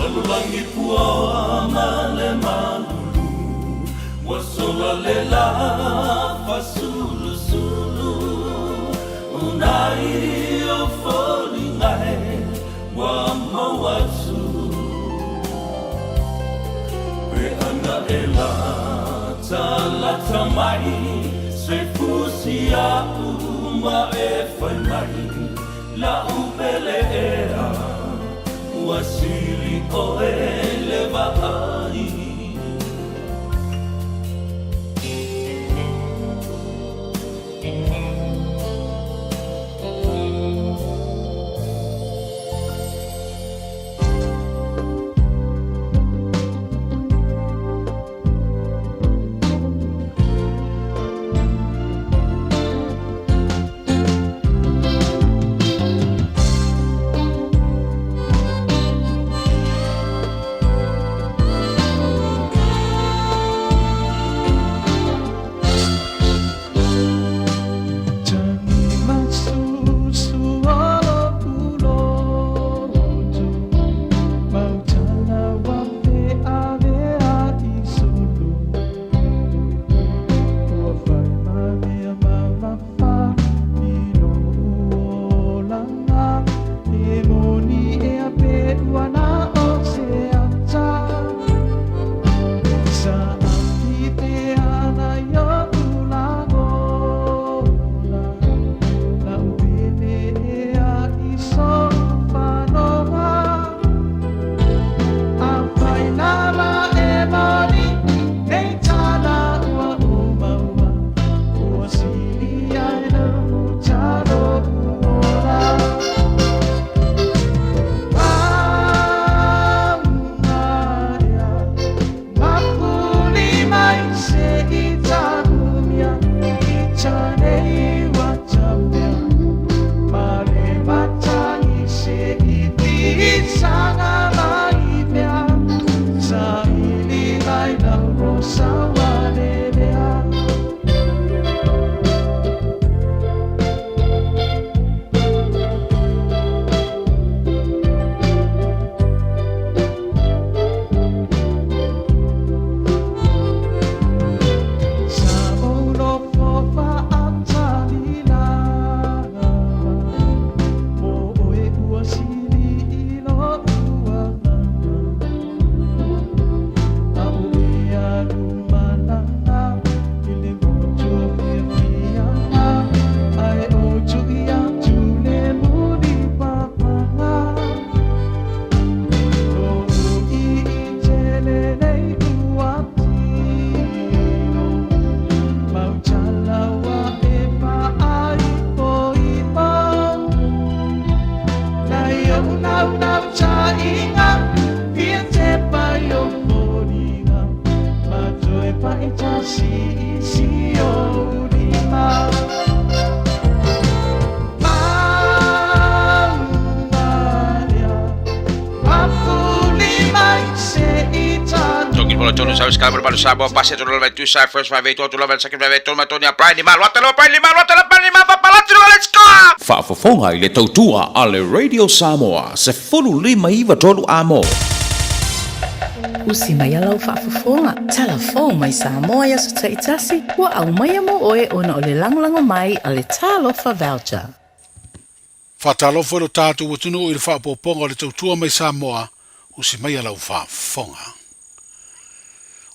Lalolagi puaoa ma le malulu Ua sola le la fasulusulu Unai o foliga e ua maua atu Pe ana e latalata mai Se fusi a'u ma e fai mai La'u pele ea Ua sili oe le vaai. Samoa pasi atu lava Tusa first 5 8 atu lava second 5 8 tolu Tony Brian lima lua talo Brian lima lua talo Brian lima papalati lua let's go. Faafofoga i le tautua a le Radio Samoa, 15 93 amo. Usi mai a lau faafofoga, tala fou mai Samoa i aso taitasi, ua aumaia mo oe ona o le lagolago mai a le Talofa Voucher. Faatalofa i lo tatou atunuu i le faaopoopoga o le tautua mai Samoa, usi maia lau faafofoga.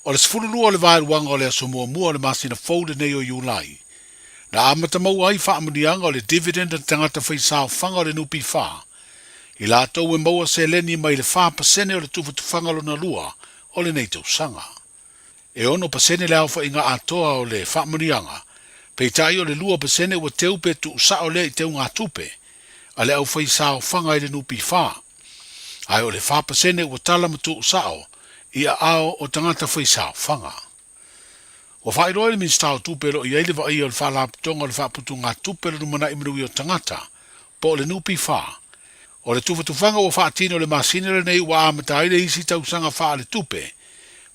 O le 12 o le vaeluaga o le aso muamua o le masina fou lenei o Iulai, na amata maua ai faamanuiaga o le dividend a tagata faisaofaga o le NPF, i latou e maua seleni mai le 4% o le tufatufaga lona lua o lenei tausaga. E 6% le aofaiga atoa o le faamanuiaga, peitai o le 2% ua teu pe tuusao lea i teugatupe a le aufaisaofaga i le NPF, ae o le 4% ua tala ma tuusao i aao o tagata faisaofaga. Ua faailoa e le Minisita o Tupe o lo o i ai le vaaia o le Faalapotopotoga o le Faaputugatupe o le Lumanai Manuia o Tagata, po o le NPF, o le tufatufaga ua faatino i le masina lenei ua amata ai le isi tausaga faaletupe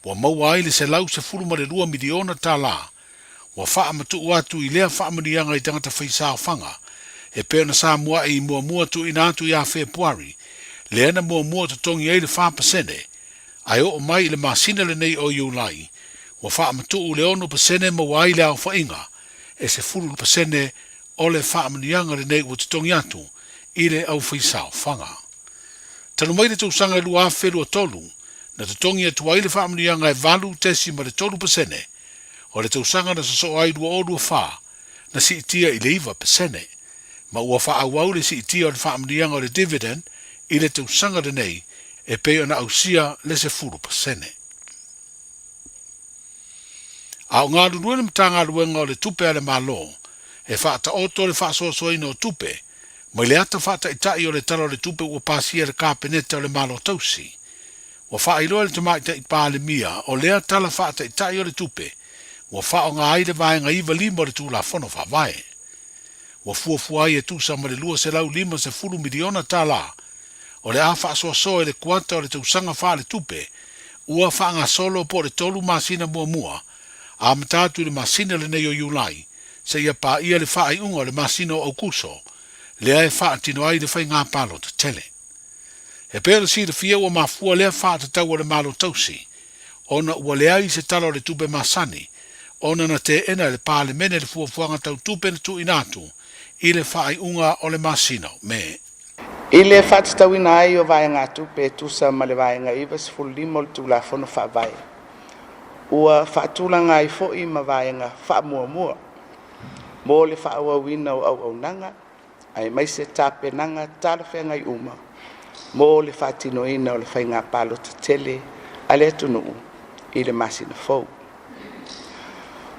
ua maua ai le $112 miliona tala ua faamatuu atu i lea faamanuiaga i tagata faisaofaga e pei ona sa mua'i muamua tuuina atu ia Fepuari. lea na muamua totogi ai le 4%, ae oo mai i le masina lenei o Iulai, ua faamatuu le 6% maua ai le aofaiga e 10% o le faamanuiaga lenei ua totogi atu i le aufaisaofaga. Talu mai le tausaga e 2023, na totogi atu ai le faamanuiaga e 8.3%, o le tausaga na sosoo ai 2024, na siitia i le 9%, ma ua faaauau le siitia o le faamanuiaga o le dividend i le tausaga lenei e pei ona ausia le 10%. A o galulue le Matagaluega o le Tupe a le Malo e faataoto le faasoasoaina o tupe mai le ata faataitai o le Tala o le Tupe ua pasia e le Kapeneta o le Malo Tausi. Ua faailoa e le Tamaitai Palemia o lea Tala Faataitai o le Tupe ua faaaoga ai le Vaega 95 o le Tulafono Faavae. Ua fuafua ai e tusa ma le $250 miliona tala o le a faasoasoa i le kuata o le tausaga faaletupe ua faagasolo po o le tolu masina muamua, amata atu i le masina lenei o Iulai seia paia le faaiuga o le masina o Aukuso, lea e faatino ai le faiga palota tele. E pei ona silafia ua mafua lea faatatau a le Malo Tausi ona ua leai se Tala o le Tupe masani ona na teena e le Palemene le fuafuaga tau tupe na tuuina atu i le faaiuga o le masina o Me. I le faatatauina ai o vaegatupe e tusa ma le Vaega 95 o le Tulafono Faavae, ua faatulaga ai foi ma vaega faamuamua mo le faaauauina o auaunaga aemaise tapenaga talafeagai uma mo le faatinoina o le faiga palota tele a le atunuu i le masina fou.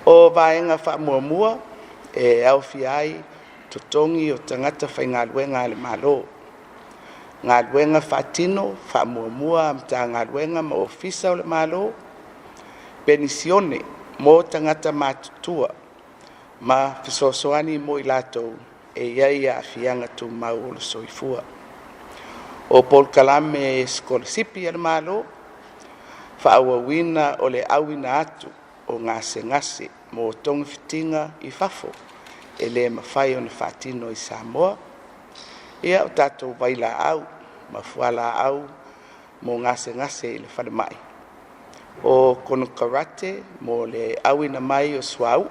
O vaega faamuamua e aofia ai totogi o tagata faigaluega a le Malo, galuega faatino faamuamua a Matagaluega ma Ofisa o le Malo, penisione mo tagata matutua ma fesoasoani mo i latou e i ai aafiaga tumau o le soifua. O polokalame sikolasipi a le Malo, faaauauina o le auina atu o gasegase mo togafitiga i fafo e le mafai ona faatino i Samoa, ia o tatou vailaau ma fualaau mo gasegase i le falemai, o konekarate mo le auina mai o suauu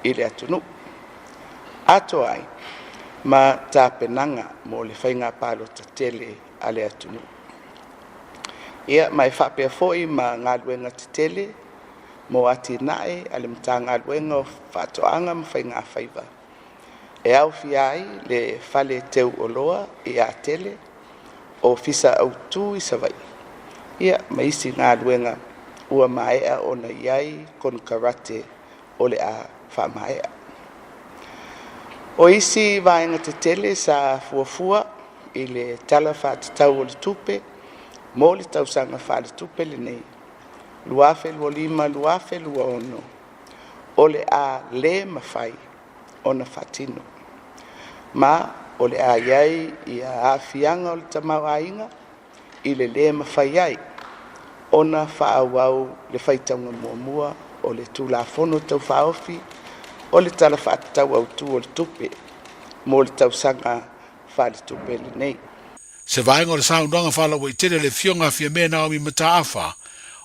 i le atunuu, atoa ai ma tapenaga mo le faiga palota tele a le atunuu. Ia, ma e faapea foi ma galuega tetele mo atinae a le Matagaluega o Faatoaga ma Faigafaiva e aofia ai le fale teu oloa i Atele, Ofisa Autu i Savaii, ia ma isi galuega ua maea ona i ai konekarate o le a faamaea. O isi vaega tetele sa fuafua i le Tala Faatatau o le Tupe mo le tausaga faaletupe lenei 2025/2026 o le a le mafai ona faatino, ma o le a i ai ia aafiaga o le tamaoaiga i le lē mafai ai ona faaauau le faitauga muamua o le Tulafono Tau Faaofi o le Tala Faatatau Autu o le Tupe mo le tausaga faaletupe lenei. Se vaega o le saunoaga faalauaitele a le Afioga a Fiamē Naomi Mataafa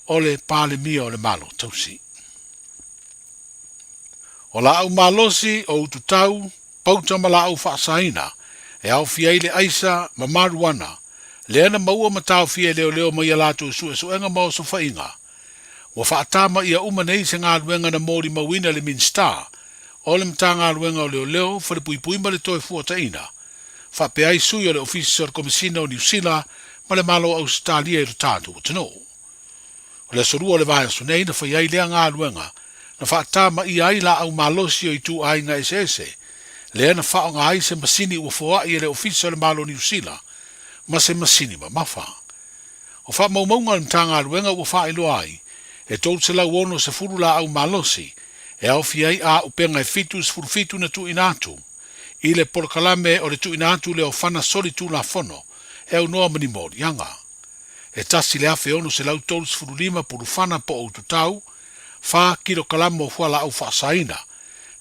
o le Palemia o le Malo Tausi. O laau malosi o ututau, pauta ma laau faasaina e aofia ai le aisa ma maruana, lea na maua ma taofia e leoleo mai a latou suesuega ma osofaiga. Ua faatama ʻia uma nei se galuega na molimauina e le Minisita o le Matagaluega o Leoleo, Falepuipui ma le Toefuataiga, faapea ai sui o le Ofisa o le Komesina o Niu Sila ma le Malo o Ausetalia i lo tatou atunuu. O le aso Lua o le vaiaso nei na fai ai lea galuega na faatamaia ai laau malosi o ituaiga eseese, lea na faaaoga ai se masini ua foai e le Ofisa o le Malo o Niu Sila ma se masini mamafa. O faamaumauga a le Matagaluega ua faailoa ai, e 360 laau malosi e aofia ai auupega e 77 na tuuina atu i le polokalame o le tuuina atu lea o fana solitulafono e aunoa ma ni moliaga. E 1635 pulufana po o ututau, fa kilokalama o fualaau faasaina,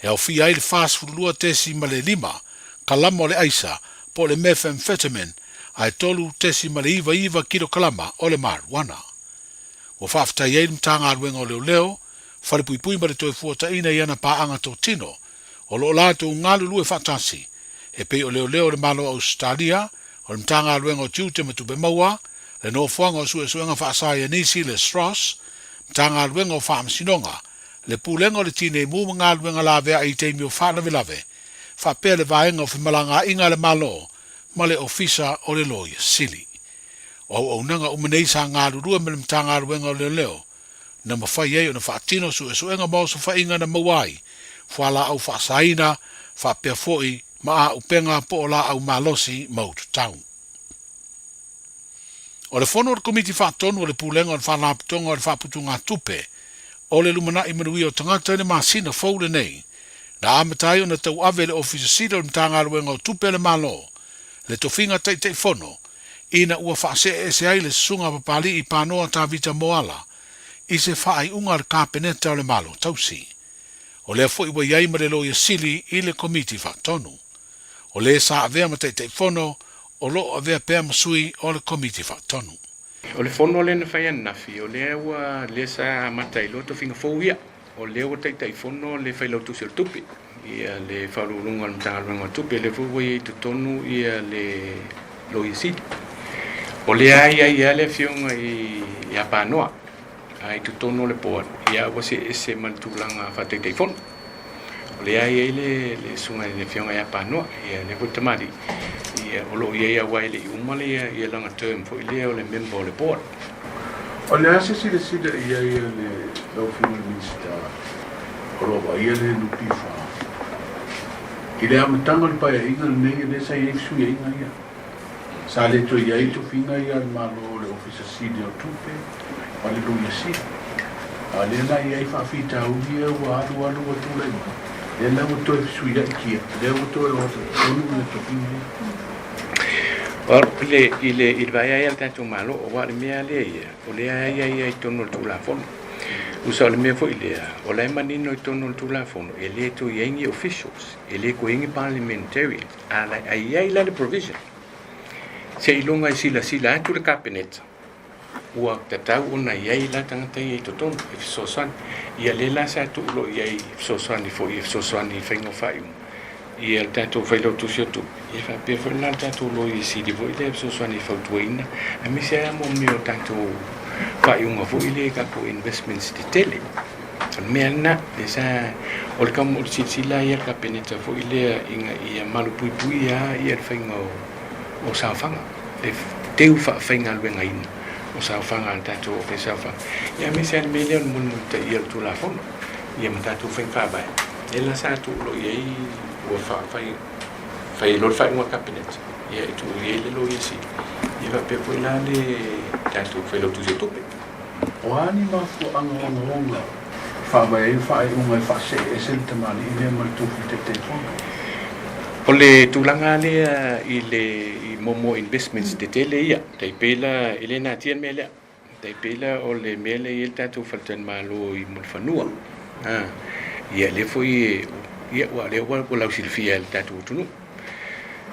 e aofia ai le 42.5 kalama o le aisa po o le methamphetamine ae 3.99 kilokalama o le marijuana. Ua faafetai ai le Matagaluega o Leoleo, Falepuipui ma le Toefuataiga i ana paaga totino o lo o latou galulue faatasi, e pei o Leoleo o le Malo o Ausetalia, o le Matagaluega o Tiute ma Tupe Maua, le Nofoaga o Suesuega Faasaienisi, le SROS, Matagaluega o Faamasinoga, le Pulega o le Tinei Mu ma Galuega Laveai i taimi o faalavelave, faapea le Vaega o Femalagaaiga a le Malo ma le Ofisa o le Loia Sili. O auaunaga uma nei sa galulue ma le Matagaluega o Leoleo na mafai ai ona faatino suesuega ma osofaiga na maua ai fualaau faasaina faapea foi ma auupega po o laau malosi ma ututau. O le fono a le Komiti Faatonu o le Pulega o le Faalapotopotoga o le Faaputugatupe o le Lumanai Manuia o Tagata i le masina fou lenei, na amata ai ona tauave e le Ofisa Sili o le Matagaluega o Tupe a le Malo le tofiga Taitaifono ina ua faaseeese ai le Susuga a Papalii Panoa Tavita Moala i se faaiuga a le Kapeneta o le Malo Tausi. O lea foi ua i ai ma le Loia Sili i le Komiti Faatonu. O le sa avea ma Taitaifono o lo o avea pea ma sui o le Komiti Faatonu. O le fono lea na fai ananafi, o lea ua lea sa amata ai loa tofiga fou ia. O lea ua Taitaifono le Failautusi o le Tupe, ia le Faauluuluga o le Matagaluega o Tupe, lea foi ua i ai i totonu ia le Loia Sili. O lea e i ai lava le Afioga ia Panoa i totonu o le Board, ia ua see ese ma le tulaga faa-Taitaifono. O lea e i ai le le susuga i le Afioga ia Panoa, ia lea foi tamalii, ia o lo o i ai aua e le i uma le ia lana term foi lea o le member o le board. O le a se silasila i ai a le lau Afioga i le Minisita o lo o vaaia le NPF i le amataga o le Paeaiga lenei lea sa i ai fesuiaiga ia? Sa le toe i ai tofiga ia a le Malo o le Ofisa Sili o Tupe ma le Loia Sili. A o lea la e i ai faafitauli ia ua alu alu ua tulai mai, lea la ua toe fesuiai kia, lea ua toe o atu i totonu ia tofiga ia. Well, i le, i le, i le vaai ai a le tatou Malo, aua o le mea lea ia, o lea e aiaia i totonu o le Tulafono. Usa o le mea foi lea, o la e manino i totonu o le Tulafono, e le toe i ai ni officials, e le toe i ai ni parliamentarians, A a i ai la le provision, seiloga e silasila atu le Kapeneta, ua tatau ona i ai la tagata ia i totonu e fesoasoani. Ia lea la sa tuu loa i ai e fesoasoani foi, e fesoasoani i faiga o faaiuga, ia le tatou Failautusi o Tupe, ia faapea foi la le tatou Loia Sili foi lea e fesoasoani e fautuaina, aemaise lava mo mea o tatou faaiuga foi lea i tatou investments tetele. O le mea lena, lea sa, o le o le silasila ia le Kapeneta foi lea ina ia malupuipuia ia le faiga o, o saofaga, le teu faafaigaluegaina o saofaga a le tatou Ofisa Saofaga. Ia aemaise lava le mea lea o le mulimulitaia o le Tulafono ia ma tatou faiga faavae. Lea la sa tuu loa i ai ua faafai, fai ai loa le faaiuga a le Kapeneta, ia e tuu i ai le Loia Sili, ia faapea foi la le tatou Failautusi o Tupe. O a ni mafuaaga ogaoga e faavae ai le faaiuga e faasee ese le tamalii lea ma le tofi Taitaifono? O le tulaga lea i le i momo investments tetele ia, tai pei la e le natia le mea lea. Tai pei la o le mea lea e i ai le tatou faletalimalo i Mulifanua. A, ia lea foi ia ua lea ua lausilafia e le tatou atunuu.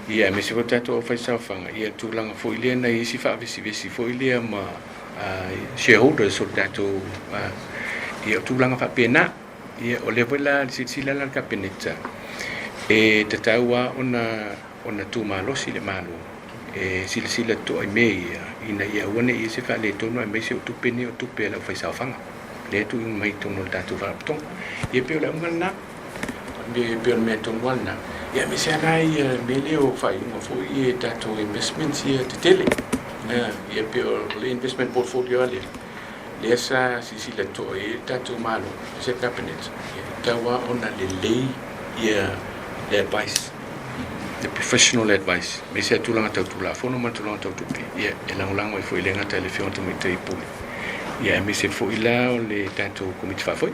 Ia aemaise foi le tatou aufaisaofaga, ia tulaga foi lea na i ai isi faavesivesi foi lea ma shareholders o le tatou ia o tulaga faapena. Ia o lea foi la silasila la le Kapeneta e tatau lava ona ona tumalosi le Malo e silasila totoa i mea ia ina ia aua ne i i ai se faaletonu aemaise o tupe nei o tupe a le aufaisaofaga lea e tuuina mai i totonu o le tatou Faalapotopotoga. Ia pei o le auga lena. E pei o le mea tonu lava lena. Ia aemaise lava la ia mea lea o faaiuga foi ia i tatou investments ia tetele. Ia pei o le investment portfolio lava lea, lea sa silasila totoa i ai le tatou Malo, aemaise le Kapeneta, ia e tatau lava ona lelei ia le advice, the professional advice, aemaise lava tulaga tau Tulafono ma tulaga tau tupe, ia e lagolago ai foi e le gata i le Afioga i le Tamaitai Pule, ia aemaise foi la o le tatou Komiti Faafoe.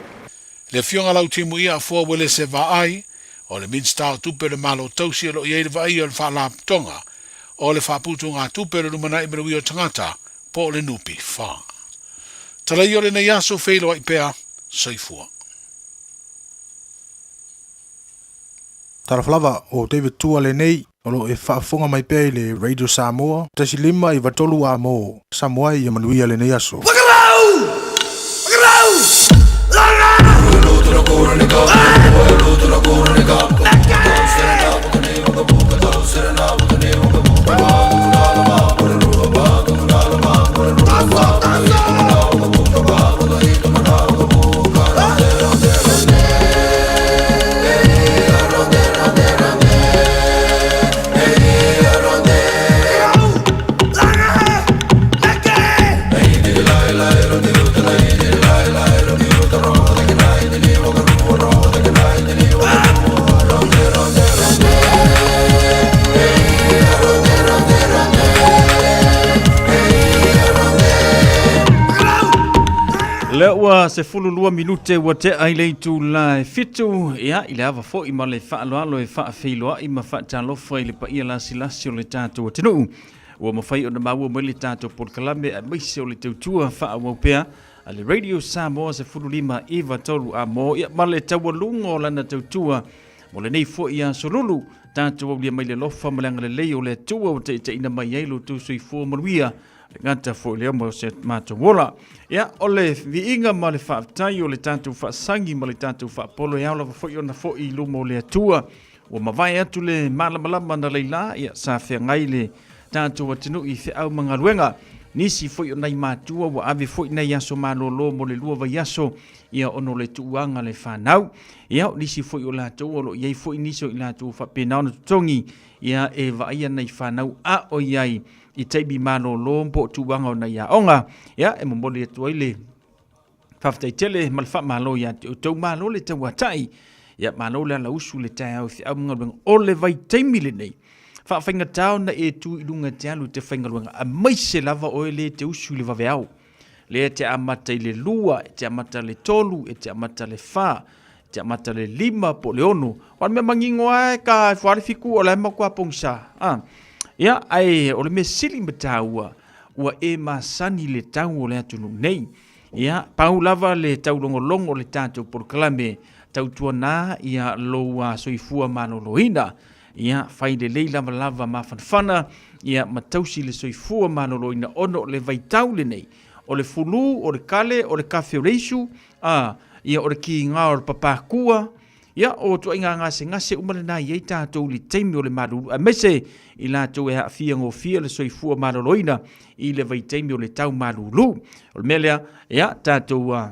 Le Afioga Lautimuia Afoa Uelese Vaai, o le Minisita o Tupe o le Malo Tausi o lo o i ai le vaaia o le Faalapotopotoga o le Faaputugatupe o le Lumanai Manuia o Tagata po o le NPF. Talaia o lenei aso feiloai pea. Soifua. Talofa lava, o David Tua lenei. O lo o e faafofoga mai pea i le Radio Samoa 1 5 9 A mo Samoa ia manuia lenei aso. Lea ua 12 minute ua tea i le itula e 7, ia, i le ava foi ma le faaaloalo e faafeiloai ma faatalofa i le paia lasilasi o le tatou atunuu. Ua mafai ona maua mai le tatou polokalame aemaise o le tautua faaauau pea a le Radio Samoa 15 93 Amo, ia, ma le taualuga o lana tautua mo lenei foi aso lulu. Tatou aulia mai le alofa ma le agalelei o le Atua ua taitaiina mai ai lo outou soifua manuia, le gata foi lea mo se matou ola. Ia, o le viiga ma le faafetai o le tatou faasagi ma le tatou faapolo e ao lava foi ona foi i luma o le Atua. Ua mavae atu le malamalama na leila, ia, sa feagai le tatou atunuu i feau ma galuega. Nisi foi o nai matua ua ave foi nai aso malolo mo le 2 vaiaso, ia, ona o le tuuaga le fanau. Ia, o nisi foi o latou o lo o i ai foi nisi o i latou faapena ona totogi, ia, e vaaia nai fanau a o i ai i taimi malolo po o tuuaga o nai aoga. Ia, e momoli atu ai le faafetai tele ma le faamalo ia te outou. Malo le tauatai. Ia, malo le alausu le taeao i feau ma galuega o le vaitaimi lenei. Faafaigatā ona e tu i luga e te alu i te faigaluega, aemaise lava oe le te usu i le vaveao. Lea e te amata i le 2, e te amata i le 3, e te amata i le 4, e te amata i le 5 po o le 6. O le mea manino lava e ka e fua le 7 o la e matua pogisa. Ah. Ia, ae o le mea sili ma taua, ua e masani le tau o le atunuu nei. Ia, pau lava le taulogologo o le tatou polokalame, tautuana ia lou soifua maloloina. Ia, fai lelei lavalava mafanafana, ia, ma tausi le soifua maloloina ona o le vaitau lenei. O le fulu, o le kale, o le kafe o le isu, a, ia, o le kiga o le papakua, ia, o ituaiga gasegase uma lena e i ai tatou i le taimi o le malulu, aemaise i latou e aafia gofie le soifua maloloina i le vaitaimi o le tau malulu. O le mea lea, ia, tatou, a,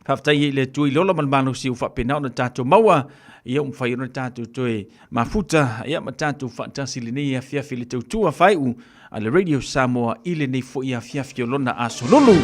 Faafetai ai i le Atua i le ola ma le malosi ua faapena ona tatou maua, ia ua mafai ona tatou toe mafuta, ia ma tatou faatasi i lenei afiafi i le tautua faaiu a le Radio Samoa i lenei foi afiafi o lona aso lulu.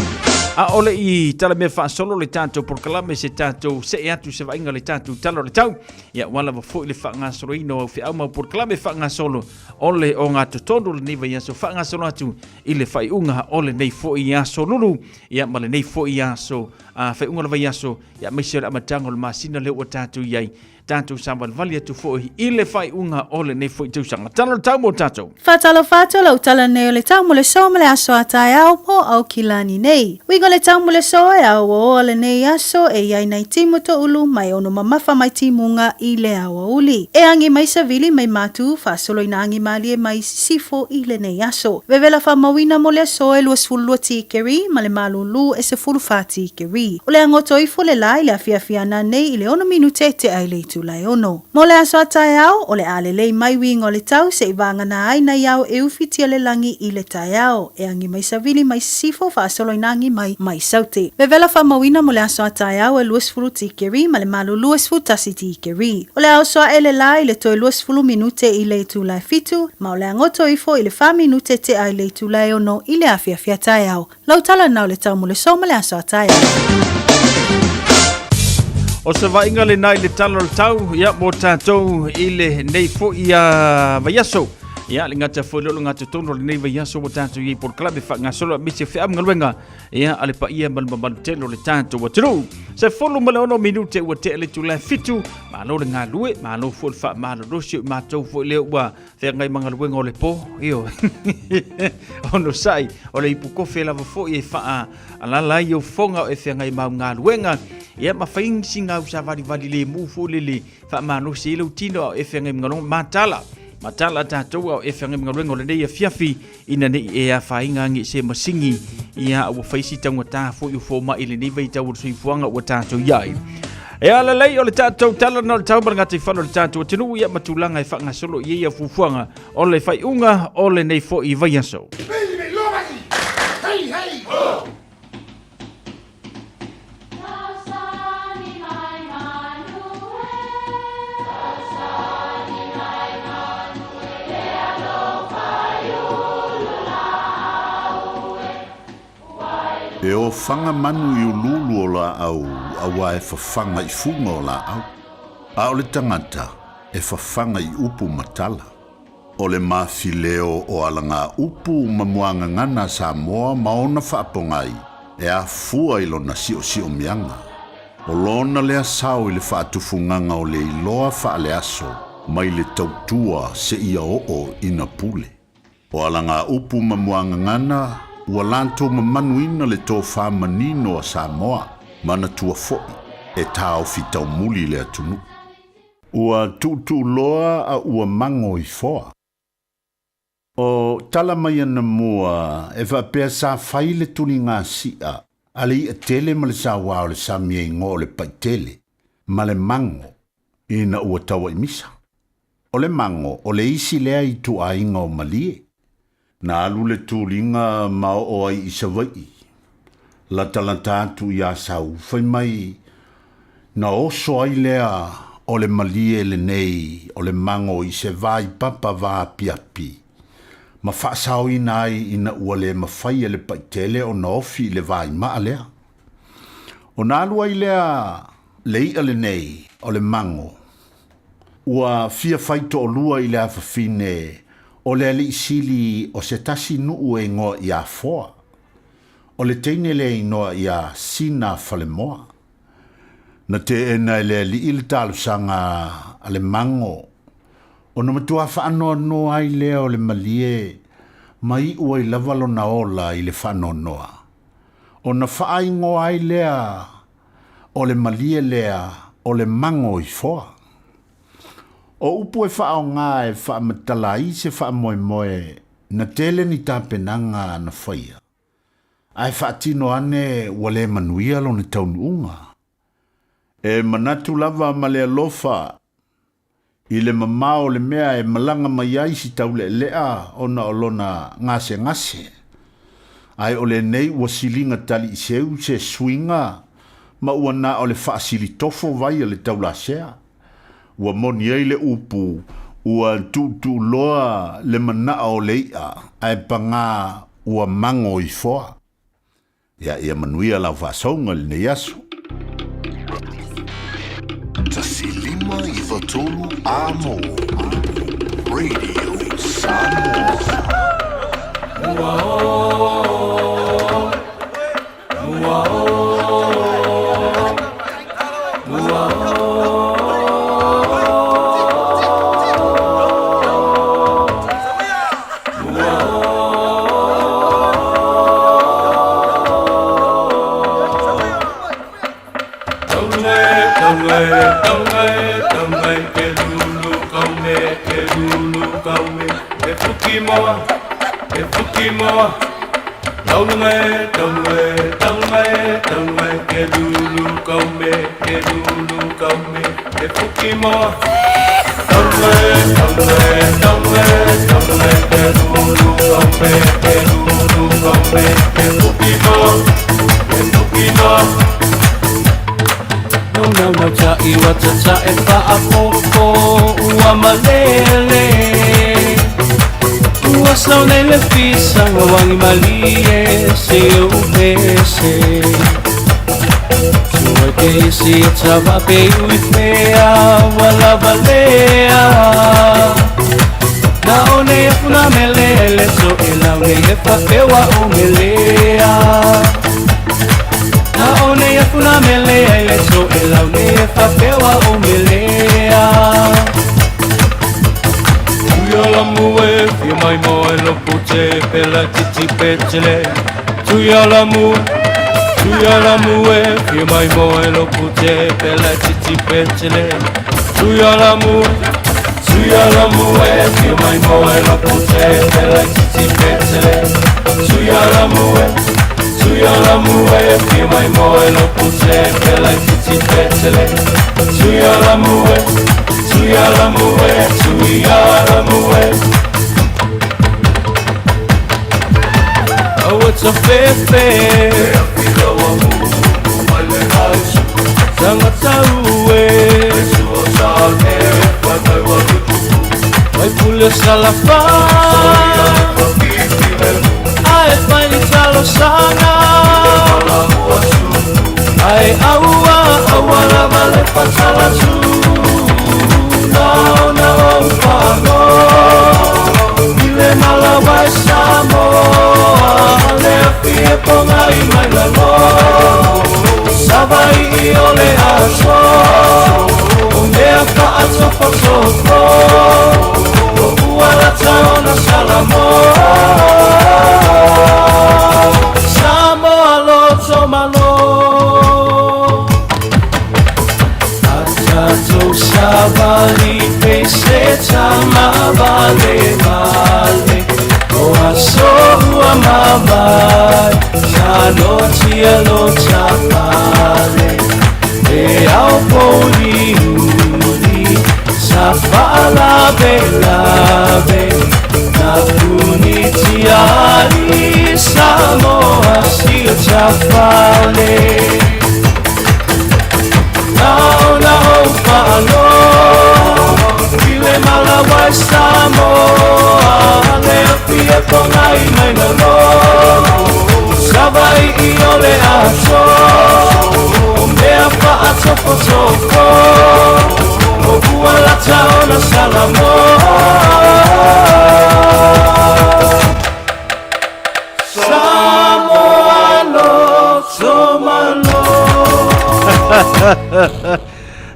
A o le i talamea faasolo le tatou polokalame se tatou see atu se vaaiga le tatou tala o le tau, ia ua lava foi le faagasoloina o au feau ma polokalame faagasolo o le ogatotonu o lenei vaiaso faagasolo atu i le faaiuga o lenei foi aso lulu. Ia ma lenei foi aso, a faaiuga o le vaiaso, ia aemaise o le amataga o le masina lea ua tatou i ai, tatou savalivali atu foi i le faaiuga o lenei foi tausaga. Tala o le tau mo tatou. Faatalofa atu lau tala nei o le tau mo le so ma le aso a taeao mo Aukilani nei. Uiga o le tau mo le so e aoaoa lenei aso e i ai nai timu toulu mai ono mamafa mai timuga i le aoauli. E agi mai savili mai matu faasolo ina agi malie mai sisifo i lenei aso. Vevela faamauina mo le aso e 22 tikeri ma le malūlū e 14 tikeri. O le agoto ifo le la i le afiafi ana nei i le 6 minute e tea i le itula e 6. Mo le aso a taeao, o le a lelei mai uiga o le tau se i vagana ai nai ao e ufitia le lagi i le taeao, e agi mai savili mai sisifo faasolo ina agi mai mai saute. Vevela faamauina mo le aso a taeao e 20 tikeri ma le malūlū e 11 tikeri. O le a oso aʻe le lā i le toe 20 minute i le itula e 7, ma o le a goto ifo i le 4 minute tea i le itula e 6 i le afiafi a taeao. Lau tala na o le tau mo le so ma le aso a taeao. O se vaaiga lena i le tala o le tau, ia, mo tatou i lenei foi vaiaso. Ia, le gata foi lea o le gatotonu o lenei vaiaso ua tatou i ai polokalame faagasolo aemaise o feau ma galuega, ia, a le paia ma le mamalu tele o le tatou atunuu. 16 minute ua tea le itula e 7, malo le galue, malo foi le faamalolosi o i matou foi lea ua feagai ma galuega o le po, ioe. Onosai, o le ipu kofe lava foi e faalala ai ou fofoga o e feagai ma au galuega, ia ma fai nisi gau savalivali lemu foi lele faamalosi ai lou tino a o e feagai ma galuega, matala. Matala tatou a o e feagai ma galuega o lenei afiafi ina ne i e afaina agi i se masini ia ua fai si taugata foi o fomai i lenei vaitau o le soifuaga ua tatou i ai. E ala lei o le tatou tala na o le tau ma le gataifale o le tatou atunuu ia ma tulaga e faagasolo i ai ia fuafuaga o le faaiuga o lenei foi vaiaso. E ofaga manu i uluulu o laau auā e fafaga i fuga o laau, a o le tagata e fafaga i upu ma tala. O le mafileo o alagaupu ma muagagana a Samoa ma ona faapogai e afua i lona siosiomiaga. O lona lea sao i le faatufugaga o le iloa faaleaso mai le tautua seia oo ina pule. O alagaupu ma muagagana ua latou mamanuina le tofa manino a Samoa, manatua foi e taofi taumuli le atunuu. Ua tuutuuloa a ua mago i foa. O tala mai anamua e faapea sa fai le tuligasia a le i'a tele ma le sauā o le sami e igoa o le paitele ma le mago ina ua tauaimisa. O le mago o le isi lea ituaiga o malie. Na alu le tuliga ma oo ai i Savaii, latalata atu i Asau, fai mai na oso ai lea o le malie lenei o le mago i se vai papa vaapiapi, ma faasaoina ai ina ua le mafai e le paitele ona ofi i le vaimaa lea. Ona alu ai lea le i'a lenei o le mago, Ua fia fai toalua i le afafine o le alii sili o se tasi nuu e igoa ia Foa. O le teine lea inoa ia Sina Falemoa. Na teena e le alii le talosaga a le mago, ona matua faanoanoa ai lea o le malie ma iu ai lava lona ola i le faanoanoa. Ona faaigoa ai lea O le malie lea o le mago i foa. O upu e faaaoga e faamatala ai se faamoemoe na tele ni tapenaga na faia, ae faatino ane ua le manuia lona taunuuga. E manatu lava ma le alofa i le mamao o le mea e malaga mai ai si taulealea ona o lona gasegase, ae o lenei ua siliga taliiseu se suiga ma ua na o le faasilitofo vai a le taulasea. Ua moni ai le upu ua tuutuuloa le manao o le i'a ae pagā ua mago i foa. Ia, ia manuia lau faasouga i lenei aso. 153 Amo Radio Samoa. Mua o, mua o, mua o. Oh, it's a fair fair.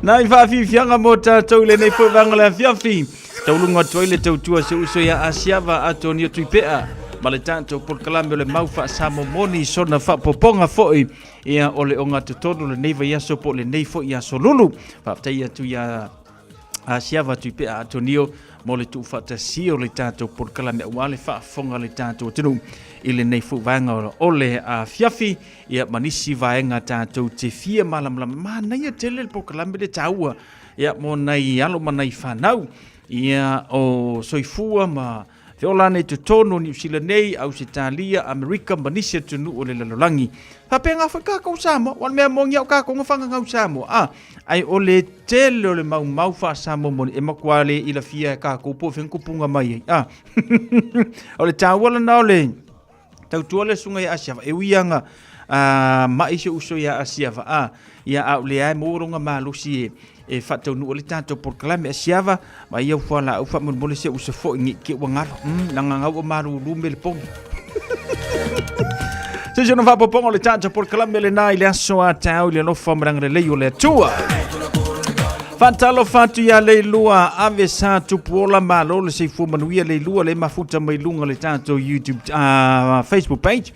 Nai faafiafiaga mo tatou i lenei foi vaega o le afiafi. Tauluga atu ai le tautua si uso ia Asiava Atonio Tuipea ma le tatou polokalame o le mau faasamomoni i sona faapopoga foi ia o le ogatotonu lenei vaiaso po o lenei foi aso lulu. Faafetai atu ia Asiava Tuipea Atonio mo le tuufaatasia o le tatou polokalame aua le faafofoga a le tatou atunuu i lenei foi vaega o le afiafi ia ma nisi vaega tatou te fia malamalama. Manaia tele le polokalame le taua ia mo nai alo ma nai fanau ia o soifua ma feola nei totonu o Niu Sila nei, Ausetalia, Amerika ma nisi atunuu o le lalolagi. Faapena foi kākou Samoa, ua le mea moni au kākou na whangangau Samoa. A, ai o le tele o le maumau faa-Samoa moni, e matua le ilafia e kākou po o fea tupunga mai ai. A, o le tāua lana o le tautua le susuga ia Asiava, e ui anga a mai si uso ia Asiava, a, ia a o le ai mo ronga malosi e, e faataunuu ai le tatou polokalame Asiava, ma ia fualaau faamolemole se uso foi nge ke ua galo. Laga gau o malulu me le pogi. Se se na faapopoga o le tatou polokalame lena i le aso a taeao i le alofa ma le agalelei o le Atua. Faatalofa atu ia Leilua ave sa tupuola malo le soifua manuia Leilua le mafuta mai luga le tatou YouTube Facebook page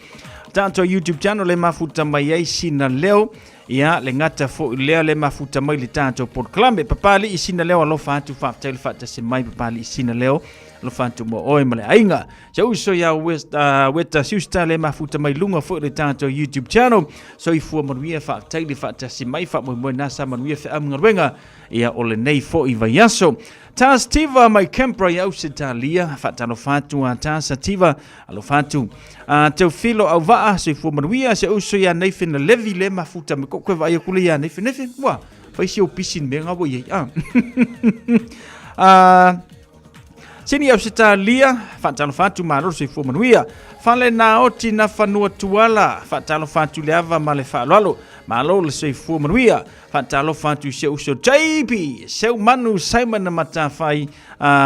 tatou YouTube channel le mafuta mai ai sina leo ia le gata foi lea le mafuta mai le tatou polokalame papali'i sina leo alofa atu faafetai le faatasi mai papali'i sina leo alofa atu mo oe ma le aiga Se uso ia West, Weta Siusta le mafuta mai luga foi le tatou YouTube channel. Soifua manuia faafetai le faatasi mai faamoemoe na sa manuia feau galuega ia o lenei foi vaiaso. Tas Tiva mai Canberra i Ausetalia, faatalofa atu a Tas Tiva, alofa atu. Teofilo Auvaa, soifua manuia, se uso ia Nathan Levi le mafuta mai koe vaai aku le ia Nathan Nathan, ua, fai si au pisi ni mea ngā ua i ai. Sini Ausetalia, faatalofa atu malo le soifua manuia. Fale Naoti na fanua tuala, faatalofa atu le ava ma le faaaloalo, malo le soifua manuia. Faatalofa atu i si uso JP, Seumanu Simon na Matafai,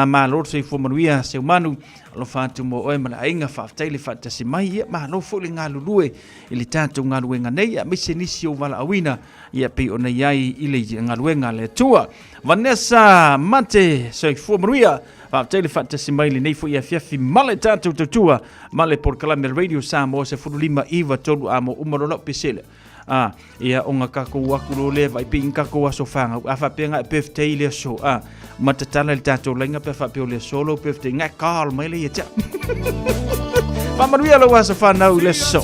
malo le soifua manuia Seumanu, alofa atu mo oe ma le aiga, faafetai le faatasi mai, ia malo foi le galulue i le tatou galuega nei, aemaise nisi o valaauina ia pei ona i ai i le galuega a le Atua. Vanessa Mate, soifua manuia. Faafetai le faatasi mai lenei foi afiafi ma le tatou tautua ma le polokalame Radio Samoa 15 9 3 a mo uma loa lau pesele. A, ia, ona tatou o atu loa lea e vaai pe i ni tatou aso fanau. A faapea na e birthday i le aso, a, ma tatala i le tatou laina pe a faapea o le aso lou birthday, na e call mai lea ia te au. Faamanuia lou aso fanau i le aso.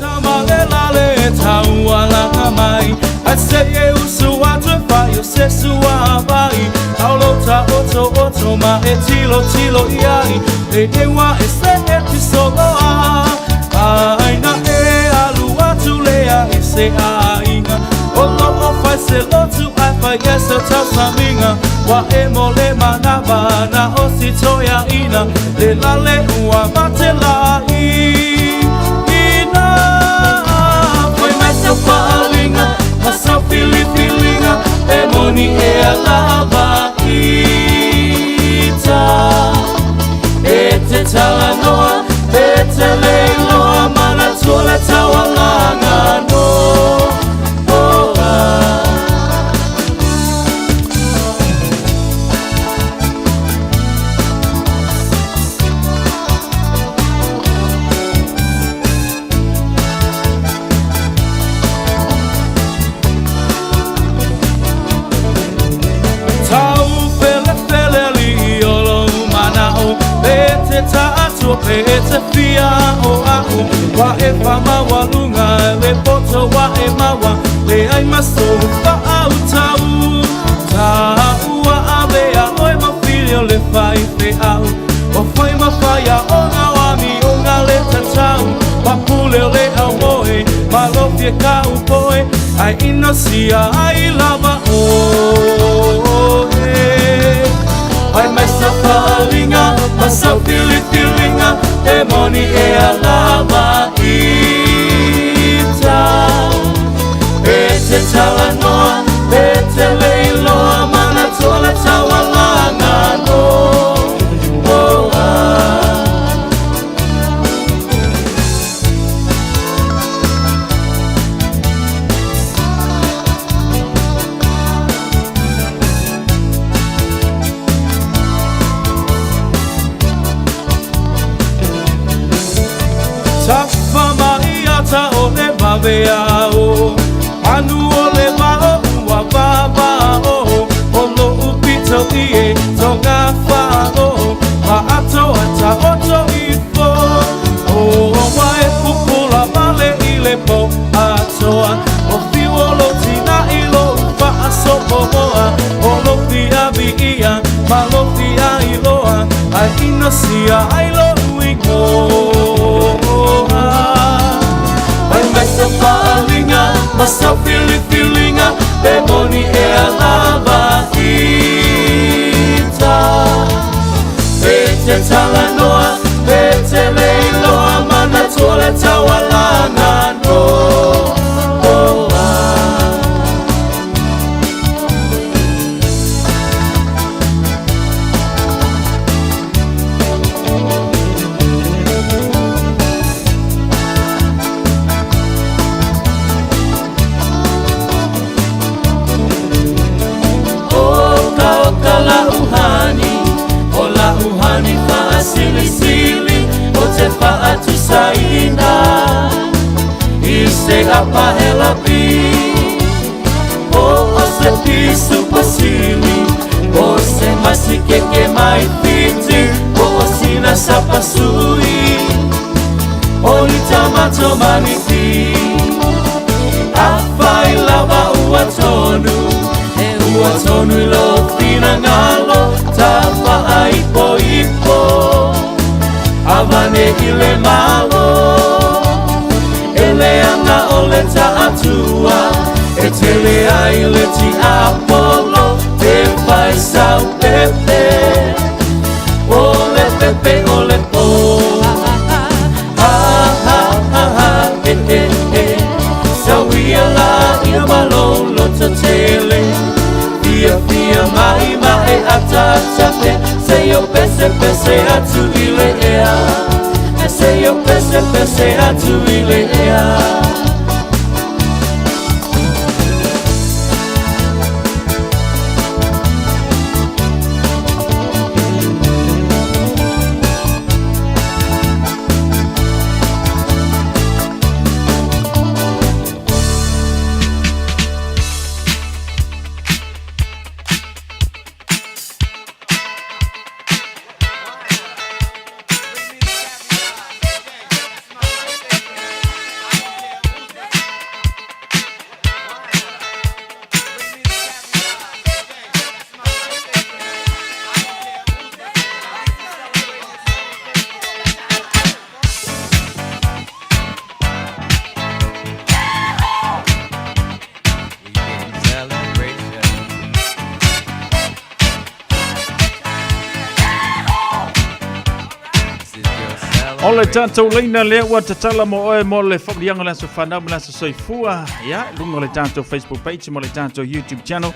le tatou laina lea ua tatala mo oe mo le faamanuiaga o le aso fanau ma le aso soifua. Ia, luga o le tatou Facebook page mo le tatou YouTube channel.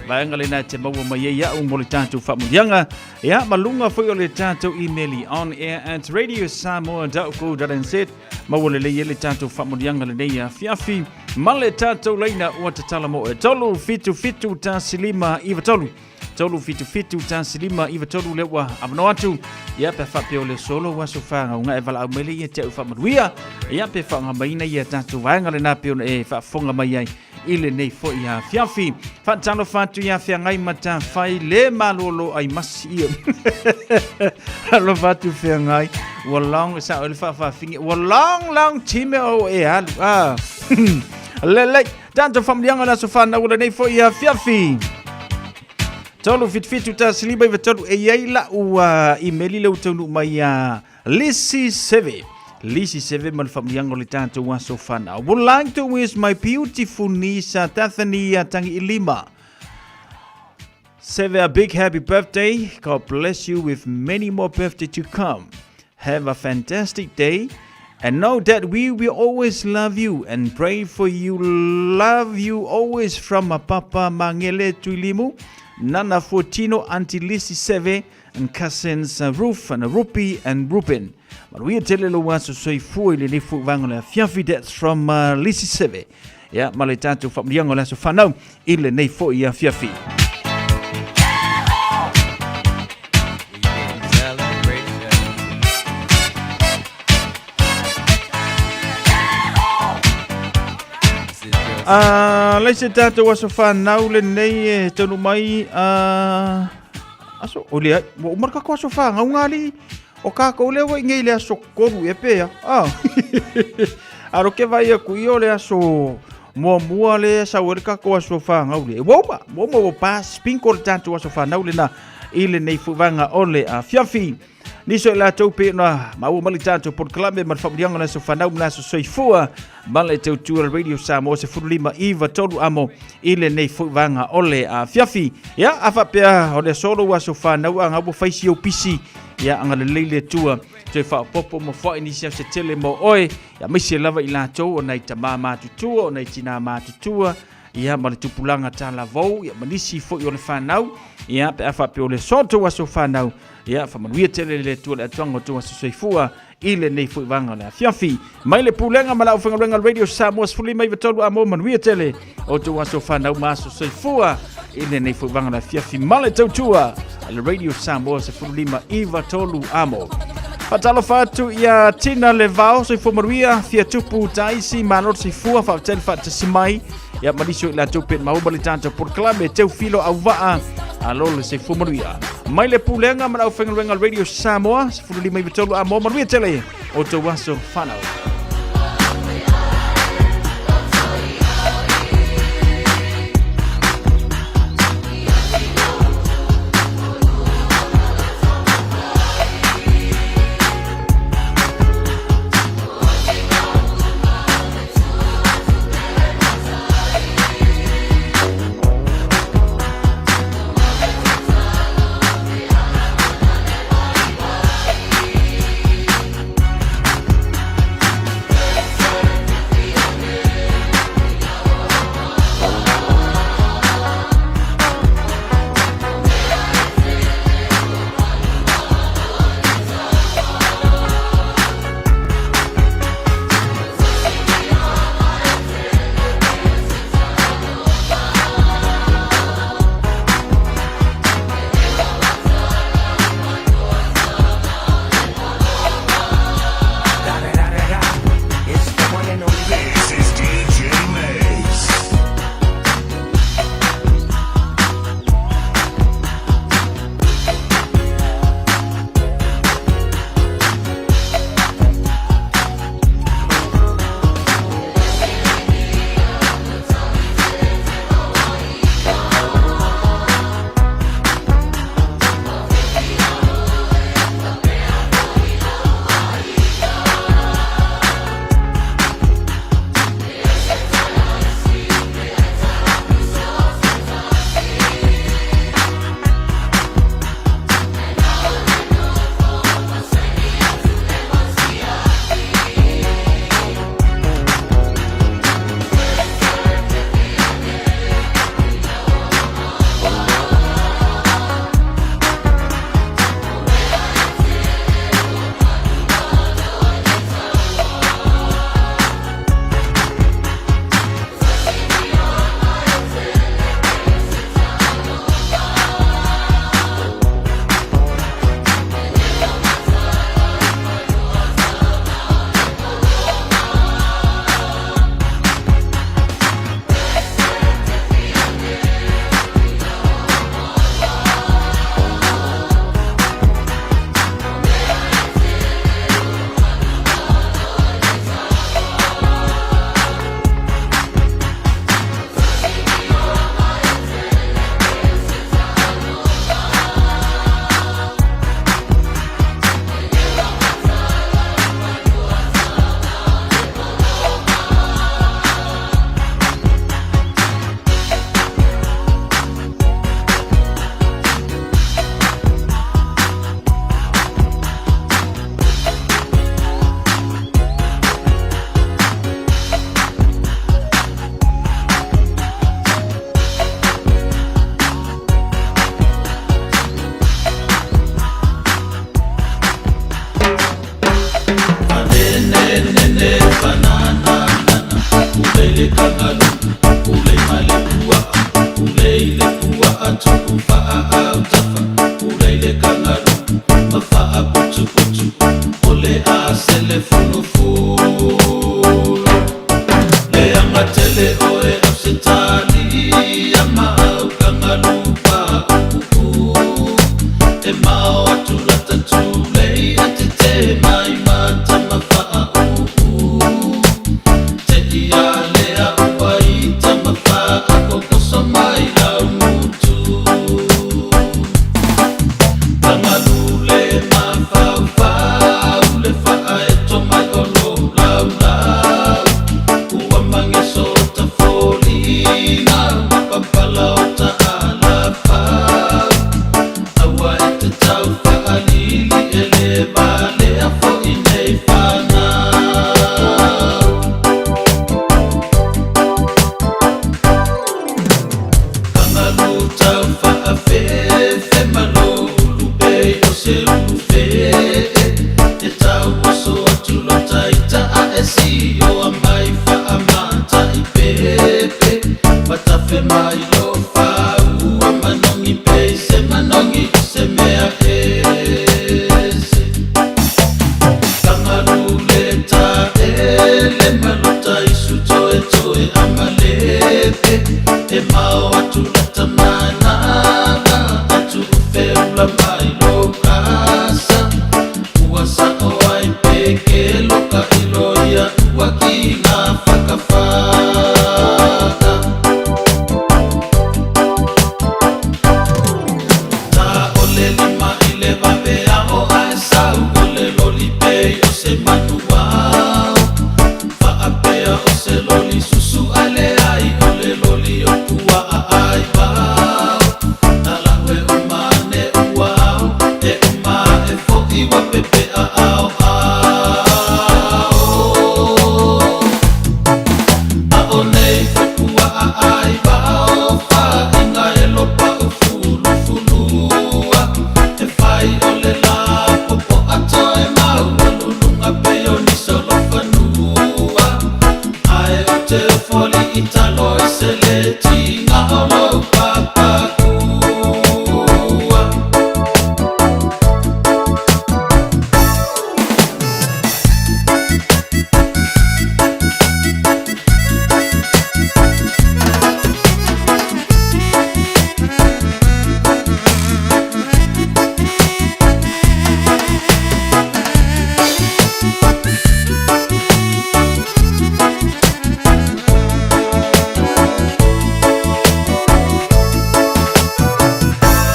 Vaega lena e te maua mai ai au mo le tatou faamanuiaga. Ia, ma luga foi o le tatou email i onair@radiosamoa.co.nz. Maua lelei ai le tatou faamanuiaga lenei afiafi ma le tatou laina ua tatala mo oe. 3 7 7 1 5 9 3. 377 15 93 lea ua avanoa atu ia pe faapea o le solo ua aso fagauga e valaau mai le ia te au faamanuia ia pe faagamaina ia tatou vaega lena pe ona e faafofoga mai ai i lenei foi afiafi. Faatalofa atu ia feagai ma tafai le malolo ai masi ia. Alofa atu feagai ua long sa o le faafaafine ua long long time o e alu ah. Lelei Tatou faamanuiaga o le aso fanau o lenei foi afiafi. 377 1 5 3 e i ai lau email lea ua taunuu mai ia Lisi Seve. Lisi Seve ma le faamanuiaga o le tatou aso fanau. Would like to wish my beautiful niece Daphne Tangiilima Seve a big happy birthday. God bless you with many more birthday to come. Have a fantastic day. And know that we will always love you and pray for you. Love you always from Papa Mangele Tuilimu, Nana Fortino, Auntie Lisi Seve, and cousins Ruth and Rupi and Ruben. Manuia tele lo aso soifua i lenei foi vaega o le afiafi. That's from Lisi Seve. Ia, ma le tatou faamanuiaga o le aso fanau i lenei foi afiafi. Lai se tatou aso fanau lenei e taunuu mai aso o le ai ua uma le tatou aso fanau alii o tatou lea ua i nei le aso 3 e pea alo ke vai aku i o le aso muamua le sau ai le tatou aso fanau le ua uma ua uma ua pas pinko le tatou aso fanau lena i lenei foi vaega o le afiafi. Nisi o i latou pei ona maua mai le tatou polokalame ma le faamanuiaga o le aso fanau ma le aso soifua ma le tautua le Radio Samoa 15 9 3 amo i lenei foi vaega o le afiafi. Ia, a faapea o le aso lou aso fanau a ngau ua fai si ou pisi, ia agalelei le Atua toe faaopoopo ma foai nisi au se tele mo oe, ia aemaise lava i latou o nai tama matutua, o nai tina matutua, ia ma le tupulaga talavou, ia ma nisi foi o le fanau, ia pe a faapea o le aso tou aso fanau, ia faamanuia tele le Atua le atoaga o tou aso soifua i lenei foi vaega o le afiafi. Mai le pulega ma le aufaigaluega Radio Samoa 15 93 amo manuia tele o tou aso fanau ma aso soifua i lenei foi vaega o le afiafi ma le tautua a le Radio Samoa 15 93 amo. Faatalofa atu ia Tina Levao, soifua manuia, fia tupu taisi, malo le soifua, faafetai le faatasi mai. Ia ma nisi o i latou pe maua ma le tatou polokalame Teufilo Auvaa, alo le soifua manuia. Mai le pulega ma le aufaigaluega Radio Samoa, 15 93 amo, manuia tele o tou aso fanau.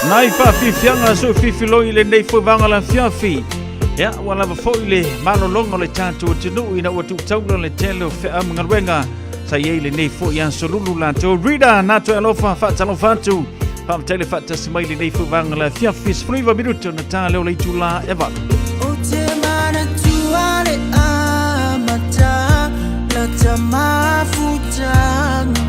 Nai faafiafiaga so fifiloi i lenei foi vaga lafiafi. Ia, ua lava foi le malologa o le tatou atunuu ina ua tuutaula le tele o feau ma galuega sa i ai lenei foi aso lulu latou. Rita, nato e alofa, faatalofa atu. Faafetai le faatasi mai lenei foi vaga lafiafi, 19 minuto na ta leo le itula e 8. Ou te manatua le amata lata mafutaga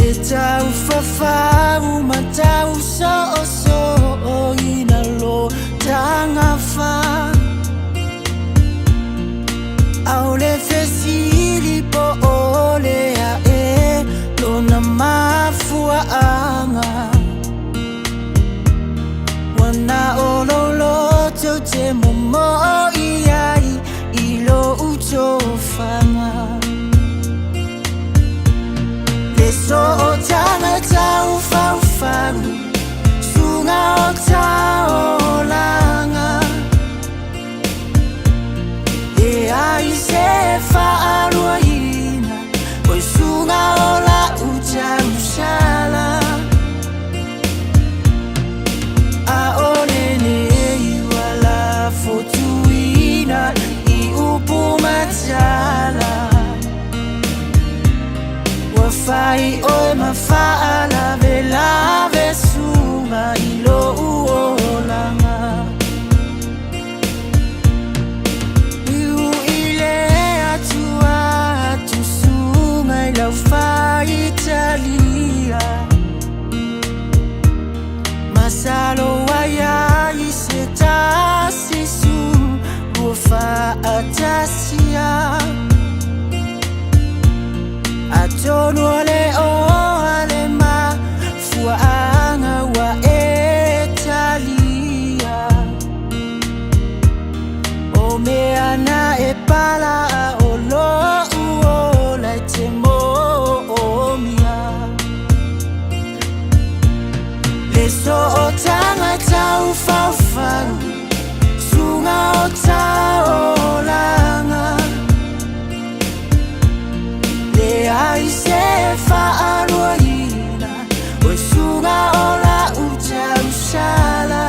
E taufafau ma tausoosoo ina lo tagafa Ao le fesili po o le ae lona mafuaaga Ua na o lou loto te momoo i ai i lou tofaga Le sootaga taufaufau suga o taolaga E ai se faaluaina oi suga o lau tausala Aole nei ua lafotuina i upu matala Ua fai oe ma faalavelave suga i lou olaga Iu i le atua atusuga i lau faitalia Masalo ai ai se tasi su ua faatasia Atonu o le o ale mafuaaga ua e talia O mea na e pala o lou ola e te moomia Le sootaga taufaufau suga o taolaga Le ai se faaluaina oi suga o lau tausala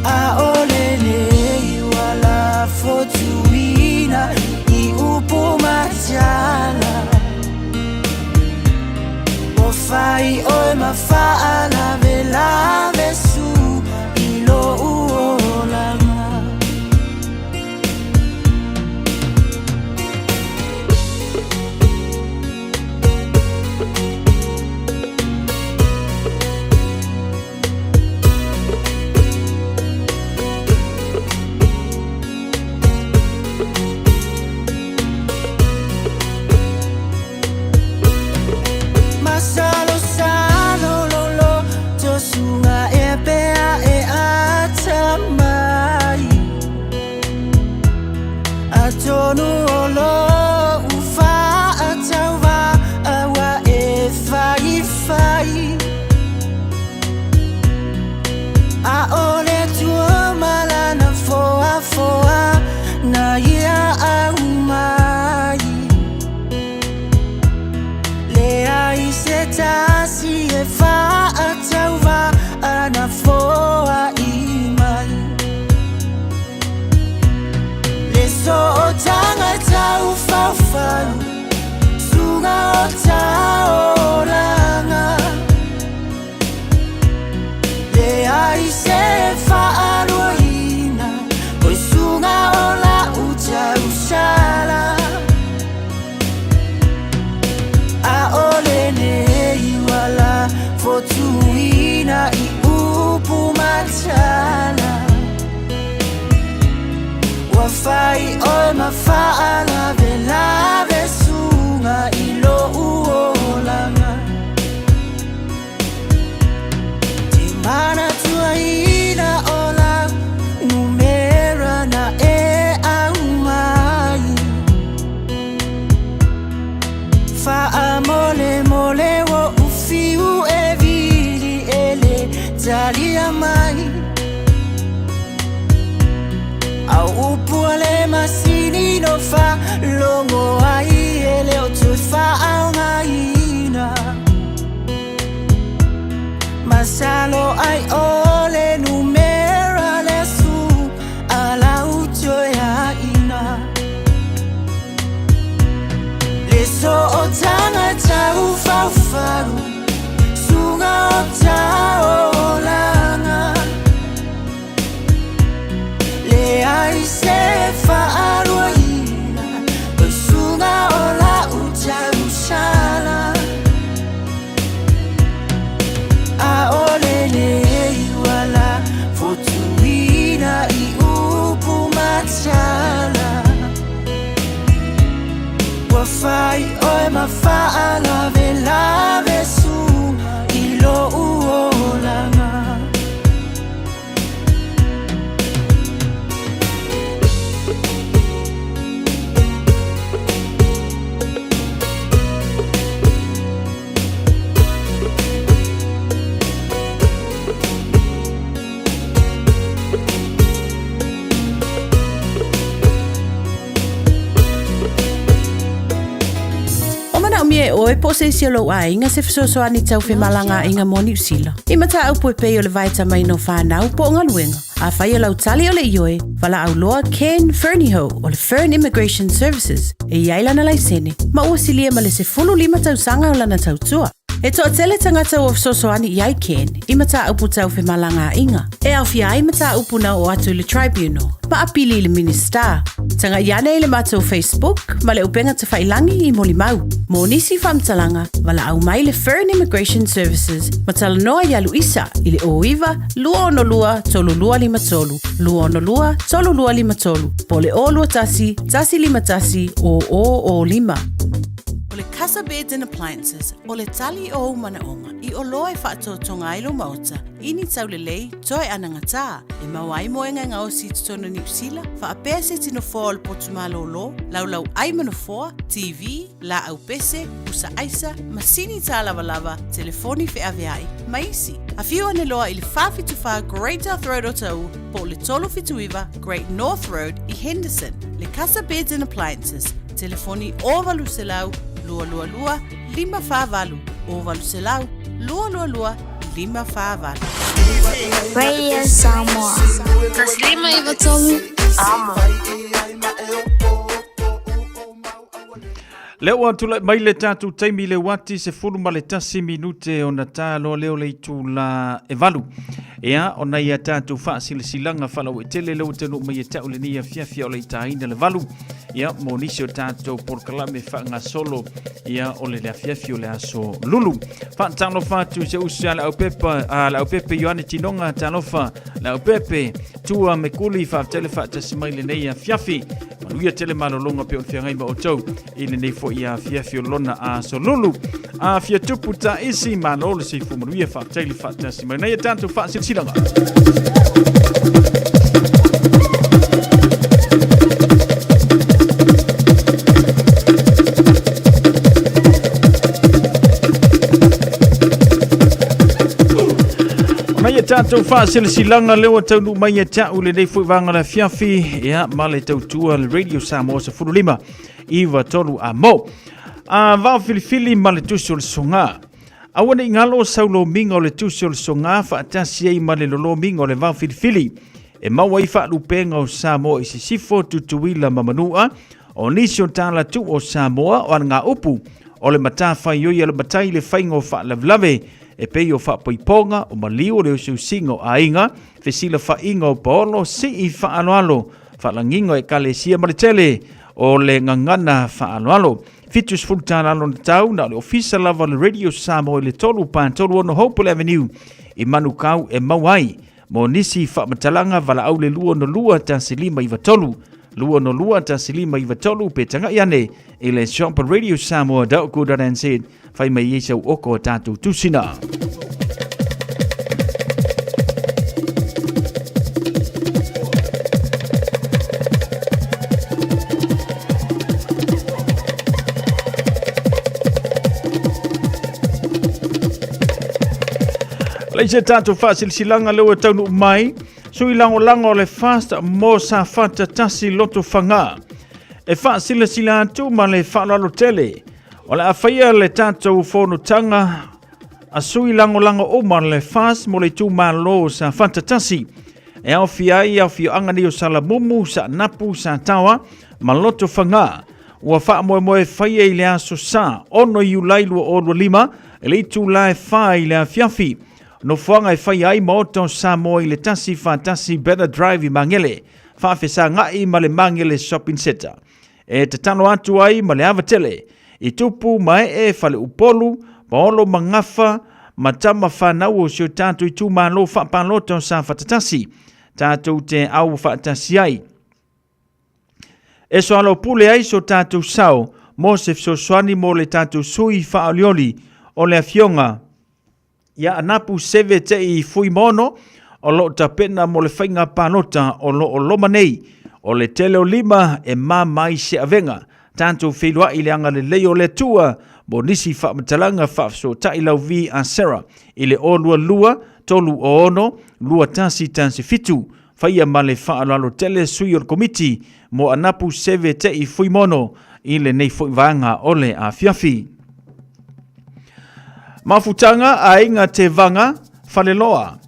Aole nei ua lafotuina i upu matala Ua fai oe ma faalavelave su i lou olaga Masalo salo lolo tosuga e pea e atamai Atonu o lou faatauva ua e faifai Aole tua malana foafoa Ua fai oe ma faalavelave suga i loʻu olaga. Te manatuaina o lau numera na e aumai. Faamolemole oʻu fiu e vili e le talia mai. Au upu a le masini no faalogo ai e le o toe faaaogaina. Masalo ai o le numera le su a lau toeaina. Le sootaga tau faufau suga o taolaga. Leai se faaluaina o suga o lau tausala. Aole nei wala fotuina i upu matala. Ua fai oe ma faalavelave suga i loʻu olaga. O manaomia e oe po o se isi o lou aiga se fesoasoani tau femalagaaiga mo Niu Sila. I mataupu e pei o le vaetamaina o fanau po o galuega. Afai o lau tali o le ioe, valaau loa Ken Fernihough o le Fern Immigration Services e i ai lana laisene ma ua silia ma le 15 tausaga o lana tautua. E toatele tagata ua fesoasoani i ai Ken i mataupu tau femalagaaiga, e aofia ai mataupu na oo atu i le Tribunal ma apili i le Minisita. Tagai ane i le matou Facebook ma le upega tafailangi i molimau. Mo nisi faamatalaga, valaau mai le Fern Immigration Services ma talanoa iā Luisa i le 09 262 3253, 262 3253, po o le 021 151 0005. O le Casa Beds and Appliances, o le tali o ou manaoga i oloa e faatotoga ai lou maota i ni taulelei toe anagatā e maua ai moega e gaosi i totonu o Niu Sila, faapea se tino foa o le potu malōlō, laulau ʻai ma nofoa, TV, laau pese, pusa aisa, masini tālavalava, telefoni feaveai, ma isi. Afio ane loa i le 474 Great South Road o Taʻu po o le 379 Great North Road i Henderson. Le Casa Beds and Appliances, telefoni 0800 222 548, 0800 222 548. Radio Samoa. Taslima Ivatolu. Amo. Lea ua tulai mai le tatou taimi i le uati 11 minute ona ta loa lea o le itula e valu. Ea, ona ia tatou faasilasilaga faalauaitele lea ua taunuu mai e ta'u lenei afiafi a o le itaina le valu. Ia, mo nisi o tatou polokalame faagasolo, ia, o le afiafi o le aso Lulu. Faatalofa atu i se uso ia Leaupepa, a Leaupepe Ioane Tinoga, talofa Leaupepe, Tua me Kuli, faafetai le faatasi mai lenei afiafi. Manuia tele malologa pe o le feagai ma outou i lenei foi afiafi o lona aso Lulu. Afia tupu taisi, malo le soifua manuia, faafetai le faatasi mai. Nei a tatou faasilasilaga. Mai e tātou faasilasilaga lea ua taunuu mai e ta'u lenei foi vaega o le afiafi ia ma le tautua le Radio Samoa 15 9 3 a mo. A vao filifili ma le tusi o le soga. Aua ne i galo sau lomiga o le tusi o le soga faatasi ai ma le lolomiga o le vao filifili e maua ai faalupega o Samoa i Sisifo, Tutuila ma Manua, o nisi o tala tuu o Samoa o alagaupu o le matafaioi a le matai i le faiga o faalavelave e pei o faapoipoga, o maliu o le usiusiga o aiga, fesilafaiga o paolo, sii faaaloalo, faalagiga o ekalesia ma le tele o le gagana faaaloalo. 70 tala lona tau, na o le ofisa lava o le Radio Samoa i le 3 4 6 Hopewell Avenue i Manukau e maua ai. Mo nisi faamatalaga, valaau le 2 6 2 1 5 9 3, 262 1593 pe tagai ane i le shop radiosamoa.co.nz fai mai ai sau oko o tatou tusina. Lei se tatou faasilasilaga lea ua taunuu mai, sui lagolago o le Fast mo Safata 1 Lotofaga. E faasilasila atu ma le faaaloalo tele, o le a faia le tatou fonotaga a sui lagolago uma o le Fast mo le itumalo o Safata 1. E aofia ai afioaga nei o Salamumu, Saanapu, Sataoa ma Lotofaga. Ua faamoemoe e faia i le aso Sa, 6 Iulai 2025, i le itula e 4 i le afiafi. Nofoaga e faia ai Maota o Samoa i le 141 Better Drive i Magele, faafesagai ma le Magele Shopping Centre. E tatalo atu ai ma le ava tele i tupu ma ee faleupolu, paolo ma gafa, ma tama fanau o si o tatou itumalo faapalota o Safata 1, tatou te au faatasi ai. E soalaupule ai so tatou sao mo se fesoasoani mo le tatou sui faaolioli o le Afioga ia Anapu Seve Tei Fuimono o lo o tapena mo le faiga palota o lo o loma nei. O le tele o lima e mama ai se avega. Tatou feiloai i le agalelei o le Atua mo nisi faamatalaga faafesootai lauvi a Sarah i le 022 306 2117. Faia ma le faaaloalo tele sui o le Komiti mo Anapu Seve Tei Fuimono i lenei foi vaega o le afiafi. Mafutaga Aiga Tevaga Faleloa.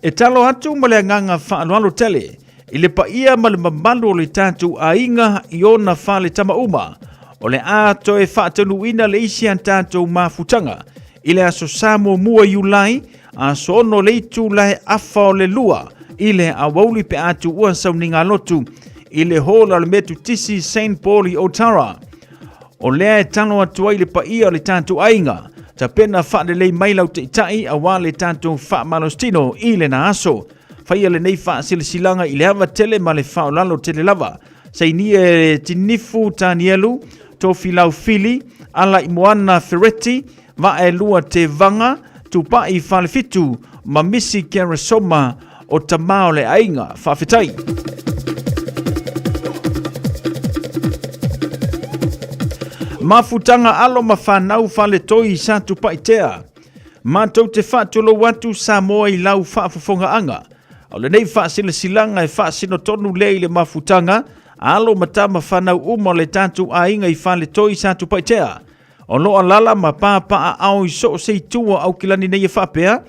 E talo atu ma le agaga faaaloalo tele i le paia ma le mamalu o le tatou aiga i ona fale tama uma. O le a toe faataunuuina le isi a tatou mafutaga i le aso Sa muamua Iulai, aso 6 le itula e afa o le lua i le aoauli pe a tuua sauniga lotu i le hall o le Metutisi St. Paul i Otara. O lea e talo atu ai le paia o le tatou aiga, tapena faalelei mai lau taitai aua le tatou faamalositino i lena aso. Faia lenei faasilasilaga i le ava tele ma le faaolalo tele lava. Sainia e Tinifu Tanielu, Tofilau Fili, Alaimoana Fereti, Vaelua Tevaga, Tupai Falefitu ma Misi Keresoma o Tama o le Aiga. Faafetai. Mafutaga alo ma fanau faletoi i Satupaitea. Matou te faatulou atu Samoa i lau faafofogaaga. O lenei faasilasilaga e faasino tonu lea i le mafutaga alo ma tama fanau uma o le tatou aiga i Faletoi Satupaitea. O lo o alaala ma papaaao i so o se itu o Aukilani nei e faapea,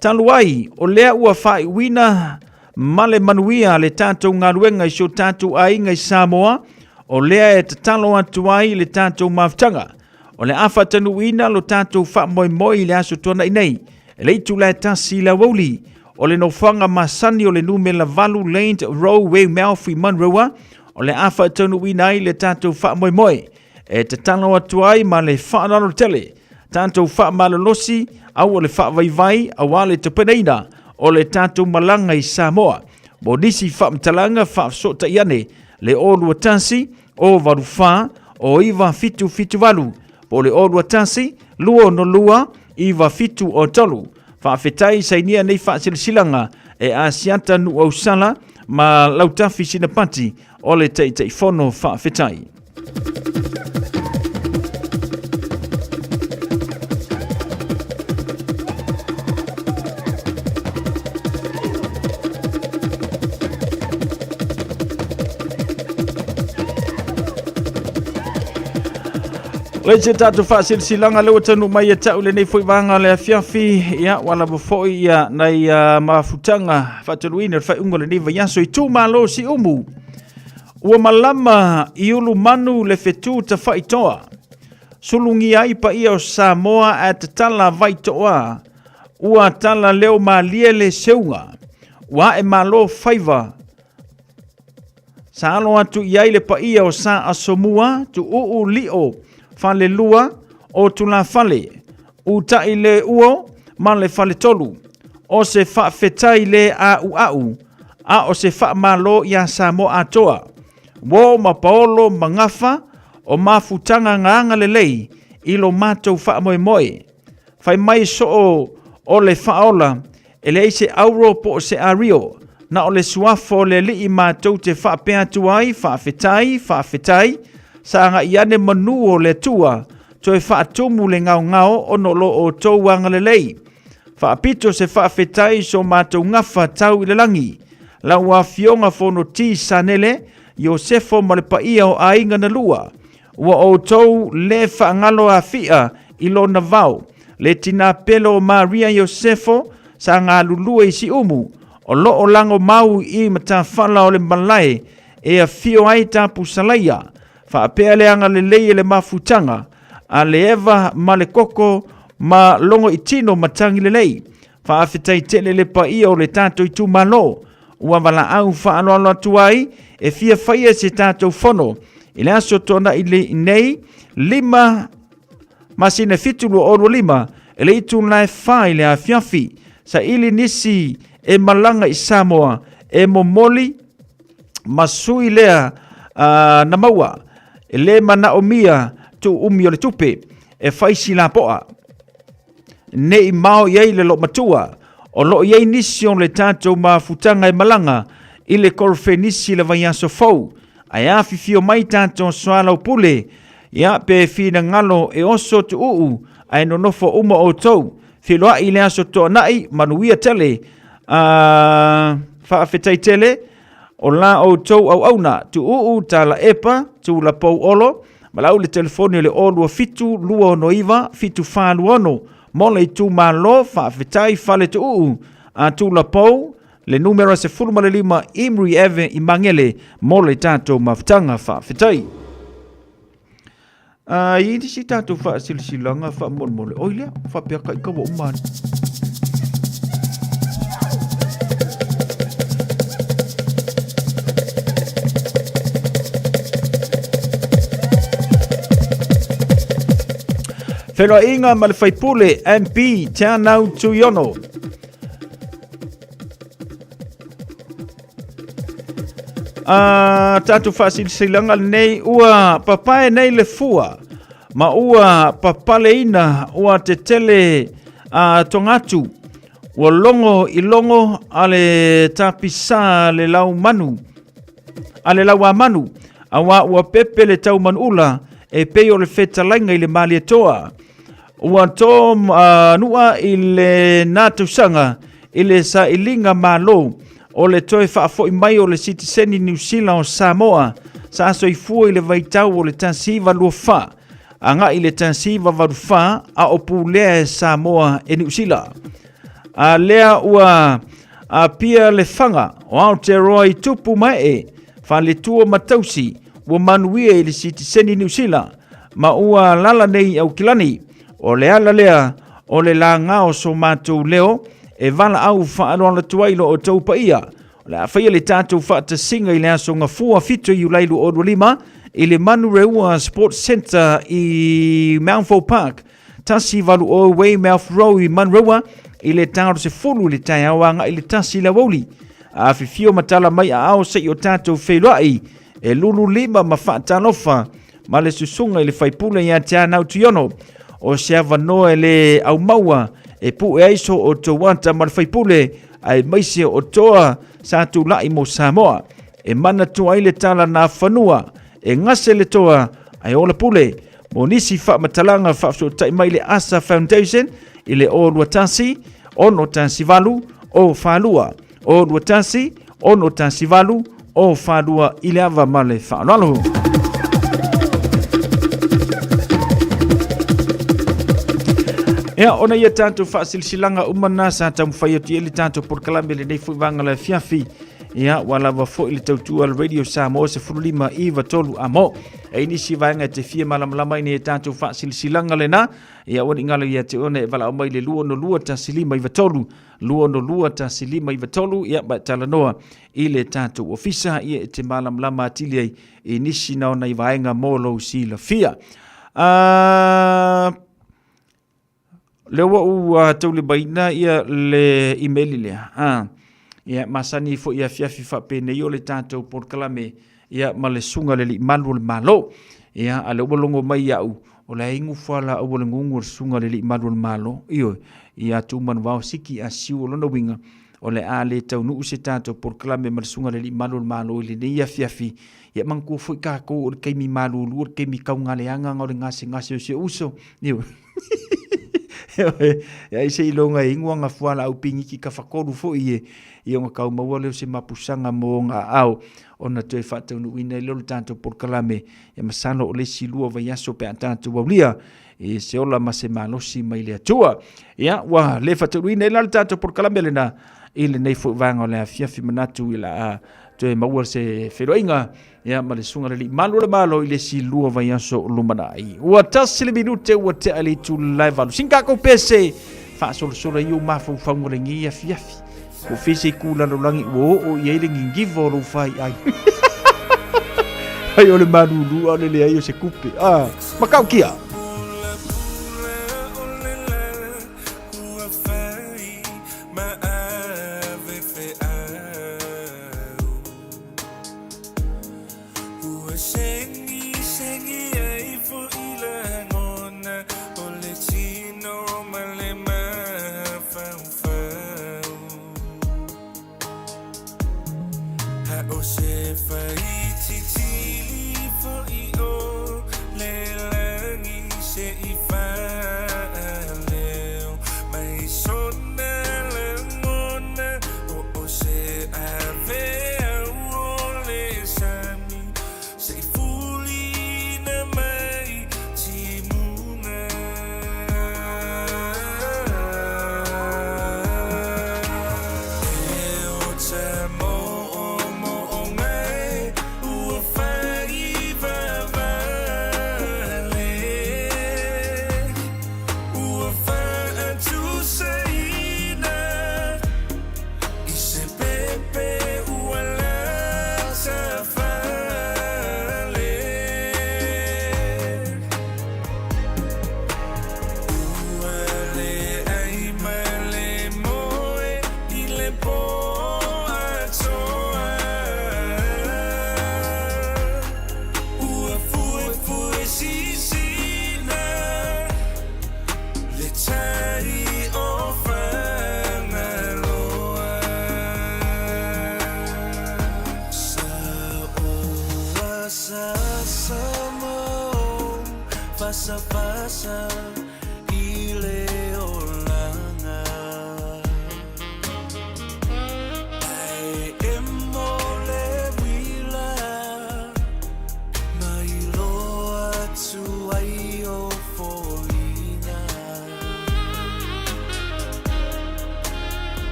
Talu ai, o lea ua faaiuina ma le manuia le tatou galuega i si o tatou aiga i Samoa, o lea e tatalo atu ai le tatou mafutaga. O le a faatanuuina lo tatou faamoemoe i le Aso Tuanai nei, e le itula e 1 i le aoauli, o le nofoaga masani o le numera 8 Land Row Weymouth i Manurewa, o le a faataunuuina ai le tatou faamoemoe. E tatalo atu ai ma le faaaloalo tele, tatou faamalolosi aua le faavaivai aua le tapenaina o le tatou malaga i Samoa. Mo nisi faamatalaga faafesootai ane le 021 084 9778 po o le 021 262 9703. Faafetai sainia nei faasilasilaga e Asiata Nuuausala ma Lautafi Sinapati o le Taitaifono. Faafetai. Le se tatou faasilasilaga lea ua taunuu mai ia te au lenei foi vaega o le afiafi, ia ua lava foi ia nai mafutaga faataluina o le faaiuga o lenei vaiaso itumalo Siumu. Ua malama i Ulumanu le fetu tafaitoa, sulugia ai paia o Samoa ae tatala Vaitoa, ua tala leo malie le seuga, ua ae malo faiva, sa alo atu i ai le paia o Sa Asomua, Tuuu Lio, Falelua, o Tulafale, Utaʻi le Uo ma le Faletolu. O se faafetai le ʻauʻau, a o se faamalo iā Samoa atoa. Uo ma Paolo ma Gafa, o mafutaga na agalelei i lo matou faamoemoe. Fai mai soo o le Faaola, e leai se auro po o se ario, na o le suafa o le Alii matou te faapea atu ai, Faafetai, faafetai, sagai ane manu o le Atua, toe faatumu le gaogao ona o lo outou agalelei. Faapito se faafetai i so matou gafa tau i le lagi, lau Afioga Fonoti Sanele, Iosefo ma le paia o aiga na lua, ua outou le faagalo afia i lona vao, le tina pele o Maria Iosefo sa galulue i Siumu, o lo o lago mau i matafala o le malae e afio ai Tapusalaia, faapea le agalelei e le mafutaga a le eva ma le koko ma logo i tino matagi lelei. Faafetai tele le paia o le tatou itumalo ua valaau faaaloalo atu ai e fia faia se tatou fono i le aso Toonai nei 5 masina 7 2025 e le itula e 4 i le afiafi. Saili nisi e malaga i Samoa e momoli ma sui lea na maua e le manaomia tuuumi o le tupe e fai silapoa. Nei mao i ai le loomatua, o lo o i ai nisi o le tatou mafutaga e malaga i le korofenisi i le vaiaso fou, ae afifio mai tatou soalaupule, ia pe finagalo e oso tuuu ae nonofo uma outou. Feiloai i le aso Toonai, manuia tele. Faafetai tele o la outou auauna, Tuuu Talaepa, Tulapou Olo, ma lau le telefoni o le 027 269 746 mo le itumalo. Faafetai Fale Tuuu a Tulapou, le numera 15 Imri Ave i Magele mo le tatou mafutaga. Faafetai. I nisi tatou faasilasilaga faamolemole, oi lea, faapea kai ka ua uma ane. Feiloaiga ma le faipule MP Teanau Tuiono. A tatou faasilasilaga lenei ua papae nei le fua ma ua papaleina ua tetele a togatu ua logo i logo a le tapisā le lau manu a le lauamanu auā ua pepe le taumanuula e pei o le fetalaiga i le Malietoa. Ua tō nua i le nā tausaga i le sailiga malo o le toe faafoi mai o le sitiseni Niu Sila o Samoa sa soifua i le vaitau o le 1924 agai i le 1984 a o pulea e Samoa e Niu Sila. A lea ua apia le faga o Aotearoa i tupu ma ee, faletua ma tausi ua manuia i le sitiseni Niu Sila ma ua lala nei i Aukilani. O le ala lea o le laga o so matou leo e valaau faaaloalo atu ai lo outou paia. O le a faia le tatou faatasiga i le aso Gafua 7 Iulai 2025 i le Manureua Sports Centre i Mountfort Park, 180 Weymouth Road i Manureua i le ta o le 10 i le taeao agai i le 1 i le aoauli. Afifio ma tala mai aao se i o tatou feiloai e lulu lima ma faatalofa ma le susuga i le faipule ia Teanau Tuiono. O se avanoa e le aumaua e pue ai so outou ata ma le faipule aemaise o toa sa tulai mo Samoa. E manatua ai le tala na fanua, e gase le toa ae ola pule. Mo nisi faamatalaga faafesootai mai le ASA Foundation i le 021 618 042 021 618 042 i le ava ma le faaaloalo. Ia, ona ia tatou faasilasilaga uma na sa taumafai atu i ai le tatou polokalame lenei foi vaega le afiafi. Ia, ua lava foi le tautua a le Radio Samoa 15 93 amo. E i nisi vaega e te fia malamalama ai nei tatou faasilasilaga lena, ia aua ne i galo ia te oe ona e valaau mai i le 262 1593 262 1593, ia ma e talanoa i le tatou ofisa, ia e te malamalama atili ai i nisi na ona i vaega mo lou silafia. Lea ua ou taulimaina ia le email lea. Ia, masani foi i afiafi faapenei o le tatou polokalame. ia ma le susuga i le Alii Malu o le Malo. Ia, a o lea ua logo mai iaʻu, o la e inu fualaau a le gugu o le susuga i le Alii Malu o le Malo, ioe, ia Tuumanuvao Siki Ah Siu. O lona uiga, o le a le taunuu se tatou polokalame ma le susuga i le Alii Malu o le Malo i lenei afiafi. Ia manatua foi tatou o le taimi malulu, o le taimi taugaleaga na o le gasegase o si ou uso. Ioe. Ai seiloga e inu ana fualaau piniki tafatolu foi e, ia ona tau maua lea o se mapusaga mo ona aao ona toe faataunuuina ai lea o le tatou polokalame. Ia masalo o le isi 2 vaiaso pe a tatou aulia i se ola ma se malosi mai le Atua. Ia, ua le faataunuuina ai la le tatou polokalame lena i lenei foi vaega o le afiafi manatu i la a toe maua se feiloaiga ia ma le susuga i le Alii Malu o le Malo i le isi 2 vaiaso o lumanai. Ua 1 le minute ua tea i le itula e 8. Sina tatou pese faasolosolo ai ou mafaufauga o lenei afiafi. Po o fea se itu lalolagi ua oo i ai le niniva o lou faiai. Ai o le malulu a o le leai o se tupe. Ah, matautia!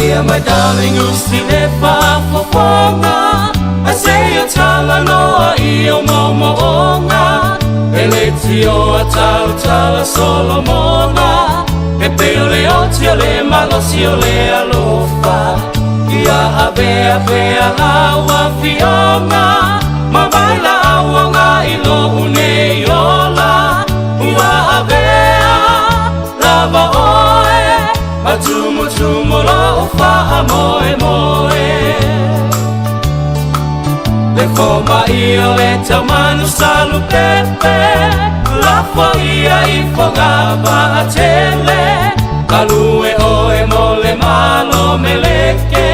Ia my darling usi le faafofoga Ai se o talanoa i o moomooga E le tioa tautala Solomona E pei o le oti o le malosi o le alofa Ia avea pea lau afioga Ma vai lauga i lou nei ola Ua avea lava oe Ma tumutumu lou faamoemoe Le fomai o le taumanu salupepe Lafo ia i Fogapaatele Galue oe mo le Malo meleke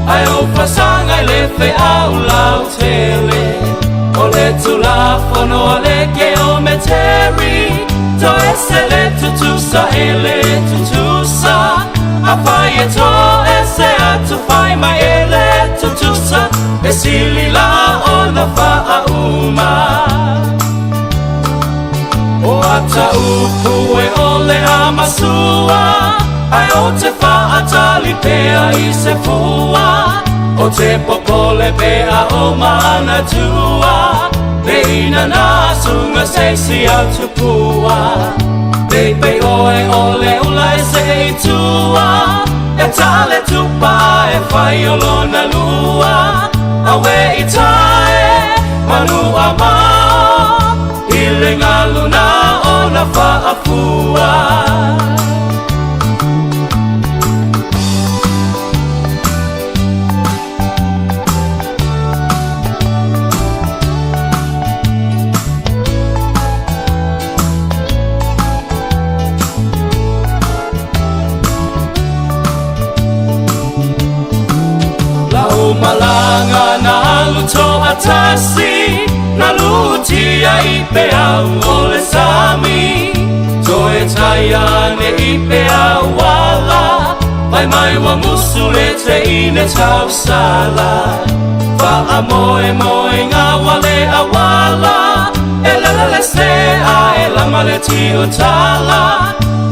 Ae ou fasaga i le feau lautele O le Tulafono a le Keometeri Toese le tutusa e le tutusa Afai e toese atu fai mai e le tutusa E sili la ona faauma O ata upu e o le a masua Ae ou te faatali pea i se fua O te popole pea o manatua Le inana suga se isi au tupua Peipei oe o le ula e see i tua E ta le tupa e fai o lona lua Awe i tae manu a mao I le galu na ona faafua Lau malaga na alu toatasi Na lutia i peau o le sami Toe tai ane i peau ala Fai mai ua musu le teine tausala Faamoemoega ua le auala E lele le sea e lama le tiutala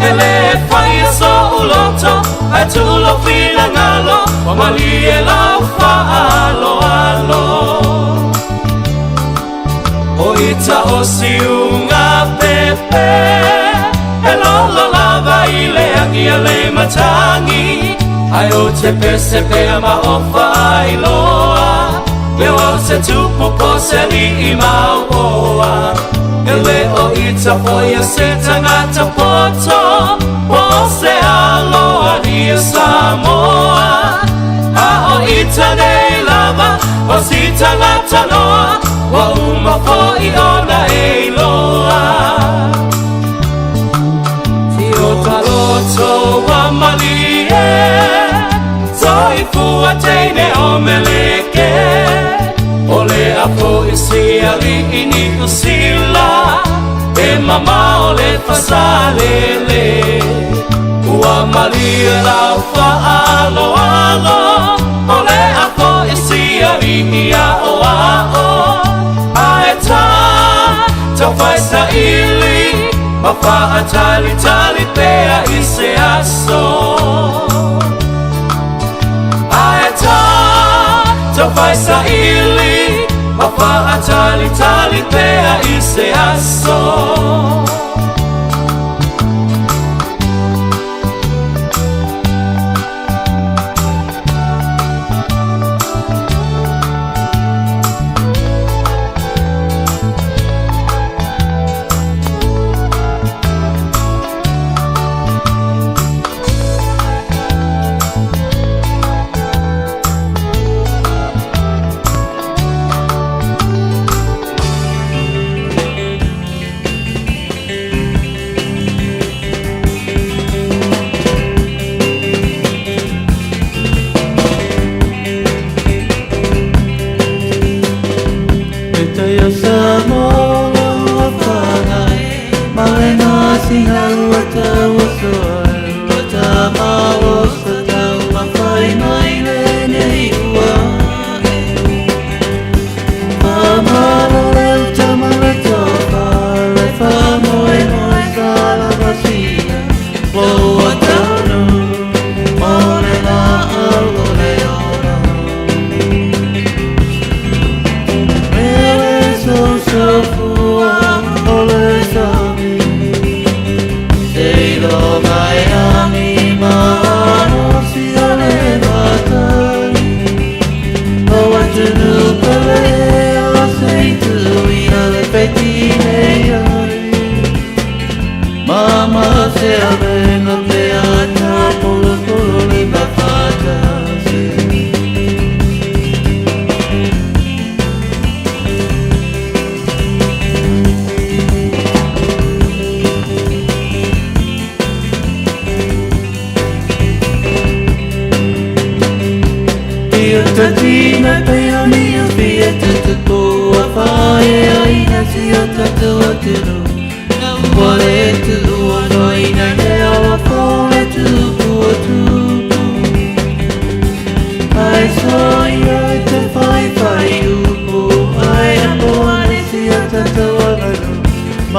E lē faia so'u loto Ae tuu lou finagalo Ua malie lau faaaloalo O ita o siuga pepe E lolo lava i le agi a le matagi Ae ou te pese pea ma ofa ailoa Le o se tupu po se alii maopoa E le o ita foi o se tagata poto Po o se aloalii o Samoa A o ita nei lava o si tagata noa Ua uma foi ona e iloa Tio ta loto ua malie Soifua teine o Meleke O le a foi si alii Niu Sila E mamao le fasalele Ua malie lau faaaloalo O le a foi si alii aoao Ae tā taufai saili Ma faatalitali pea i se aso Ae tā taufai saili Ma faatalitali pea i se aso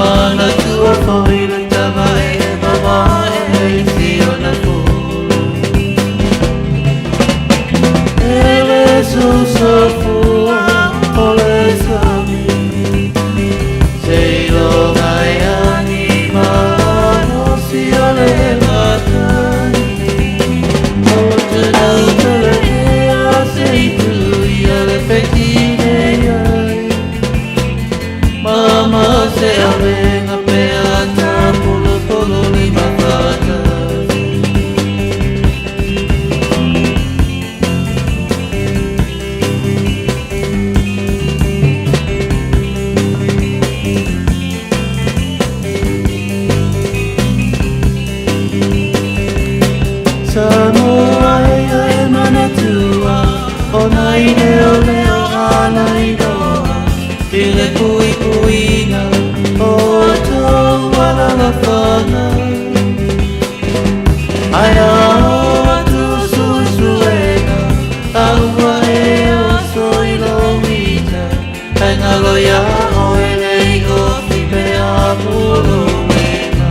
Manatua foi le tama e mamae i si ona pulu. E le susafua o le sami, seiloga e agi malosi o le matagi. O te nau tele ea se i tui o le fetine ai. Mama se avenga pe ata polo polo li mafata. Samoa e e manatua, o nai leo leo ala iloa, i le kui kuiga o tou alalafaga. Ai ao atu suesuega, a ua e oso i lou ita, ai ngalo ia oe le igofi pe a puluena.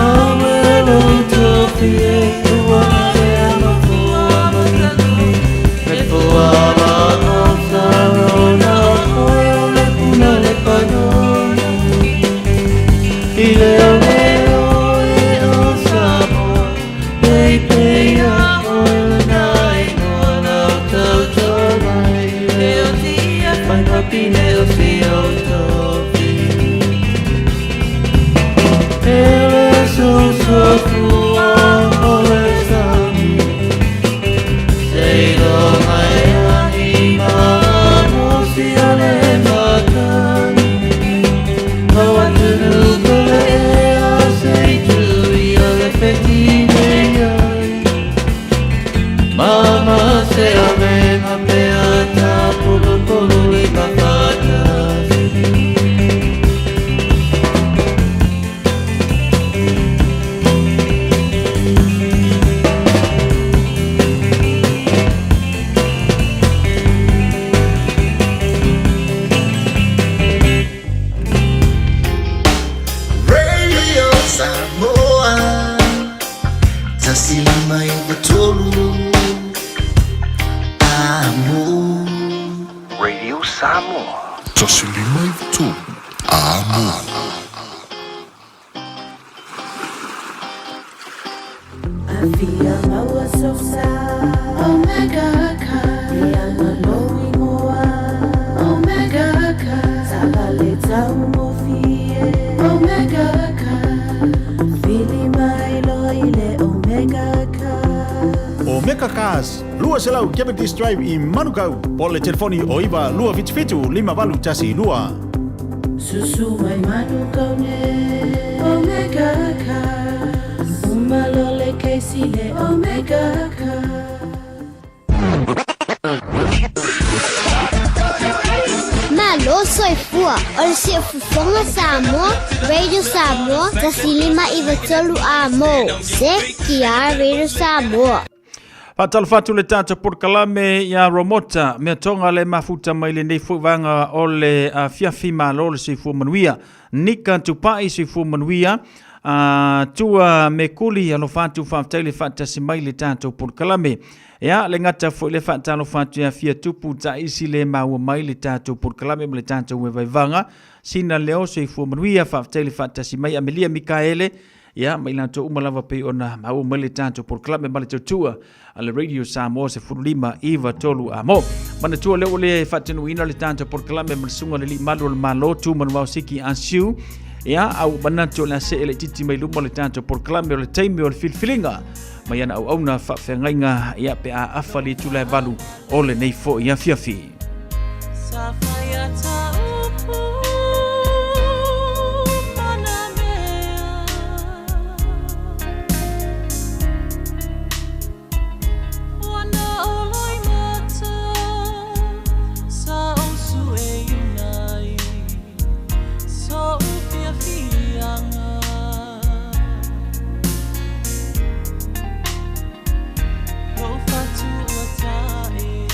Awe lo tofi e ua ea mafua mataku, me fua ma o sarona o koe o le puna le panona. I leo leo e o Samoa, pei pei a oe le nai noa lau tautoa mai. Leo tia whai papine o si o tofi. Ele susafua o le sami, seiloga e agi malosi o le matagi. O atunu kole ea se i tui o le fetine ai. Mama se avenga pe ata polo polo li mafatasi. Radio Samoa, 153 Amo. Radio Samoa. 153 Amo. Afia maua sosa, Omega ka, Ianga loi moa, Omega ka, Sala le tau mo fie, Omega ka, Fili mai loi le Omega ka. Omega Cars, 200 Cavendish Drive i Manukau. Po le telefoni o 9 277 5812. Susu mai Manukau ne, Omega ka, Umalo le keisi le Omega ka. Malo soifua o le siufofoga Samoa, Radio Samoa, 153 amo. Se kia Radio Samoa. Faatalofa atu le tatou polokalame ia Romota, mea tonga le mafuta mai lenei foi vaega o le afiafi malo le soifua manuia. Nika Tupai soifua manuia, tua me kuli alofa atu faafetai le faatasi mai le tatou polokalame. Ia le gata foi le faatalofa atu ia fia tupu taisi le maua mai le tatou polokalame ma le tatou evaivaga. Sina leo soifua manuia faafetai le faatasi mai Amelia Mikaele. Ia mai latou uma lava pei ona maua mai le tatou polokalame ma le tautua a le Radio Samoa 15 93 amo. Manatua lea ua le faatanuuina le tatou polokalame ma le susuga le alii malu o le Malo tu manuvao siki asiu. Ia au manatu o le a see laitiiti mai luma le tatou polokalame o le taimi o le filifiliga mai ana auauna faafeagaiga ia pe a afa le itula e 8 o lenei foi afiafi. Sa whaia ta upu mana mea. Wana o loi mata, sa o su e unai, so u fia fianga. Lou whatu ua tae.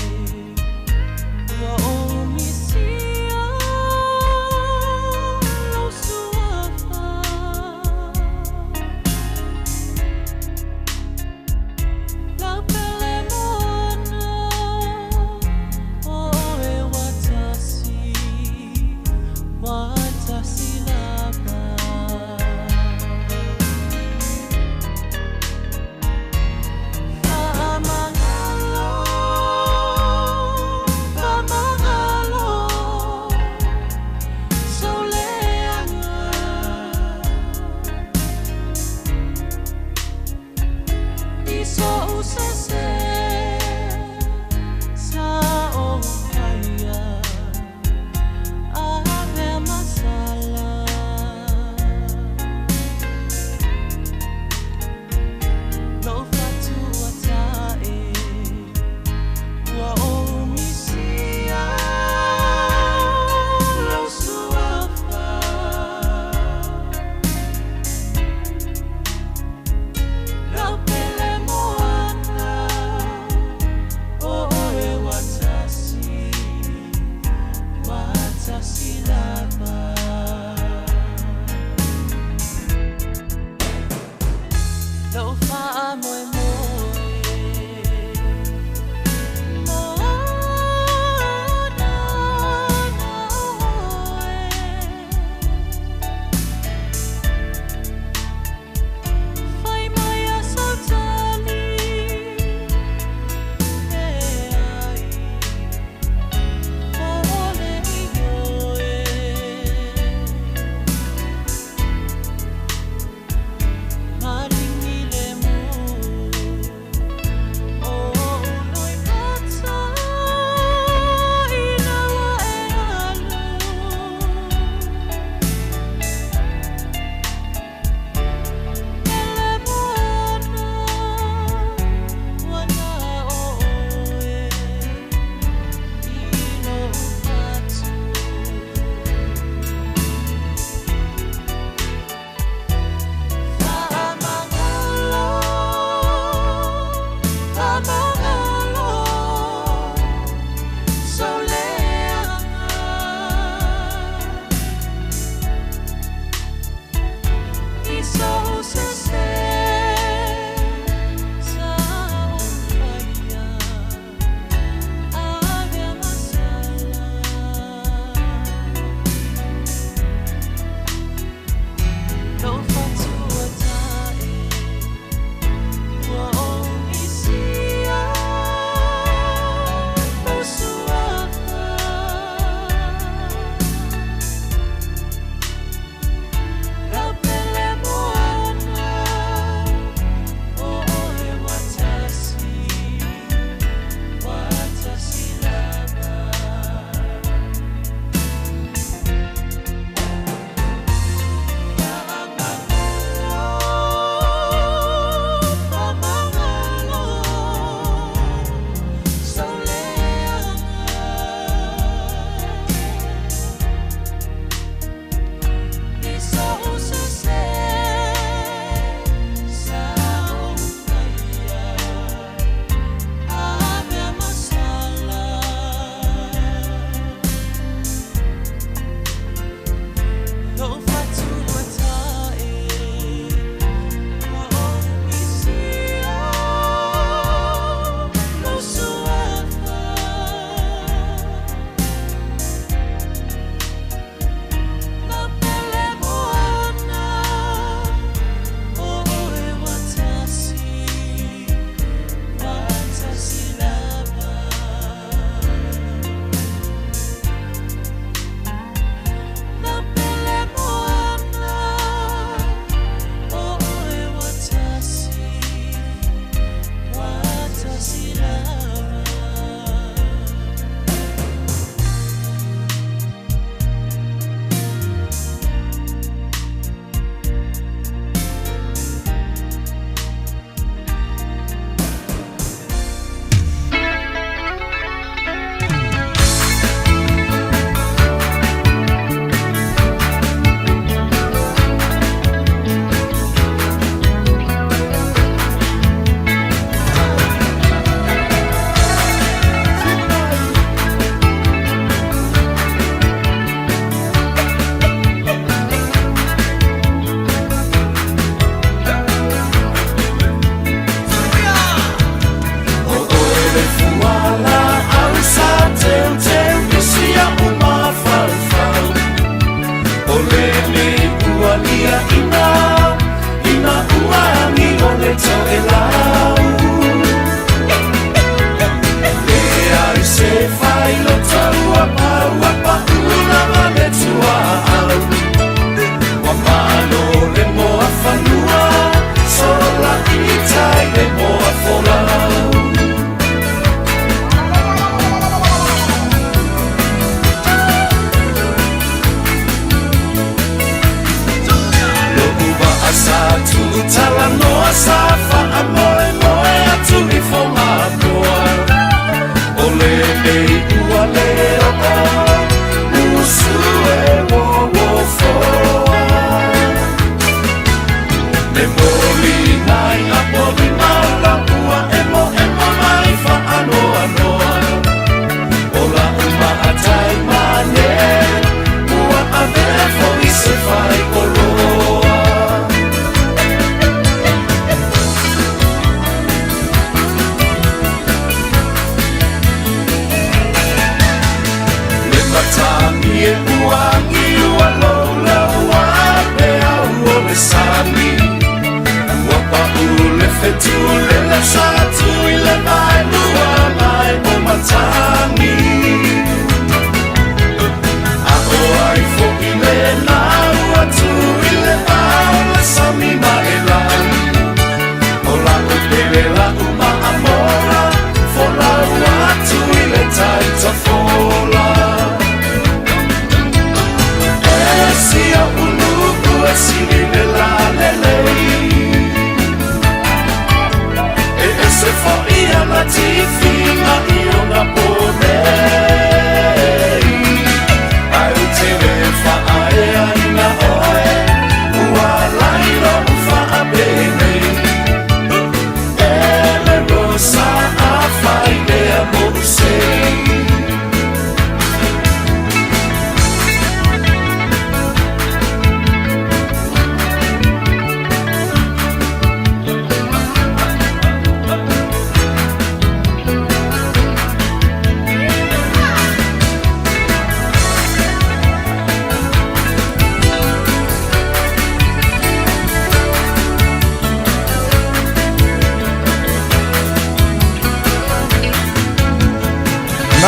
O le nei ua le o.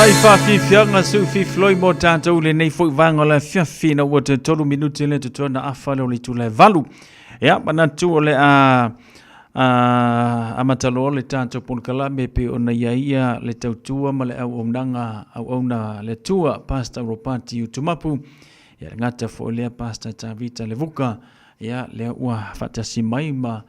Hai faafiafiaga seu fifiloi mo tatou lenei foi vaega o le afiafi ina ua toe 3 minute le totoe ona afa lea o le itula e 8. Ia, manatu o le a amata loa le tatou polokalame e pei ona i ai ia le tautua ma le auaunaga auauna a le Atua, Pastor Ropati Utumapu, ia le gata foi lea Pastor Tavita Levuka, ia lea ua faatasi mai ma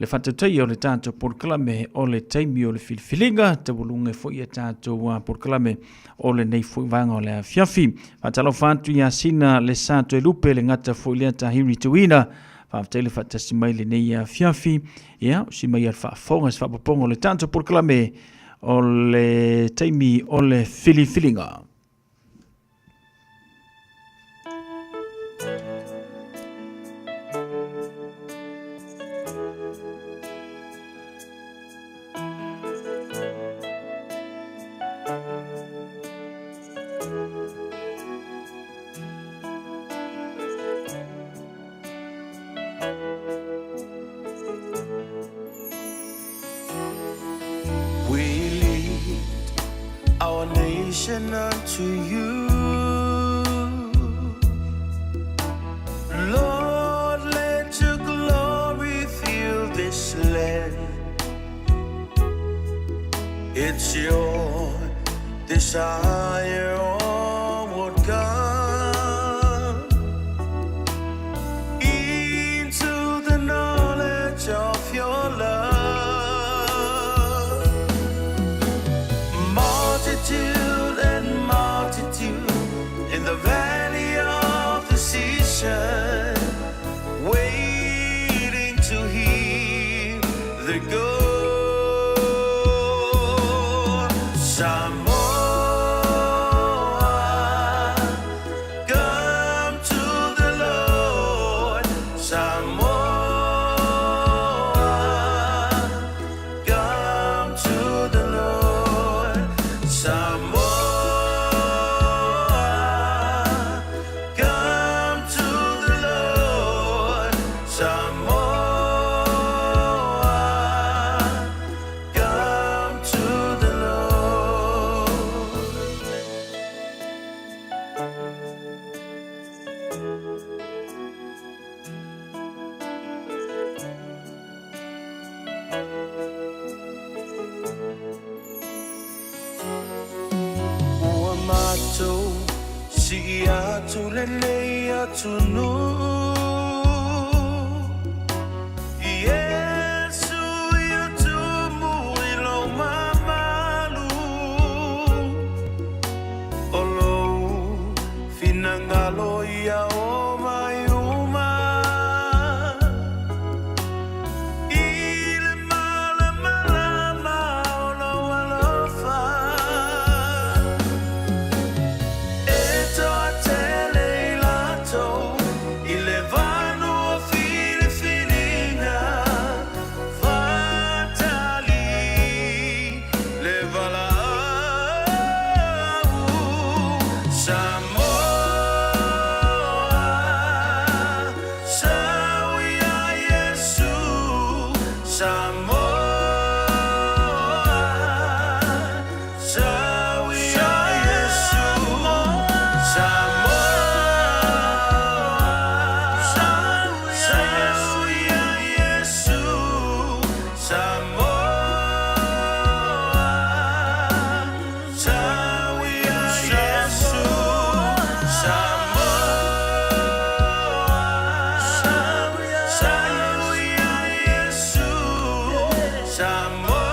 le faatautaia o le tatou polokalame o le taimi o le filifiliga, taualuga ai foi a tatou polokalame o lenei foi vaega o le afiafi. Faatalofa atu ia Sina le Sa Toelupe, le gata foi lea Tahiri Tuina, faafetai le faatasi mai lenei afiafi, ia, si mai a le faafofoga se faapopoga o le tatou polokalame o le taimi o le filifiliga. We lead our nation unto you. Lord, let your glory fill this land. It's your desire, onward God, into the knowledge of your love. Multitude and multitude in the valley of decision, waiting to hear the go. Samoa, come to the Lord. Samoa, come to the Lord. Samoa, come to the Lord. Samoa, come to the Lord. Ua matou sii atu lenei atunuu Iesu ia tumu i lou mamalu O lou finagalo ia o mai uma I le malamalama o lou alofa E toatele i latou i le vanua filifiliga Fatali le valaau Samoa Sau ia Iesu Samoa Sau ia Iesu Samoa Sau ia Iesu Samoa Sau ia Iesu Samoa Sau ia Iesu Samoa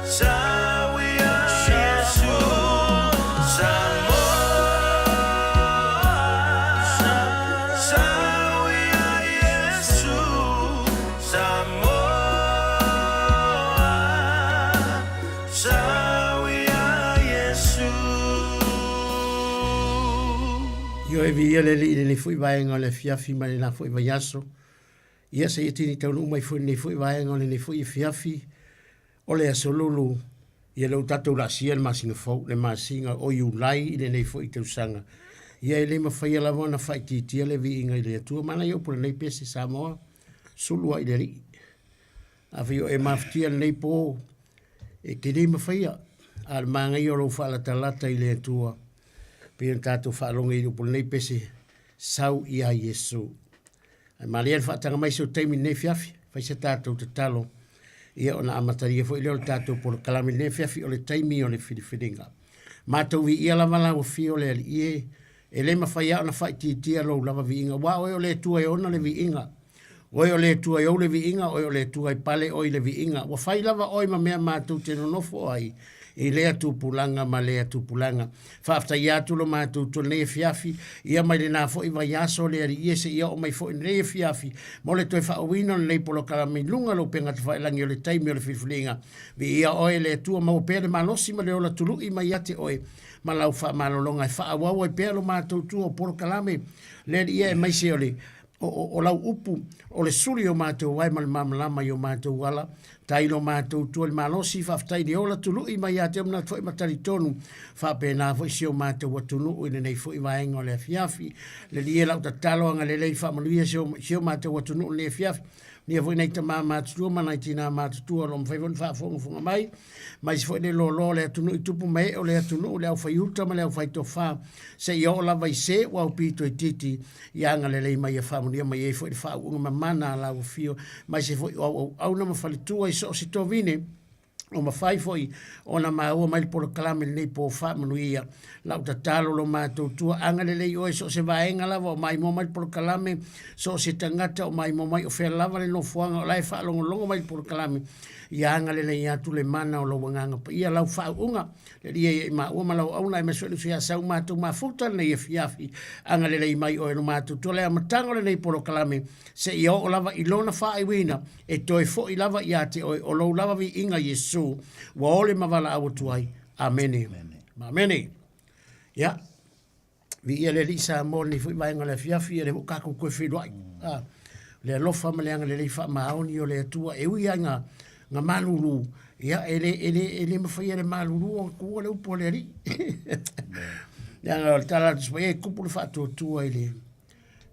Sau ia Iesu Samoa Sau ia Iesu Samoa Sau ia Iesu. Ioe viia le Alii i lenei foi vaega o le afiafi ma lena foi vaiaso. Ia seia tini taunuu mai foi lenei foi vaega o lenei foi afiafi o le aso lulu ia lea ua tatou laasia le masina fou, le masina o Iulai i lenei foi tausaga. Ia e le mafaia lava ona faaitiitia le viiga i le Atua. Manaia upu o lenei pese Samoa, sulu ai i le Alii. Afai o e mafatia lenei po, E te le mafaia, a o le manaia o lou faalatalata i le Atua, pei ona tatou faalogo i upu o lenei pese, sau ia Iesu. Ae malie le faataga mai se taimi lenei afiafi, fai se tatou tatalo, ia ona amatalia foi lea o le tatou polokalame lenei afiafi o le taimi o le filifiliga. Matou viia lava lau afio o le Alii e, e le mafai lava ona faaitiitia lou lava viiga, aua oe o le Atua e ona le viiga. Oe o le Atua e ou le viiga, oe o le Atua e pale oe i le viiga. Ua fai lava oe ma mea matou te nonofo ai i lea tupulaga ma lea tupulaga. Faafetaia atu lo matou Atua i lenei afiafi, ia mai lena foi vaiaso le Alii e seia oo mai foi i lenei afiafi, mo le toe faaauauina o lenei polokalame i luga o le upega tafailagi o le taimi o le filifiliga. Viia oe le Atua, maua pea le malosi ma le ola tului mai ia te oe ma lau faamalologa e faaauau ai pea lo matou Atua o polokalame le Alii e aemaise o le o, o, o lau upu, o le suli o matou ai ma le malamalama i o matou ala. Tai lo matou tua le malosi, faafetai le ola tului mai ia te manatu foi ma talitonu. Faapena foi si o matou atunuu i lenei foi vaega o le afiafi. Le Alii e lau tatalo agalelei faamanuia si o, si o matou atunuu i lenei afiafi. Ia foi nai tama matutua ma nai tina matutua o lo o mafai foi ona faafogafoga mai. Aemaise foi le loaloa o le atunuu i tupu ma ee o le atunuu, le aufaiuta ma le aufaitofa, seia oo lava i se ua aupito itiiti, ia agalelei mai ia faamanuia mai ai foi le faauuga mamana a lau afio, aemaise foi o auauauna ma faletua i so o se tovine, o mafai foi ona maua mai le polokalame i lenei po faamanuia. Lau tatalo lo matou tua, agalelei oe so o se vaega lava o maimoa mai le polokalame, so o se tagata o maimoa mai o fea lava le nofoaga o la e faalogologo mai le polokalame, ia agalelei atu le mana o lou Agaga Paia, lau faauuga, le Alii e ia i maua ma lau auauna, aemaise foi le uso ia Sau matou mafuta lenei afiafi, agalelei mai oe lo matou tua, le amataga o lenei polokalame, seia oo lava i lona faaiuina, e toe foi lava ia te oe, o lou lava viiga Iesu, ua ole ma valaau atu ai. Amene. Ma amene. Ia, Viia le Alii Samoa lenei foi vaega o le afiafi, ia lea foi ua tatou toe feiloai. Ah, le alofa ma le agalelei faamaoni o le Atua, e ui lava ina na malulu, ia e le, e le, e le mafai e le malulu ona tuua le upu a le Alii. Leaga o le tala a le Tusi Paia, e tupu le faatuatua i le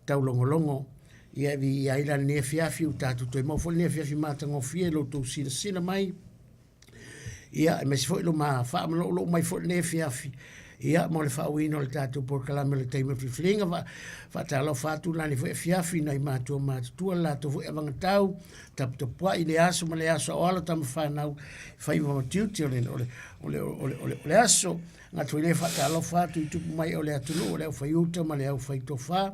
taulogologo. Ia e viia ai la lenei afiafi, ua tatou toe maua foi lenei afiafi matagofie i lo outou silasila mai. Ia, aemaise foi lo ma faamaloouloo mai foi lenei afiafi, ia, mo le faauiina o le tatou polokalame o le taimi o le filifiliga. Fa, faatalofa atu la lenei foi afiafi i nai matua matutua, le latou foi avagatau, taputapuai i le aso ma le aso a o alo tama fanau i faiva ma tiute o le, o le, o le, o le, o le, o le aso. Gata foi lea faatalofa atu i tupu mai o le atunuu, o le aufaiuta ma le aufaitofa,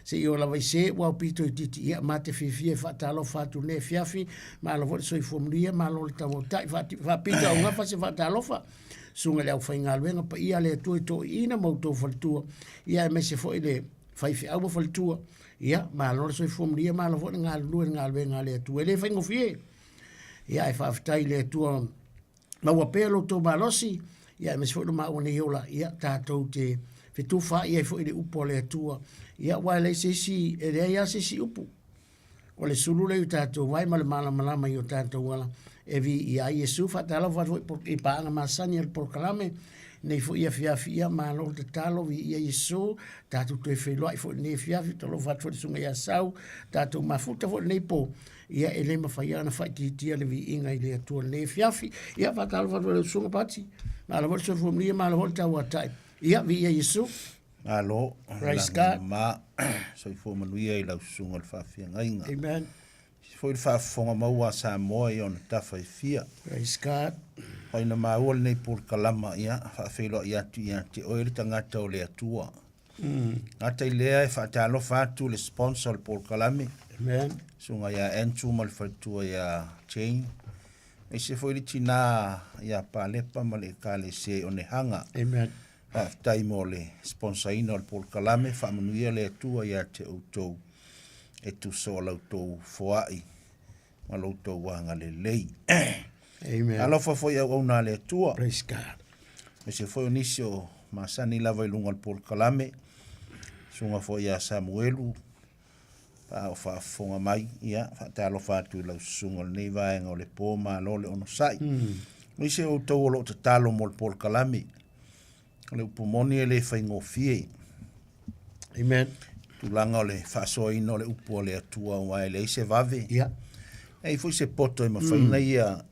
Seia oo lava i se ua aupito itiiti, ia, ma te fiafia e faatalofa atu i lenei afiafi. Malo foi le soifua manuia, malo le tauaotai, faapito augafa se faatalofa. Susuga i le aufaigaluega paia a le Atua i toeaiina ma outou faletua, ia aemaise foi le faifeau ma faletua. Ia, malo le soifua manuia, malo foi le galulue i le galuega a le Atua. E le faigofie. Ia, ae faafetai i le Atua maua pea lo outou malosi, ia aemaise foi lo maua nei ola, ia tatou te fetufaai ai foi i le upu a le Atua. Ia aua e leai se isi, e leai lava se isi upu. O le sulu lea i o tatou vae ma le malamalama i o tatou ala e viia ai Iesu. Faatalofa atu foi i paaga masani a le polokalame nei foi afiafi, ia malo le tatalo, viia Iesu. Tatou toe feiloai foi i lenei afiafi, talofa atu foi i le susuga ia Sau, tatou mafuta foi i lenei po. Ia e le mafai lava ona faaitiitia le viiga i le Atua i lenei afiafi. Ia faatalofa atu i lau Susuga Pati, malo foi le soifua manuia, malo foi le tauatai. Ia, viia Iesu. Malo, Praise God. Ma soifua manuia i lau susuga i le faafeagaiga. Amen. Sisi foi le faafofoga maua a Samoa i ona tafa e fia. Praise God. Faina maua lenei polokalama, ia, faafeiloai atu ia te oe le tagata o le Atua. Gata i lea e faatalofa atu le sponsor o le polokalame. Amen. Susuga ia Andrew ma le faletua ia Jane. Aemaise foi le tina ia Palepa ma le Ekalesia i Onehaga. Amen. Faafetai mo le sponsorina o le polokalame, faamanuia le Atua ia te outou e tusa o la outou foai ma lo outou agalelei. Amen. Alofa foi auauna a le Atua. Praise God. Aemaise foi o nisi o masani lava i luga o le polokalame, susuga foi ia Samuelu, pa o faafofoga mai, ia, faatalofa atu i lau susuga o lenei vaega o le po, malo le onosai. Aemaise outou o lo o tatalo mo le polokalame. O le upu moni e le faigofie. Amen. Tulaga o le faasoaina o le upu a le Atua aua e leai se vave. Ia. E i foi se poto e mafai ona ia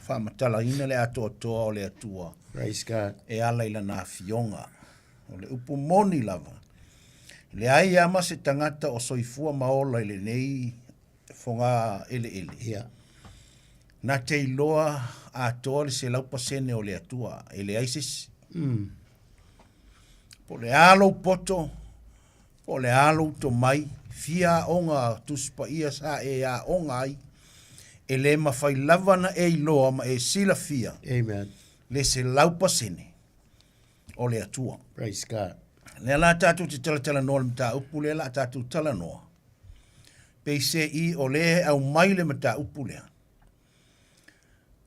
faamatalaina le atoatoa o le Atua. Praise God. E ala i lana afioga. O le upu moni lava, e leai lava ma se tagata o soifua ma ola i lenei fogaeleele. Yeah. Na te iloa atoa le 100% o le Atua, e leai se isi. Po o le a lou poto, Po o le a lou tomai, fia aoga Tusi Paia sa e aoga ai, e le mafai lava ona e iloa ma e silafia Amen. le 100% o le Atua. Praise God. Lea la tatou te talatalanoa i le mataupu lea la a tatou talanoa. Peiseai o lea e aumai le mataupu lea,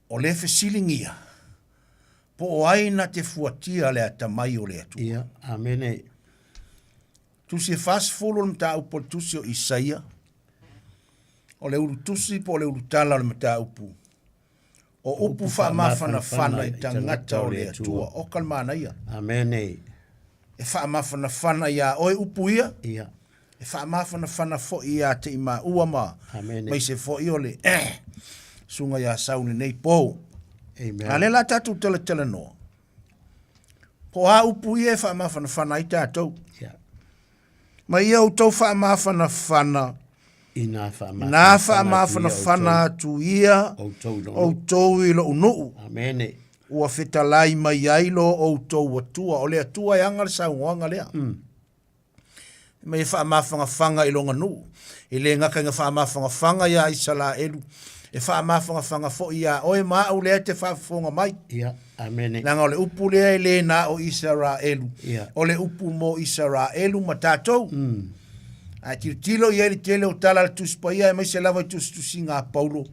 o le fesiligia, Po o ai na te fuatia le atamai o le Atua. Ia, amene. Tusi e 40 o le mataupu o le tusi o Isaia, o le ulutusi po o le ulutala o le mataupu, o upu faamafanafana i tagata o le Atua. Oka le manaia. Amene. E faamafanafana iā oe upu ia. Ia. E faamafanafana foi iā te i maua ma Amene. maise foi o le eh, susuga iā Sau lenei po. Amen. A lea la tatou talatalanoa, po o a upu ia e faamafanafana ai tatou. Yeah. Ma ia outou faamafanafana Ina ina faamafanafana atu ia outou i lou nuu. Amene. Ua fetalai mai ai lo outou Atua. O le Atua e aga le saunoaga lea. Mai e faamafagafaga i lona nuu. E le gata ina faamafagafaga iā Isalaelu, e faamafagafaga foi iā oe ma au lea e te faafofoga mai. Ia, amene. Leaga o le upu lea e le na o Isaraelu. Ia. O le upu mo Isaraelu ma tatou. Ae tilotilo i ai le tele o tala a le Tusi Paia aemaise lava i tusitusiga a Paulo.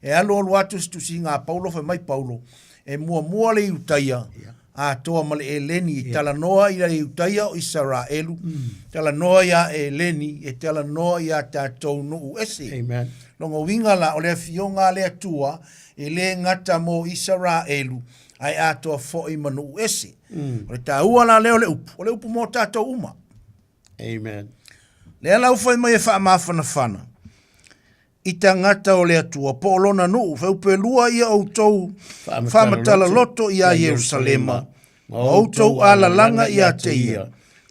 E alu alu lava tusitusiga a Paulo, fai mai Paulo, e muamua le Iutaia, atoa ma le Eleni, e talanoa i le Iutaia o Isaraelu, talanoa iā Eleni, e talanoa iā tatou nuu ese. Amen. Lona uiga la, o le Afioga a le Atua, e le gata mo Isaraelu, ae atoa foi ma nuu ese. O le taua la lea o le upu, o le upu mo tatou uma. Amen. Lea la ua fai mai e faamafanafana i tagata o le Atua, po o lona nuu, feupelua ia outou faamatala loto iā Ierusalema, ma outou alalaga iā te ia,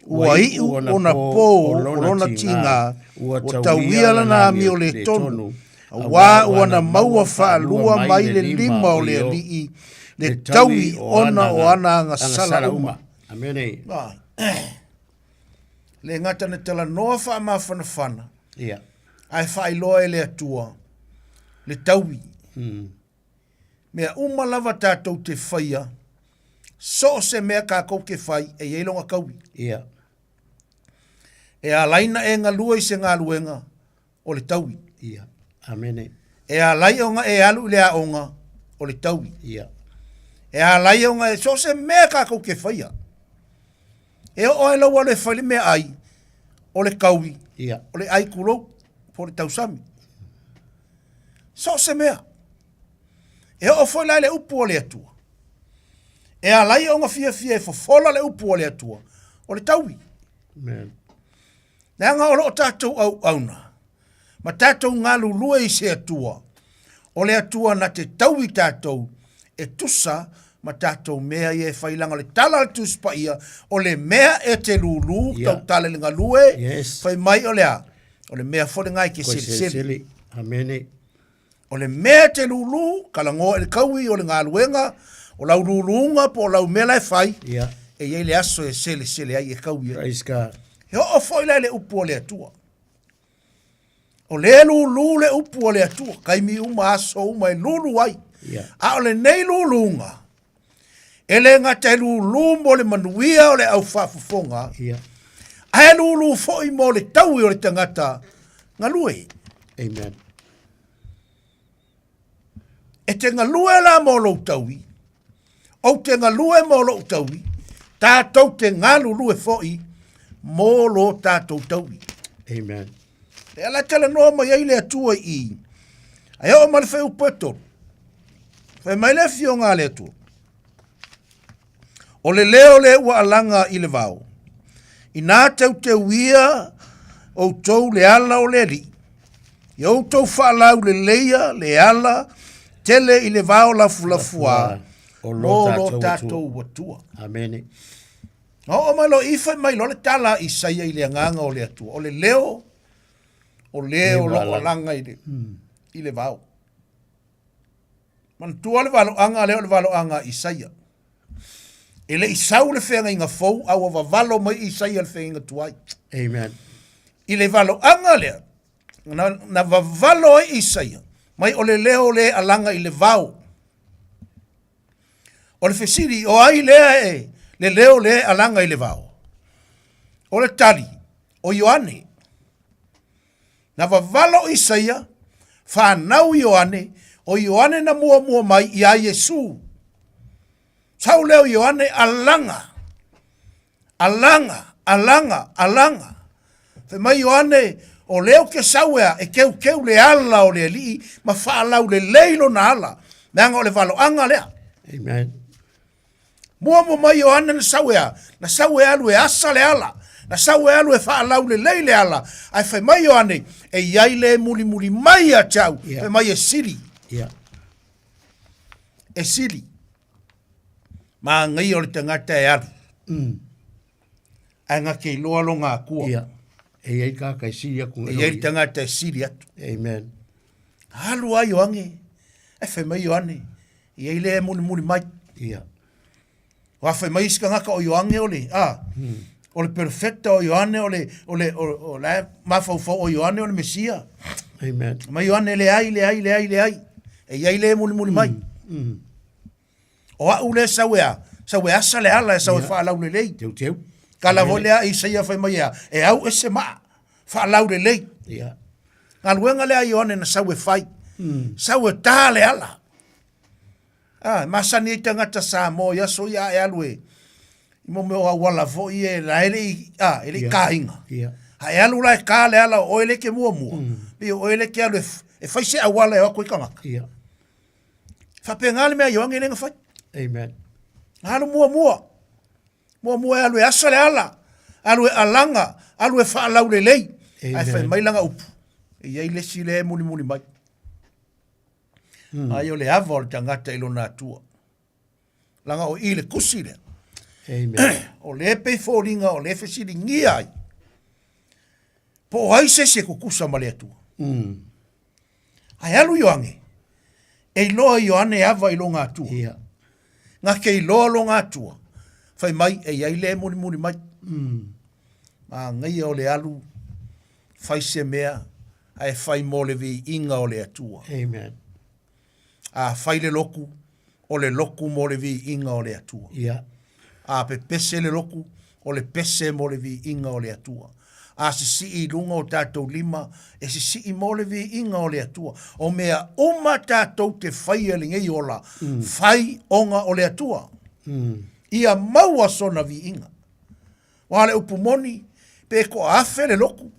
ua iu ona pō o lona tigā, ua tauia lana amio lē tonu, auā ua na maua faalua mai le lima o le Alii le taui ona o ana agasala uma. Amene. Le gata na talanoa faamafanafana, Ia. ae faailoa e le Atua le taui. Mea uma lava tatou te faia, so o se mea kakou ke fai, e i ai lona taui. Ia. E ala ai na e galue i se galuega o le taui. Ia. Amene. E ala ai ona e alu i le aoga o le taui. Ia. E ala ai ona e so o se mea kakou ke faia. E oo ai lau alu e fai le mea ai, o le kaui, Ia. o le ai kulou, po o le tausami. So o se mea. E oo foi la i le upu o le Atua. E ala ai ona fiafia e fofola le upu o le Atua, o le taui. Amen. Leaga o lo o tatou auauna, ma tatou galulue i se Atua, o le Atua na te taui tatou e tusa ma tatou mea ia e fai leaga o le tala a le Tusi Paia, o le mea e te lūlū Ia. tautala i le galue, Yes. fai mai o le a? O le mea foi lena e te Koe selesele. selesele. Amene. O le mea e te lūlū, kalagoa i le kaui o le galuega, o lau lūlūga po o lau mea la e fai, Ia. e i ai le aso e selesele ai e kaui ai. Praise God. He oo foi la i le upu a le Atua. O lea e lūlū le upu a le Atua, taimi uma, aso uma e lūlū ai. Ia. A o lenei lūlūga, e le gata e lūlū mo le manuia o le au faafofoga, Ia. ae lūlū foi mo le taui o le tagata galue. Amen. E te galue la mo lou taui, ou te galue mo lou taui, tatou te galulue foi mo lo tatou taui. Amen. E ala talanoa mai ai le Atua i i. Ae oo ma le fuaiupu e 3. Fai mai le afioga a le Atua. O le leo le ua alaga i le vao. Inā teuteuia outou le ala o le Alii. Ia outou faalauleleia le ala tele i le vao lafulafuā o lo tatou Atua. Amene. Na oo mai loa i fai mai loa le tala a Isaia i le agaga o le Atua, o le leo o le o lo o alaga i le, i le vao. Manatua le valoaga lea o le valoaga a Isaia. E le i sau le feagaiga fou, a ua vavalo mai Isaia le feagaiga tuai. Amen. I le valoaga lea, na, na vavalo ai Isaia, mai o le leo le alaga i le vao. O le fesili, o ai lea e, le leo lea e alaga i le vao? O le tali, o Ioane. Na vavalo Isaia, fanau Ioane, o Ioane na muamua mai iā Iesu. Sau lea o Ioane alaga, alaga, alaga, alaga. Fai mai Ioane, o lea ou te sau ea e keukeu le ala o le Alii ma faalaulelei lona ala, leaga o le valoaga lea. Amen. Muamua mai Ioane na sau ea, na sau e alu e asa le ala, na sau e alu e faalaulelei le ala, ae fai mai Ioane, e i ai le mulimuli mai ia te au, yeah. fai mai e sili. Yeah. E sili. Māngaia o le tagata e alu. Ae gake iloa lona akua. Yeah. E i ai tagata e sili atu. E i ai tagata e sili atu. Amen. Alu ai Ioane, e fai mai Ioane, e i ai le mulimuli mai. Yeah. Wa fai mai isi tagata o Ioane o le, a, o le perfecta o Ioane o le, o le, o, o la e mafaufau o Ioane o le Mesia. Amen. Mai Ioane leai, leai, leai, leai. E i ai le mulimuli mai. O au lea sau e a, sau e asa le ala, e sau e faalaulelei. Teuteu. Kala foi lea Isaia fai mai ea, e au ese maa, faalaulelei. Yeah. Galuega lea a Ioane na sau e fai. Sau e tā le ala. Ah, e masani ai tagata Samoa i aso ia a e alu e, i mo mea o auala foi e la e le i, ah, e le i kāinga. Yeah. A e alu la e kā le ala o oe le ke muamua. Pei o oe le ke alu e, e fai se auala e o atu ai tagata. Yeah. Faapena le mea Ioane le na fai. Amen. Alu muamua. Muamua e alu e asa le ala. Alu e alaga, alu e faalaulelei. Ae fai mai lana upu. E i ai le isi lea e mulimuli mai. Ai o le ava o le tagata i lona Atua. Laga o i le kusi lea. Amen. O lea pei foliga o lea fesiligia ai. Po o ai se isi e kukusa ma le Atua. Ae alu Ioane, e iloa Ioane e ava i lona Atua. Yeah. Gake iloa lona Atua, fai mai e i ai le mulimuli mai. Manaia o le alu, fai se mea, ae fai mo le viiga o le Atua. Amen. A fai le loku, o le loku mo le viiga o le Atua. Yeah. A pepese le loku, o le pese mo le viiga o le Atua. A sisii i luga o tatou lima, e sisii mo le viiga o le Atua. O mea uma tatou te faia i lenei ola, fai ona o le Atua. Ia maua sona viiga. Aua o le upu moni, pe toaafe le loku.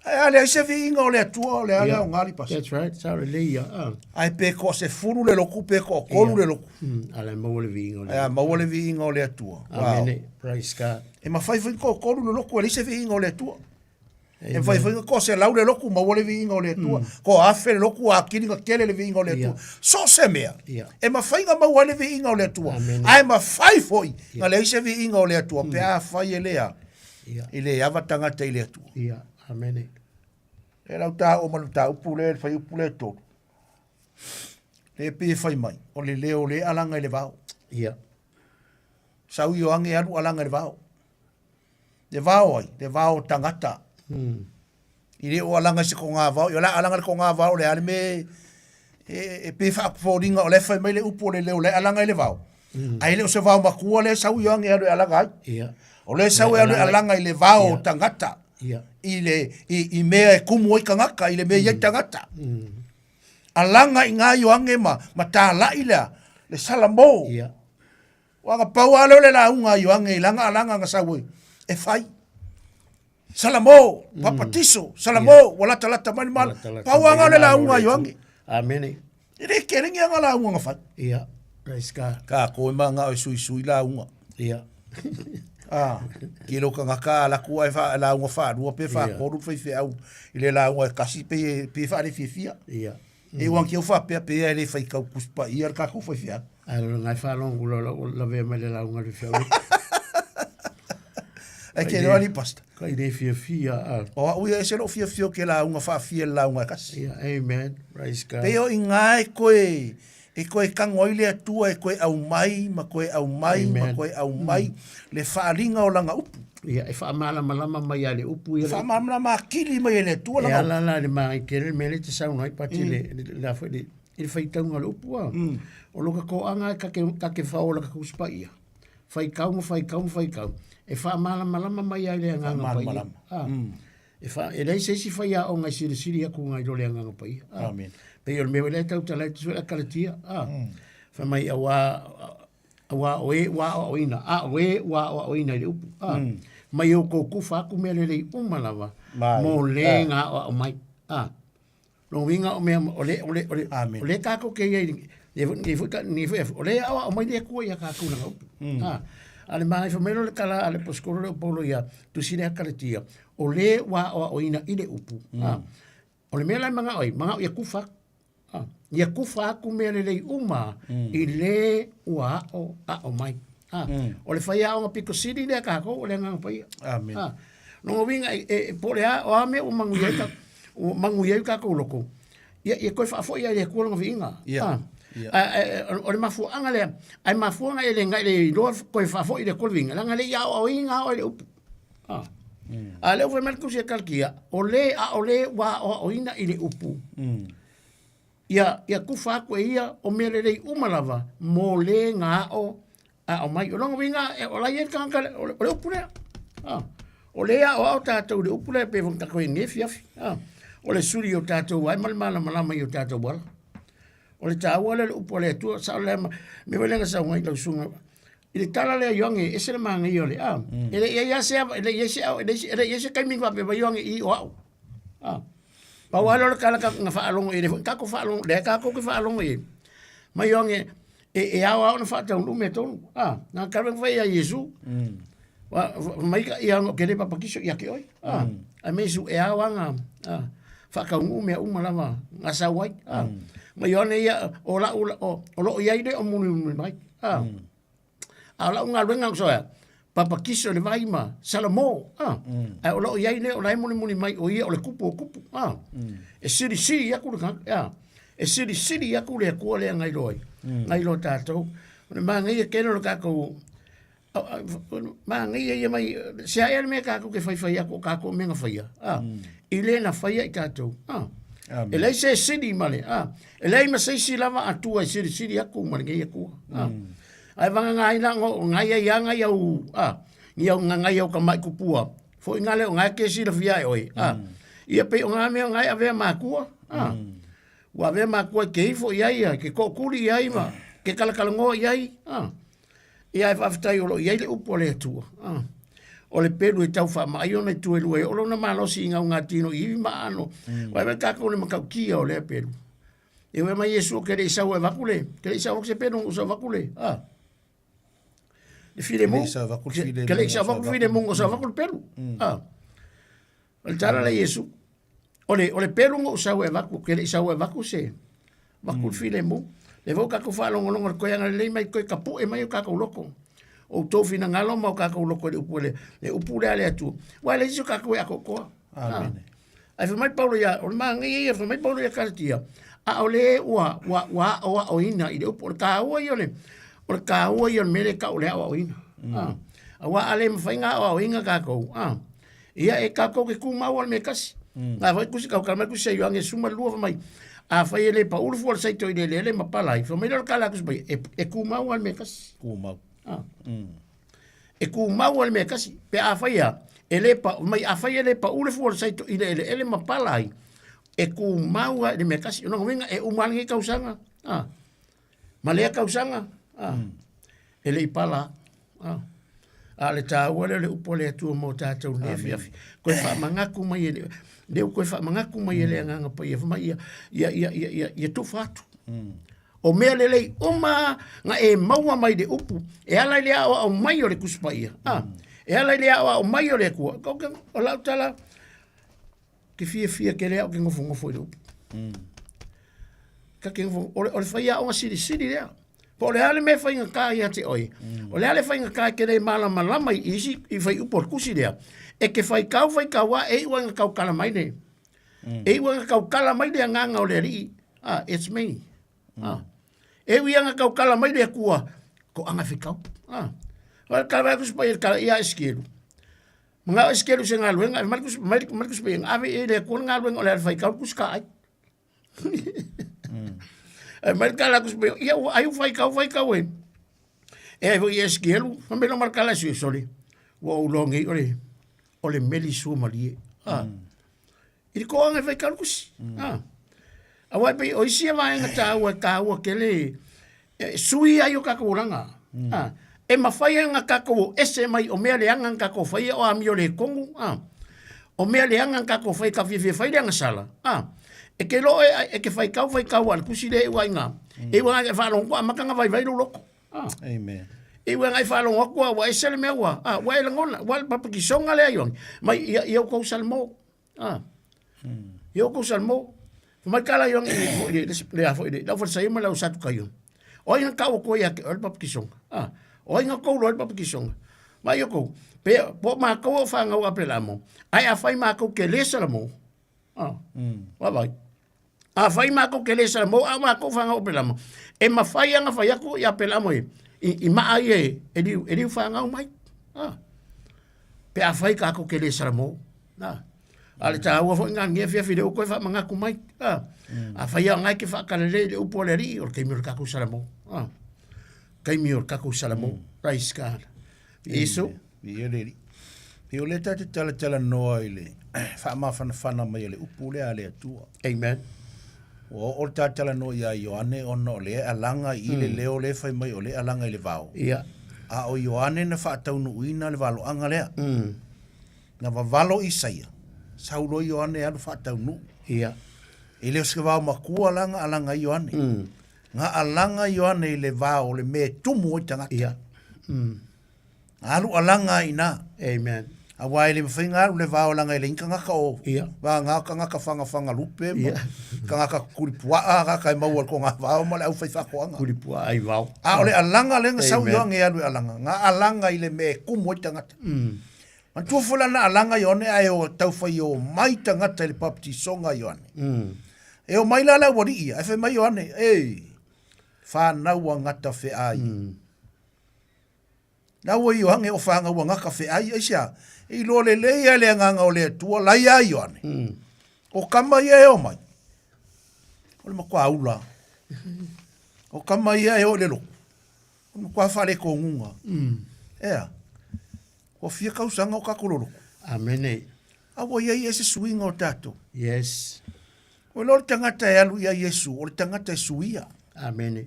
Ae a leai se viiga o le Atua, o le a le aoga le pasi. That's right, sao lelei ia. Ah. Ae pe toasefulu le loku, pe toatolu le loku. A la e maua le viiga o le Ae a maua le viiga o le Atua. Amene. Praise God. E mafai foi ona toatolu le loku e leai se viiga o le Atua. E mafai foi ona toaselau le loku, maua le viiga o le Atua. Toaafe le loku, atili ona tele le viiga o le Atua. So o se mea, e mafai ona maua ai le viiga o le Atua. Ae mafai foi ona leai se viiga o le Atua pe afai e le a, e le ava tagata i le Atua. Ia, amene. E lau ta oo ma le mataupu lea, le fuaiupu lea e 3. Lea pei e fai mai, o le leo le alaga i le vao. Ia. Sau Ioane alu alaga i le vao. Le vao ai, le vao tagata. I le o alaga i se kogavao, i o le a alaga i le kogavao, o le a le mea e, e pei faafoliga o la e fai mai le upu o le leo la e alaga i le vao. Ae le o se vao matua lea e sau Ioane e alu e alaga ai. Ia. O lea e sau e alu e alaga i le vao o tagata. Ia. I le, i, i mea e kumu ai tagata, i le mea i ai tagata. Alaga i ngā Ioane ma, ma tāla'i lea, le Salamo. Ia. Ua na pau lava lea o le lauga a Ioane i lana alaga na sau ai e fai. Salamo, papatiso, Salamo, ua latalata mai le malo. Pau lava o le lauga a Ioane. Amene. E le tele ni ana lauga na fai. Ia, praise God. Kākou e manao e suisui lauga. Ia. Ah, ki lo kangaka ala ku ai fa lauga faalua pe faatolu le faifeau i le lauga e kasi pe pe faalefiafia. Ia. E ua ki au faapea pe e le faitau Tusi Paia le tatou faifeau. Ae o ngai faalogo ku lo lavea mai le lauga le faifeau. Ai ke loa ni pastor. Ka i le fiafia a. O au ia ese lou fiafia o ke lauga faafia i le lauga e kasi. Ia, amen. Praise God. Pei o i ina e koe e koe kago ai le Atua e koe aumai ma koe aumai ma koe aumai le faaaliga o lana upu. Ia, e faamalamalama mai lava i le upu ia. E faamalamalama atili mai e le Atua lana upu. E ala la i le magai tele le mea lea e te saunoa ai Pati i le a foi le i le faitauga o le upu a. O lo ka toaga ta te fao la ka Tusi Paia, faitau ma faitau ma faitau, e faamalamalama mai lava i le Agaga Paia. E wha, e leai se isi faiaoga e silisili atu ngai lo le Agaga Paia. Ah. Amen. Pei o le mea foi lea e tautala ai te sue Ekaletia. Ah. Fai mai auā, auā o e ua aoaoina, a o e ua aoaoina i le upu. Ah. Mai o kou kufa atu mea lelei uma lava, Mai. mo le Ah. nga aoao mai. Ah. Lona uiga o mea, o le, o le, o le, Amen. o le kākou ke iai, nei foi, nei foi, nei foi, o le aoao mai le Atua iā kākou lana upu. Ah. A le magaifo mai loa le tala a le aposetolo lea o Paulo ia Tusi lea Kaletia, o le ua aoaoina i le upu. Ah. O le mea la e manao ai, manao ia kufa aku. Ah. Ia kufa aku mea lelei uma i le ua ao, ao mai. Ah. O le faiaoga pito sili lea kākou o le Agaga Paia. Amen. Ah. Lona uiga e, e, e po o le a, o a mea ua manuia ai ka, ua manuia ai kākou loko, ia, ia toe faafoi lava i le Atua lona viiga. Ia. Ah. Ia. A, a, a, o le mafuaaga lea, ae mafua ona e le ngai le iloa toe faafoi i le Atua le viiga, leaga e le i aoaoina oe i le upu. Ah. A lea ua fai mai le Tusi a Kalatia, o le a o le ua aoaoina i le upu, ia, ia kufa atu e ia o mea lelei uma lava mo le ga ao ao mai. O lona uiga, e, o la e i ai le tagata le, o le, o le upu lea. Ah. O le aoao tatou i le upu lea pei foi ona tatou i ai i lenei afiafi. Ah. O le suli o tatou ai ma le malamalama i o tatou ala. O le taua lea o le upu a le Atua, sao lea ma, mea foi lea na sau ai lau susuga i le tala lea a Ioane, e ese le manaia o le, ah, e le i ai lava se ava, e le i ai se, e le i ai se taimi na faapea mai Ioane i o au. Ah. Pau lava lea o le tala na faalogo i ai, lea foi tatou faalogo, lea tatou te faalogo i ai. Ma Ioane, e, e ao lava ona faataunuu mea tonu. Ah, na tala na fai ia Iesu. Wa, mai ka ia ke le papatiso ia te oe. Ah, ai mai Iesu e ao lava na ah, faataunuu mea uma lava na sau ai. Ah, ma Ioane ia o lau o, o loo iai le o mulimuli mai. Ah. A o lau galuega so ea, papatiso i le vai ma Salamo. Ah. Ae o loo iai lea o la e mulimuli mai o ia o le kupu o kupu. Ah. E silisili atu le tagata. Ah. E silisili atu le Atua lea na iloa ai. Na iloa tatou. O le manaia tele o le tatou manaia ia mai se ae le mea tatou te faifai atu o tatou mea na faia. Ah. I le na faia i tatou. Ah. E leai se sili ma le, ah. E leai ma se isi lava Atua e silisili atu ma lenei Atua. Ah. Ae vagana ai la o ngai ai a ngai au, ah, ni au ngai au tamai kupua. Foi nga lea o ngai ke silafia e oe. Ah. Ia pei o nga mea o ngai avea makua. Ah. Ua avea makua i ke ifo i ai, ke tookuli i ai ma ke kalakalanoa i ai. Ah. Ia e faafetai o lo o i ai le upu a le Atua. Ah. O le pelu e tau faamaai ona itu e lua e oo lona malosi i gaugatino i ivi ma aano. Vaai mai tatou le matautia o lea pelu. E ue mai Iesu ke le i sau e vaku le, ke le i sau atu se pelu o sau vaku le. Ah. Le filemu. Ke le i sau vaku le filemu o sau vaku le pelu. Ah. O le tala le Iesu. O le, o le pelu na ou sau e avatu, ke le i sau e avatu se, avatu le filemu. Lea foi ua tatou faalogologo i le toe agalelei mai, toe tapue mai o tatou loto. O outou finagalo ma o tatou loto i le upu a le, le upu lea a le Atua. Aua e leai se isi o tatou e atoatoa. Amene. Ae fai mai Paulo ia, o le manaia ia, fai mai Paulo ia Kalatia, a o le ua, ua, ua aoaoina i le upu, o le taua ia o le, o le taua ia o le mea lea e tau o le aoaoina. Ah. Aua a le mafai ona aoaoina tatou, ah, Ia e tatou te tumau lava i le mea e tasi. Na fai tusi tautala mai tusi a Ioane 12 fai mai, afai e le pau le fua o le saito i le eleele ma pala ai, fai mai lea o le tala a tusi mai, e, e tumau lava i le mea e tasi. Tumau. Ah. E tumau lava i le mea e tasi. Pe afai a, e le pa, mai afai e le pau le fua o le saito i le eleele ma pala ai, e tumau lava i le mea e tasi. O lona uiga e uma lava lenei tausaga. Ah. Ma lea tausaga, ah, e le i pala. Ah. A o le taua lea o le upu a le Atua mo tatou i lenei afiafi. Toe faamanatu mai e le, lea ua toe faamanatu mai e le Agaga Paia, fai mai ia, ia, ia, ia, ia, ia tufa atu. O mea lelei uma na e maua mai le upu, e ala i le aoao mai o le Tusi Paia. Ah. E ala i le aoao mai o le Atua, o lau tala, ke fiafia tele au ke nofonofo i le upu. Ka ke nofo, o le, o le faiaoga silisili lea. Po o le a le mea e faigata ia te oe, o le a le faigata e te le malamalama i isi i fuaiupu o le tusi lea, e te faitau faitau lava e iu ai ina tautala mai le, e iu ai ina tautala mai le agaga o le Alii, ah, it's me. Ah. E ui anga tautala mai le Atua, toaga e faitau. Ah. O le tala atu se paia i le tala ia Esekielu. Manao Esekielu i se galuega, mai le tusi, mai le tusi paia, ave i ai le Atua le galuega o le a le faitau le tusi taai. Ae mai le tala tusi paia, ia ua ai ua faitau, faitau e. E ai foi Esekielu, fai mai loa ma le tala e sui, sole, ua ou iloa nei o le, o le meli sua malie. Ah. I le toaga e faitau le tusi. Ah. Aua e pei o isi ia vaega taua e taua tele e sui ai o tatou olaga. Ah. E mafai ona tatou o ese mai o mea leaga na tatou faia o amio le tonu. Ah. O mea leaga na tatou faia ka fiafia fai le agasala. Ah. E ke loa e, e ke faitau faitau a le tusi lea e iu ai ina. E iu ai e faalogo amata ona vaivai lou loto. Ah. Amen. E ua ngai faalogo atu a ua ese le mea ua, ah, ua e lagona, ua le papakisonga lea Ioane. Mai ia, ia outou salamo. Ah. Ia outou salamo. Fai mai tala Ioane i le, le, le, a foi le, lau Farisaio ma lau Satukaio. O ai na tau atu ai ia te oe le papakisonga? Ah. O ai na tou loa le papakisonga? Mai outou, pe, po o matou o fanau a Apelamo, ae afai matou te le salamo, ah, vaavaai. Afai matou te le salamo, a o matou fanau o Apelamo, e mafai lava ona fai atu ia Apelamo e, i, i maa ia e, e liu, e liu fanau mai. Ah. Pe afai tatou te le salamo. Ah. A le taua foi ngā ngia fiafi le uku e whaamangaku mai. Ah. Afai a ngai ke whaakalele i le upu o le alii, o le taimi o le tatou salamo. Ah. Taimi o le tatou salamo. Praise God. Isu. Ia le alii. Ia o lea ta te talatalanoa i le faamafanafana mai o le upu lea a le Atua. Amen. Ua oo le talatalanoa ia Ioane ona o lea e alaga i le leo lea e fai mai o lea e alaga i le vao. Ia. A o Ioane na faataunuuina le valoaga lea. Na vavalo Isaia, sau loa Ioane e alu faataunuu. Ia. E le o se vao makua la na alaga ai Ioane. Na alaga Ioane i le vao o le mea e tumu ai tagata. Ia. Alu alaga ai i ina. Amen. Aua e le mafai ona alu le vao leaga e leai ni tagata o Ia. vagana o tagata fagafaga lupe ma Ia. tagata kuli puaa, tagata e maua i le togavao ma le aufaifaatoaga. Kuli puaa i vao. A o le alaga lea na sau Amen. Ioane e alu e alaga, na alaga i le mea e kumu ai tagata. Manatua foi la na alaga Ioane ae o tau fai o mai tagata i le baptisoga a Ioane. E o mai la le aualii ia, ae fai mai Ioane, e, fanau a gata feai. Na ua Ioane o fanau a gata feai, aisea? E iloa lelei lava le agaga o le Atua, laia a Ioane. O tama ia e o mai, o le matua ula. O tama ia e o i le lotu, o le matua faalekonuga. Ea, ua fia tausaga o tatou lolotu. Amene. A ua i ai ea se suiga o tatou? Yes. Ua iloa le tagata e alu ia Iesu, o le tagata e suia. Amene.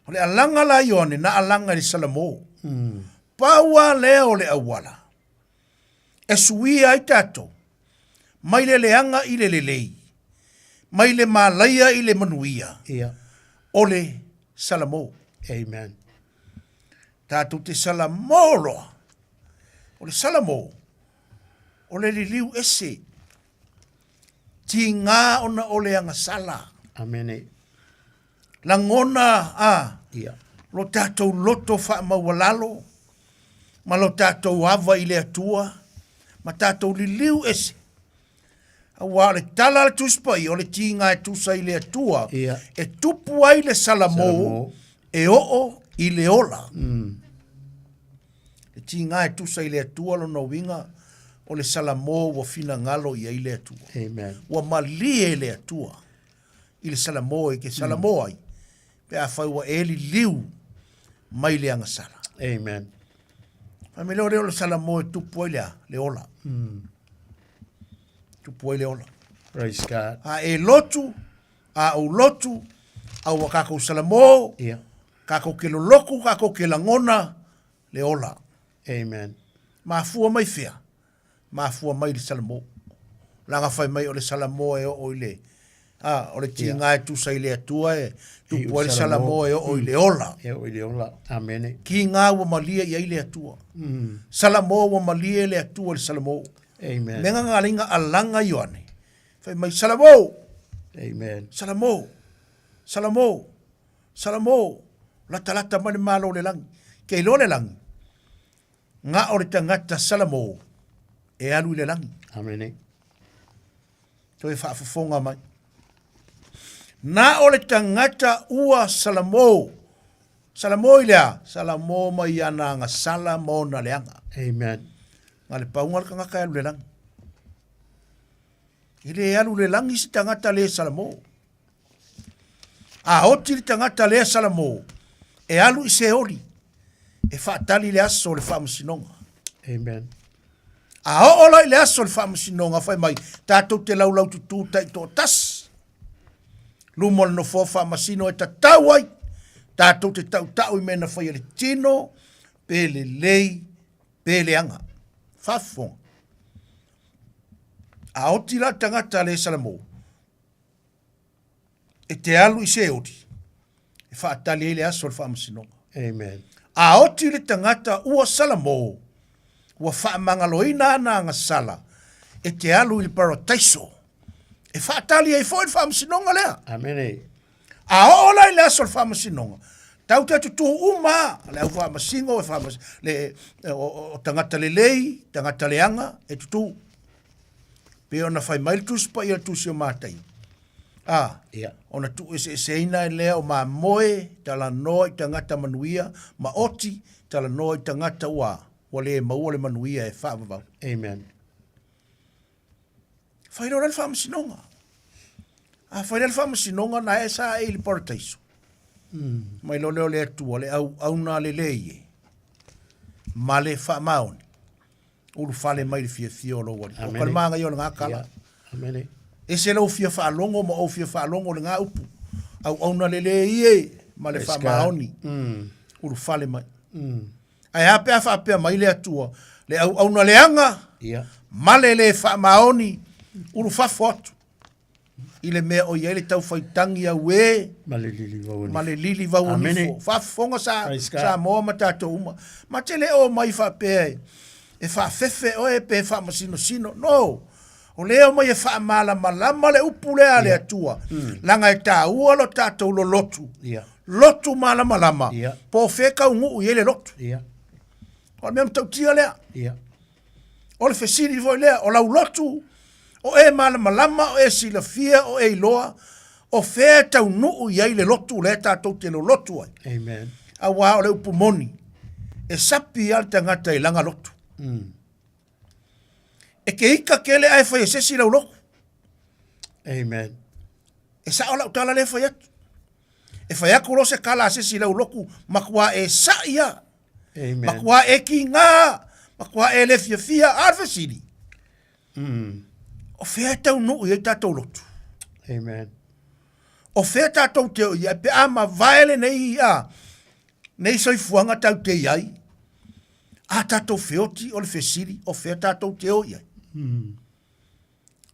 O le alaga la Ioane, na alaga i le Salamo. Pau lava lea o le auala e suia ai tatou mai le leaga i le lelei, mai le malaia i le manuia, Ia. o le Salamo. Amen. Tatou te Salamo loa. O le Salamo, o le liliu ese. Tiga ona o le agasala. Amene. Lagona a Ia. lo tatou loto faamaualalo ma lo tatou ava i le Atua ma tatou liliu ese. Aua o le tala a le Tusi Paia, o le tiga e tusa i le Atua, Ia. e tupu ai le salamo, Salamo. e oo i le ola. Le tiga e tusa i le Atua lona uiga, o le salamo ua finagalo i ai le Atua. Amen. Ua malie le Atua i le salamo e ke salamo ai, pe afai ua e liliu mai le agasala. Amen. Fai mai lea o lea o le salamo e tupu ai le a? Le ola. Tupu ai le ola. Praise God. A e lotu, a ou lotu, a ua kakou salamo, Ia. kakou ke loloku, kakou ke lagona, le ola. Amen. Mafua mai fea? Mafua mai le salamo. Leaga fai mai o le salamo e oo i le, A, o le tiga e tusa i le Atua e tupu ai le Salamo e oo i le ola. E oo i le ola. Amene. Tiga ua malie i ai le Atua. Salamo ua malie le Atua i le Salamo. Amen. Mea nga nga alaga Ioane. Fai mai Salamo. Amen. Salamo. Salamo. Salamo. Latalata mai le Malo o le lagi. Ke iloa le lagi. Nga o le tagata Salamo e alu i le lagi. Amene. Toe faafofoga mai. Na o le tagata ua Salamo. Salamo i le a? Salamo mai ana agasala ma ona leaga. Amen. Na le pauga le tagata e alu le lagi. E le alu le lagi se tagata le Salamo. A oti le tagata lea Salamo, e alu i Seoli, e faatali le aso o le faamasinoga. Amen. A oo la i le aso o le faamasinoga, fai mai, tatou te laulaututū taitoatasi, luma o le nofoa faamasino e tatau ai, tatou te tautau i mea na faia le tino, pe lelei, pe leaga. Faafofoga. A oti la le tagata le Salamo, e te alu i Seoli, e faatali ai le aso o le faamasinoga. Amen. A oti le tagata ua Salamo, ua faamagaloina ana agasala, e te alu i le parataiso, e faatali ai foi le faamasinoga lea. Amene. A oo la i le aso o le faamasinoga, tau te tutū uma le au faamasino, e faamas, le, o, o, o tagata lelei, tagata leaga, e tutū. Pei ona fai mai le Tusi Paia le Tusi o Mataio. A, yeah. ona tuueseeseina ai lea o mamoe, talanoa i tagata manuia, ma oti, talanoa i tagata ua, ua le maua le manuia e faavavau. Amen. Fai loa le faamasinoga. A fai le faamasinoga na e sa e i le parataiso. Mai loa lea o le Atua, le auauna lelei e, ma le faamaoni. Ulufale mai le fiafia o lou Alii. O ka le magaia o lena tala. Amene. Ese lou fia faalogo ma ou fia faalogo lena upu. Auauna lelei e ma le faamaoni. Ulufale mai. Ae a pe a faapea mai le Atua, le auauna leaga ma le le faamaoni, ulufafo atu. i le mea o i ai le taufaitagi auē ma le lilivau o ma le lilivau o nifo. Faafofoga sa, Samoa ma tatou uma. Ma te le o mai faapea e, e faafefe oe pe faamasinosino. No! O lea o mai e faamalamalama le upu lea a le Atua. Leaga e taua lo tatou lolotu. Yeah. Lotu malamalama. Yeah. Po o fea e taunuu i ai le lotu. Yeah. O le mea matautia lea. Yeah. O le fesili foi lea, o lau lotu, o e malamalama, o e silafia, o e iloa, o fea e taunuu i ai le lotu lea tatou te lolotu ai. Amen. Auā o le upu moni, e sapi lava le tagata i lana lotu. E ke ika kele ae fai e se isi lau lotu. Amen. E sao lau tala lea e fai atu. E fai atu loa se tala a se isi i lau lotu, matua e sa'i lava. Amen. Matua e kiga, matua e le fiafia, a le fesili. O fea e taunuu i ai tatou lotu? Amen. O fea tatou te o i ai, pe a mavae lenei a, nei soifuaga tau te i ai, a tatou feoti o le fesili, o fea tatou te o i ai.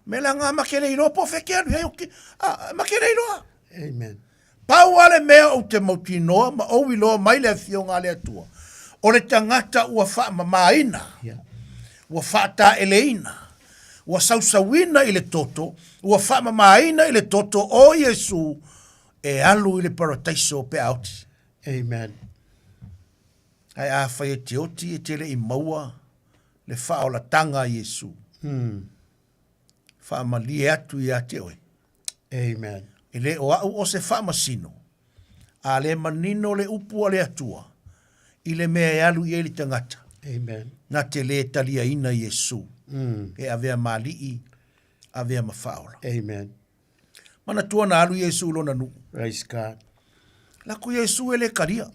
Me la ngā make le iloa po o fea ke alu i ai o ke, a, make le iloa. Amen. Pau lava le mea ou te mautinoa ma ou iloa mai le Afioga a le Atua, o le tagata ua faamamaina, yeah. ua faataeleina, ua sausauina i le toto, ua faamamaina i le toto o Iesu e alu i le parataiso pe a oti. Amen. Ae afai e te oti e te le i maua le faaolataga a Iesu. Faamalie atu ia te oe. Amen. E le o au o se faamasino, a le manino le upu a le Atua i le mea e alu i ai le tagata. Amen. Na te le taliaina Iesu e avea ma alii, avea ma faaola. Amen. Manatua na alu Iesu i lona nuu. Praise God. Lako Iesu e le talia.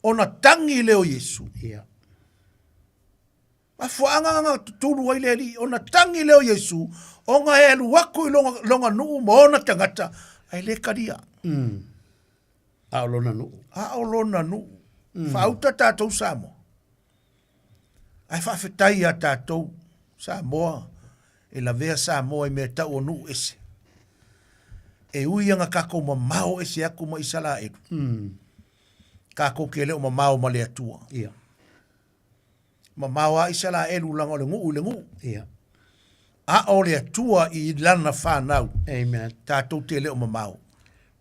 Ona tagi lea o Iesu. Yeah. Mafuaaga na tutulu ai le Alii, ona tagi lea o Iesu, ona e alu atu i lona, lona nuu ma ona tagata, ae le talia. A o lona nuu. A o lona nuu. Faauta tatou Samoa. Ae faafetai ia tatou Samoa e lavea Samoa i mea tau o nuu ese. E ui aga kākou mamao ese aku ma Isalaelu. Kākou ke le o mamao ma le Atua. Ia. Mamao a Isalaelu laga o le nuu i le nuu. Ia. A o le Atua i lana whanau. Amen. Tātou te le o mamao.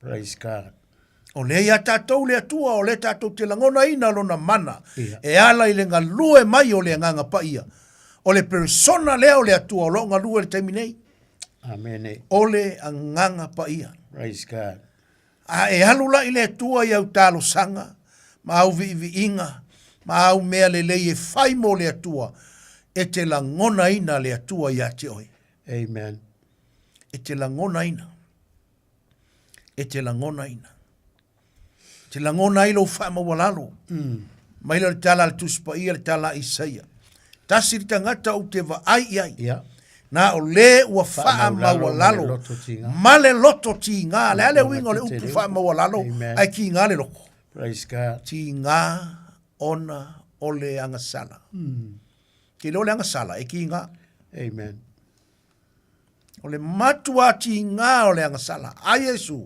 Praise God. O lea iā tātou le Atua, o lea tātou te lagonaina lona mana, Ia. e ala i le galue mai o le Agaga Paia. O le persona lea o le Atua o lo o galue i le taimi nei. Amene. O le Agaga Paia. Praise God. A e alu la i le Atua i au talosaga, ma au viiviiga, ma au mea lelei e fai mo le Atua, e te lagonaina le Atua iā te oe. Amen. E te lagonaina. E te lagonaina. Te lagona ai lou faamaualalo. Mai lea o le tala a le Tusi Paia, le tala a Isaia. Tasi le tagata ou te vaai i ai. Ia. Na o le ua faamaualalo ma le loto tigā. Le a le uiga o le upu faamaualalo ae tigā le loto? Praise God. Tigā ona o le agasala. Ke iloa le agasala e tigā. Amen. O le matua tigā o le agasala. A Iesu,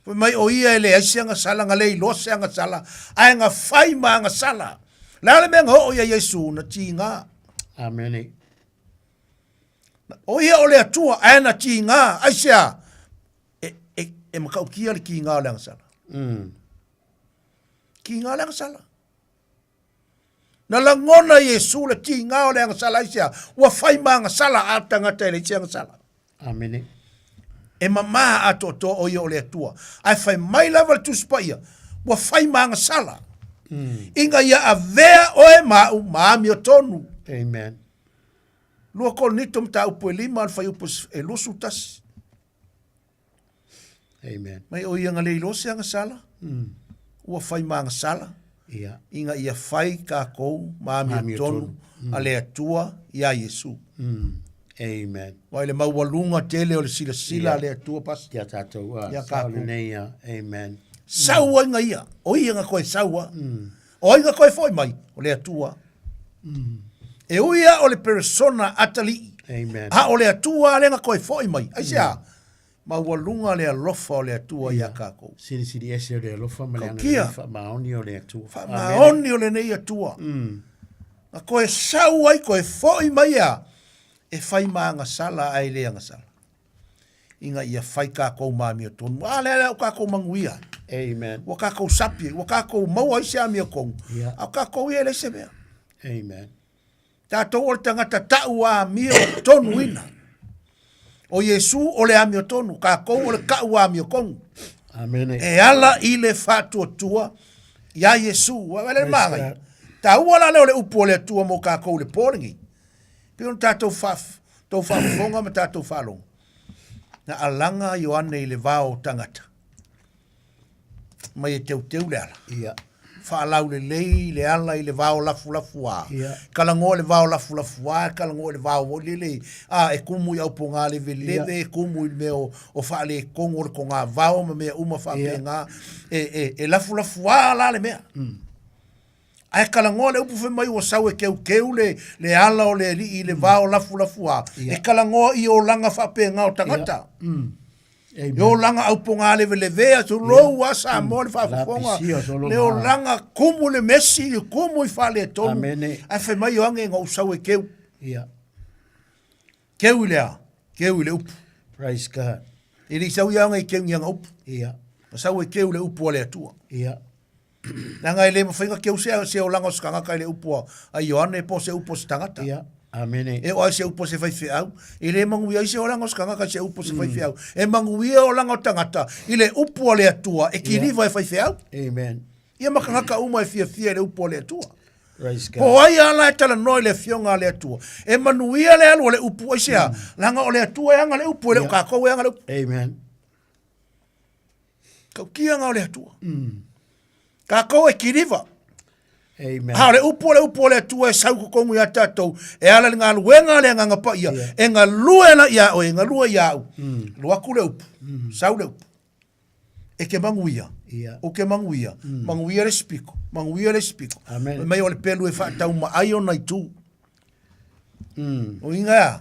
fai mai o ia e leai se agasala, na le iloa se agasala, ae na fai ma agasala. Le a le mea na oo ia Iesu, na tigā. Amene. O ia o le Atua, ae na tigā. Aisea? E, e, e matautia le tigā o le agasala. Tigā le agasala. Na lagona Iesu le tigā o le agasala aisea? Ua fai ma agasala a tagata e leai se agasala. Amene. E mamā atoatoa o ia o le Atua. Ae fai mai lava le Tusi Paia, ua fai ma agasala. Ina ia avea oe ma au ma amiotonu. Amen. Lua Korinito mataupu e lima, le fuaiupu e 21. Amen. Mai o ia nga le iloa se agasala, ua fai ma agasala, Ia. ina ia fai kākou ma amiotonu a le Atua iā Iesu. Amen. Aua i le maualuga tele o le silasila a le Atua pasi. Ia tātou, a, Ia sao kākou. lenei ia. Amen. Sau ai nga ia, o ia nga koe sau a. O ai nga koe foi mai, o le Atua. E ui a o le persona atalii. Amen. A o le Atua lea na koe foi mai. Aisea? Maualuga le alofa o le Atua iā kākou. Silisili ese o le alofa ma le Kaukia. agalelei faamaoni o le Atua. Faamaoni o lenei Atua. Na koe sau ai, koe foi mai a, e fai ma agasala ae le agasala. Ina ia fai kākou ma amiotonu. A lea lea o kākou manuia. Amen. Ua kākou sapi ai, ua kākou maua ai se amiotonu. Ia. A o kākou ia e leai se mea. Amen. Tātou o le tagata ta'u amiotonuina. O Iesu o le amiotonu, kākou o le ka'u amiokonu. Amene. E ala i le faatuatua iā Iesu. Ua le māgai. Taua la lea o le upu o le Atua mo kākou i le pō lenei. Pei ona tātou wha, tou faafofoga ma tātou faalogo. Na alaga Ioane i le vao o tagata. Mai e teuteu le ala. Ia. Faalaulelei le ala i le vao lafulafuā. Ia. Kalagoa i le vao lafulafuā, kalagoa i le vao foi lele, a, e kumu i aupoga leveleve, e kumu i le mea o, o faaletonu o le togavao ma mea uma faapena. E, e, e lafulafuā la le mea. Ae kalagoa le upu fai mai ua sau e keukeu le, le ala o le alii i le vao lafulafuā. Ia. E kalagoa i olaga faapena o tagata. Ia. Le olaga aupoga leveleve tulou a Samoa le faafofoga. Le olaga kumu le mesi, le kumu i faaletonu. Amene. Ae fai mai Ioane na ou sau e keu. Ia. Keu i le a? Keu i le upu. Praise God. E le i sau Ioane e keu ni ana upu. Ia. Na sau e keu le upu a le Atua. Ia. Leaga e le mafai ona keu se, se olaga o se tagata i le upu a, a Ioane po o se upu a se tagata. Ia. Amene. E oo ai se upu a se faifeau, e le manuia ai se olaga o se tagata i se upu a se faifeau. E manuia olaga o tagata i le upu a le Atua e kiliva e faifeau. Amen. Ia ma tagata uma e fiafia i le upu a le Atua. Praise God. Po o ai a la e talanoa i le Afioga a le Atua. E manuia le alu o le upu, aisea? Leaga o le Atua e aga le upu, e le o kākou e aga le upu. Amen. Kaukiaga o le Atua. Kākou e kiliva. Amen. A o le upu o le upu o le Atua e sau totonu iā tātou, e ala i le galuega a le Agaga Paia, e galue la iā oe, e galue iā au. Alu atu le upu, sau le upu. E ke manuia, o ke manuia, manuia le isi piko, manuia le isi piko. Amen. Fai mai o le pelu e faataumaai ona itu. O uiga e a?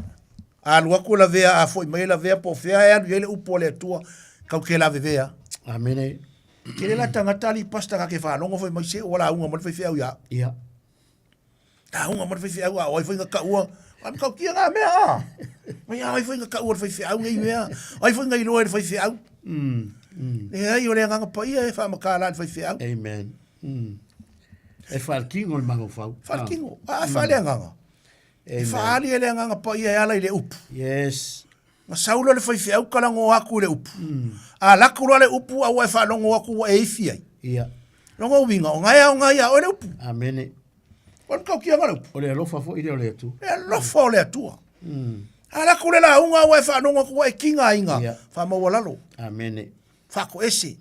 A alu atu e lavea, a foi mai e lavea, po o fea e alu i ai le upu a le Atua, kau ke lavevea. Amene. Tele la tagata alii pastor ka ke faalogo fai mai se ua lauga mai le faifeau ia au. Ia. Lauga mai le faifeau a o ai foi na taua. A matautia ngā mea a. Mai a ai foi na taua le faifeau nei mea. Ai foi na iloa e le faifeau. Leai o le agaga paia e faamatala i le faifeau. Amen. E faaletino le mafaufau. Faaletino. A faaleagaga. E faaali e le agaga paia e ala i le upu. Yes. Na sau loa le faifeau talanoa atu i le upu. A alu atu loa le upu a ua e faalogo atu ua e ifi ai. Ia. Lona uiga, o na e aoga ia oe le upu. Amene. O le matautia le upu. O le alofa foi lea o le Atua. Le alofa o le Atua. A alu atu le lauga a ua e faalogo atu ua e tigaina. Ia. Faamaualalo. Amene. Faatoese.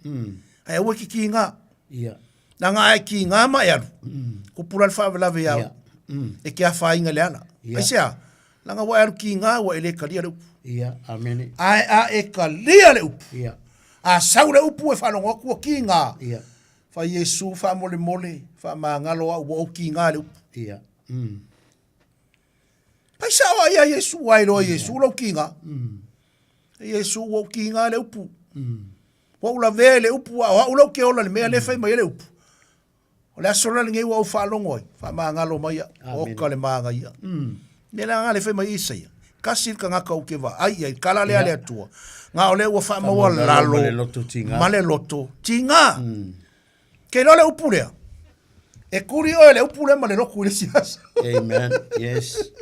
Ae aua e te tiga. Ia. Leaga a e tiga ma e alu, tupu la le faalavelave ia oe. E te afaina i le ala. Aisea? Leaga ua e alu tiga ua e le talia le upu. Ia, amene. Ae a e talia le upu, Ia. a sau le upu e faalogo atu ua tiga, Ia. fai Iesu faamolemole, faamagalo au ua ou tiga i le upu. Ia. Pai sao ai ia Iesu, ua iloa e Iesu lou tiga. Iesu ua ou tiga i le upu. Ua ou lavea i le upu, a o au lea ou te ola i le mea lea e fai mai ai le upu. O le aso la lenei ua ou faalogo ai, faamagalo mai au, oka le manaia. Mea la lea e fai mai Isaia, tasi le tagata ou te vaai i ai, kala lea a le Atua, na o lea ua faamaualalo ma le loto tiga. Ke iloa le upu lea, e kuli oe le upu lea ma le lotu i le isi aso. Amen. Yes.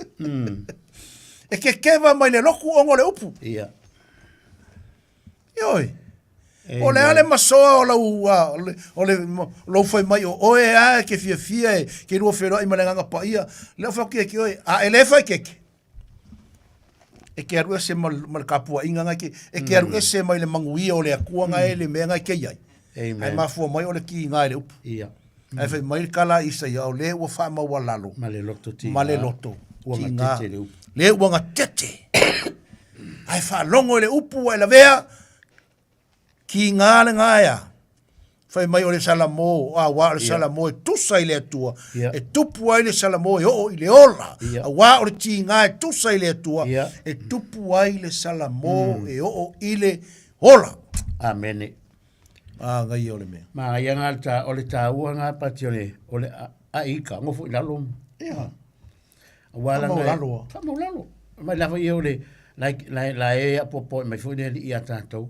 E kekeva mai le lotu ona o le upu. Ia. Ioe. O le a le masoa o lau, o le, lou fai mai o oe a e ke fiafia e ke lua feiloai ma le Agaga Paia, lea o fai atu ia ki oe, a e le fai keke, e ke alu ese ma, ma le tapuaiga nga ke, e ke alu ese mai le manuia o le Atua nga e le mea nga ke iai. Amen. Ae mafua mai o le kiga i le upu. Ia. Ae fai mai le kala a Isaia, o le ua faamaualalo. Ma le loto tiga. Ma le loto Ua gatete le upu. Le ua gatete. Ae faalogo i le upu ua e lavea, kiga le gaea. Fai mai o le Salamo, auā o le Salamo e tusa i le Atua, e tupu ai le Salamo e oo i le ola. Auā o le tiga e tusa i le Atua, e tupu ai le Salamo e oo i le ola. Amene. Manaia o le mea. Manaia nga le ta, o le taua nga pati o le, o le a, a ika, ngofo i lalo. Ia. Aua langa. Faamaulalo a. Faamaulalo. Mai lava ia o le, la, la, la e apoapo mai foi le alii ia tatou.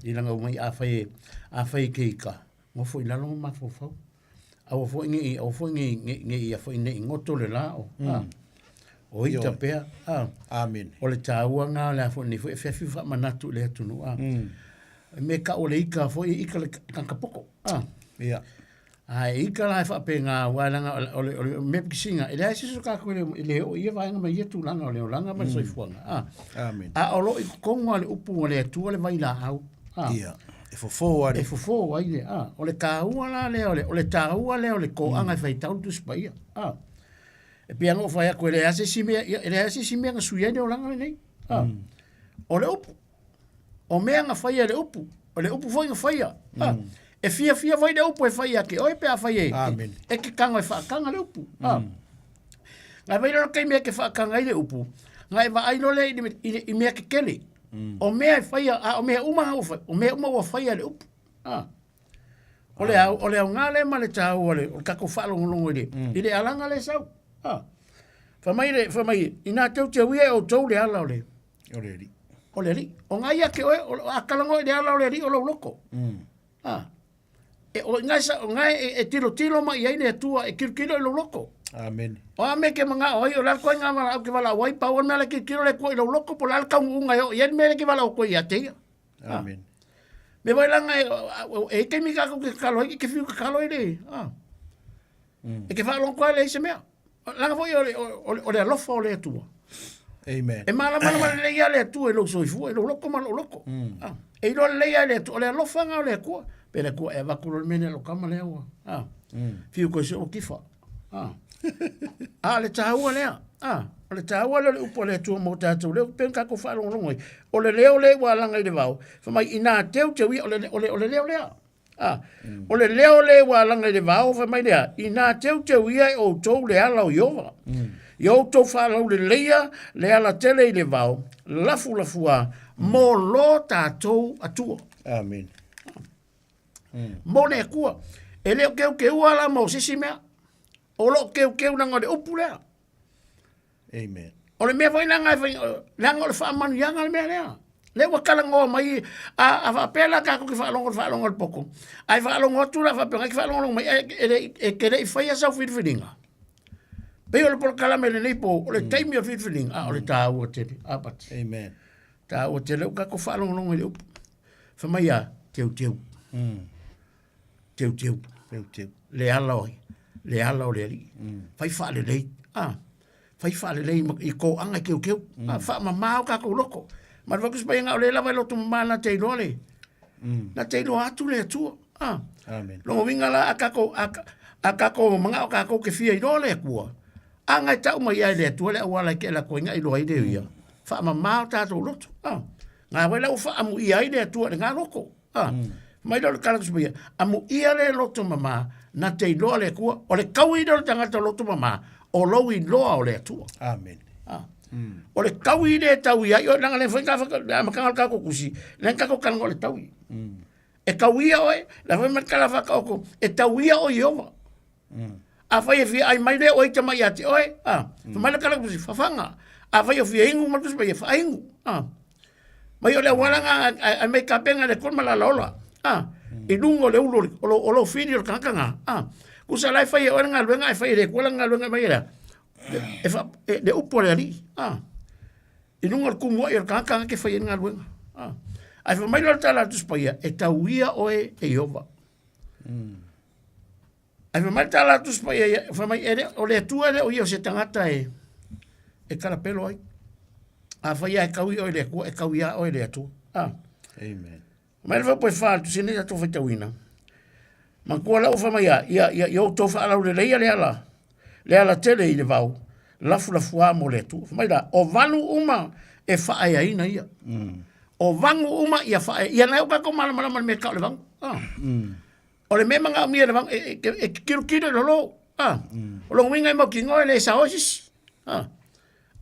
I langa umai a fai e, a fai e ke ika, ngofo i lalo ma mafaufau. Aua foi ne i, aua foi ne i, ne, ne i ia foi ne i goto le la o. O ita pea. Amen. O le taua nga o le a foi nei foi e fiafi faamanatu i le atunuu. Me ka o le ika foi e ika le kakapoko. Ia. A e ika la e faapena aua leaga o le, o le mea pikisinga, e leai se isi o tatou e le oo i ia vaega ma ia tulaga o le olaga ma le soifuaga. Amen. A o lo o i totonu lava o le upu a le Atua le vailaau. Ia. E fofo ai le. E fofo ai le, o le taua la lea o le, o le taua lea o le toaga e faitau le Tusi Paia. E pei lava ona ou fai atu, e leai se isi mea, e leai se isi mea na sui ai le olaga lenei. O le upu. O mea na faia e le upu, o le upu foi na faia. E fiafia foi le upu e fai ia te oe pe afai e, Amen. e ke kago e faakaga le upu. Ngai vai loa le taimi e ke faakaga ai le upu, ngai vaai loa lea i le, i le, i mea kekele. O mea e faia, a o mea uma na ua fai, o mea uma ua faia e le upu. O le au, o le aoga lea ma le taua o le, o le tatou faalogologo i le, i le alaga lea e sau. Fai mai le, fai mai, inā teuteuia e outou le ala o le, O le alii. O le alii. O ngai ia ke oe, o, a talanoa i le ala o le alii o lou loko. E, o ngai sa, o ngai e, e tilotilo mai i ai le Atua, e tilotilo i lou loko. Amen. O a mea e ke mangao ai, o le a le koe ngā valaau ke valaau ai, pau o le mea la e tilotilo le Atua i lou loko, po o le a le taunuuga e oo i ai le mea lea e ke valaau atu ai ia te ia. Amen. Me wai langa e, e, e taimi kākou ke tatalo ai, ke whiu tatalo ai le, E ke whaalongo ai le i se mea. Langa foi o le, o le, o le alofa o le Atua. Amen. E malamalama lelei lava le Atua i lou soifua, i lou loko ma lou loko. E iloa lelei lava e le Atua, o le alofa lena o le Atua. Pe le Atua e avatu loa le mea lea i lou tama lea ua, fiu koe se ua kifa. A o le taua lea, o le taua lea o le upu a le Atua mo tatou lea pei ona tatou faalogologo ai. O le leo lea ua alaga i le vao, fai mai inā teuteu ia, o le, o le, o le leo lea. O le leo lea ua alaga i le vao, fai mai lea, inā teuteu ia e outou le ala o Ieova. Ia outou faalauleleia le alatele i le vao, lafulafuā, mo lo tatou Atua. Amen. Mo le Atua. E le o keukeua la mo se isi mea. O lo o keukeu leaga o le upu lea. Amen. O le mea foi leaga e fai, leaga o le faamanuiaga le mea lea. Lea ua talanoa mai, a, a faapea la tatou te faalogo i le faalogo a le poto, ae faalogo atu la faapea, e te faalogologo mai, ae e le, e te le i faia sau filifiliga. Pei o le polokalame i lenei po, o le taimi o le filifiliga, a o le taua tele. A Pati. Amen. Taua tele o tatou faalogologo i le upu. Fai mai a, teuteu. Teuteu. Teuteu. Le ala o, le ala o le Alii. Fai faalelei. Ah, fai faalelei i toaga e teuteu. Ah, faamama o tatou loto. Ma le fai atu o lea lava e loto mama na te iloa le, na te iloa atu le Atua. Ah. Amen. Lona uiga la a tatou, a, a tatou manao tatou te fia iloa le Atua, a ngai tau mai ai le Atua le auala e te alu atu ai na iloa ai le ia. Faamama o tatou loto. Ah. Ngā wai la ua faamuia ai le Atua i lena loto. Ah. Mai lea o le tala tusi paia, amuia le loto mama, na te iloa le Atua, o le taui lea o le tagata loto mama, o lou iloa o le Atua. Amen. Ah. O le taui lea e taui ai, o leaga lea foi ta whaka, le amataga o le tatou tusi, lea tatou talanoa o le taui. E tauia oe, la foi ma le tala whakaoko, e tauia oe Ieova. Afai e fia ai mai le oe i tama ia te oe, a, mm. mai le kala kusi fafaga. Afai o fia ingu ma kusi mai e whaingu, a. Mai o le awala nga ai mai kapenga le kol malala ola, a. I lunga o le ulu o lo, o lo fili o le kanga nga, a. Kusa lai whai e oe nga luenga e whai e le kuala nga luenga mai e lea. E, wha, e, le upo le ali, a. I luga o le kumu ai o le kanga ke whai e nga luenga, a. Ai wha mai lo tala atu spaia, e tauia oe e Iova. Ae fai mai le tala a Tusi Paia ia, fai mai, e le, o le Atua le o ia o se tagata e, e kalapelo ai. Afai lava e taui oe i le Atua, e taui lava oe i le Atua. Ah. Amen. Mai le faupo e wha, le tusi nei tatou faitauina. Matua lau fai mai a, ia, ia, ia outou faalauleleia le ala, le ala tele i le vao, lafulafuā mo le Atua. Fai mai la, o valu uma e faaeaina ia. O vagu uma ia faaea, ia nai o tatou malamalama i le mea e tau o le vagu. Ah. O le mea manaomia e le vagu, e, e, e tilotilo i lalo. Ah. O lona uiga e mautinoa e le sao ai se isi. Ah.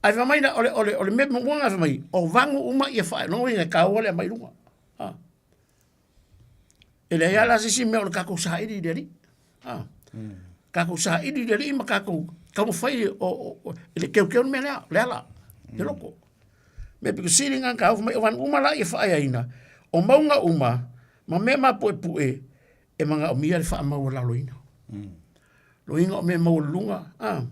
Ae fai mai la, o le, o le, o le mea muamua lena fai mai, o vagu uma ia faaea. Lona uiga e taua le aumai i luga. Ah. E leai lava la se isi mea o le tatou saili i le Alii. Ah. Tatou saili i le Alii ma tatou taumafai o, o, o, i le teuteu le mea lea, le ala, le loko. Mea pito sili lena na taofi mai, o vagu uma la ia faaeaina, o mauga uma, ma mea mapuepue e manaomia le faamaualaloina. Loiga o mea maualuluga, a,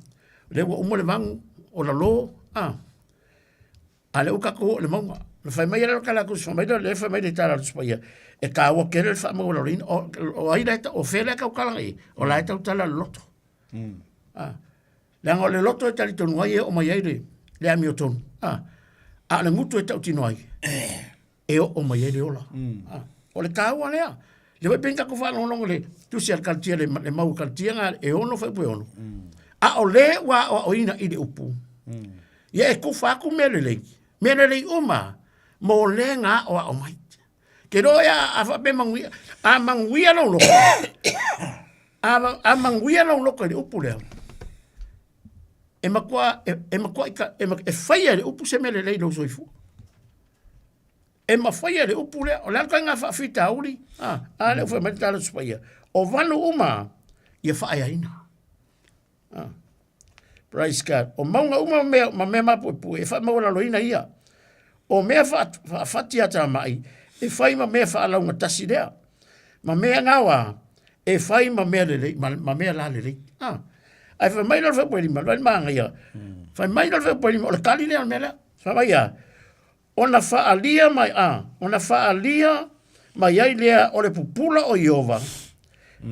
lea ua uma le vagu, o lalo, a, a lea ua tatou oo i le mauga. Na fai mai la le tala a Tusi, fai mai lea, lea fai mai le tala a le Tusi Paia, e taua tele le faamaualaloina. O, o ai la e, o fea la e tautala i ai? O la e tautala i le loto. A, leaga o le loto e talitonu ai e oo mai ai le, le amiotonu. A, a o le gutu e tautino ai, e oo mai ai le ola. Ah, o le taua lea. Le foi pei tatou faalogologo i le tusi a le Kalatia le, le mau Kalatia nga e ono fuaiupu e ono. A o le ua aoaoina i le upu. Ia e kufa atu mea lelei. Mea lelei uma mo le nga aoao mai. Ke loa ia a faapea manuia, a manuia lou loto. A, a manuia lou loto i le upu lea. E matua, e, e matua, e, e faia e le upu se mea lelei i lou soifua. E mafai e le upu lea, o le a le ituaiga faafitauli, a, a lea ua fai mai le tala Tusi Paia, o valu uma ia faaeaina. A. Praise God. O mauga uma ma mea, ma mea mapuepue e faamaualaloina ia. O mea faafati a tamai e fai ma mea faalaugatasi lea. Ma mea gaoa e fai ma mea lelei, ma, ma mea la lelei. A. Ae fai mai la le fuaiupu e lima, le magaia. Fai mai la le fuaiupu e lima, o le tali lea o le mea lea. Fai mai a, Ona faaalia mai, a, ona faaalia mai ai lea o le pupula o Ieova,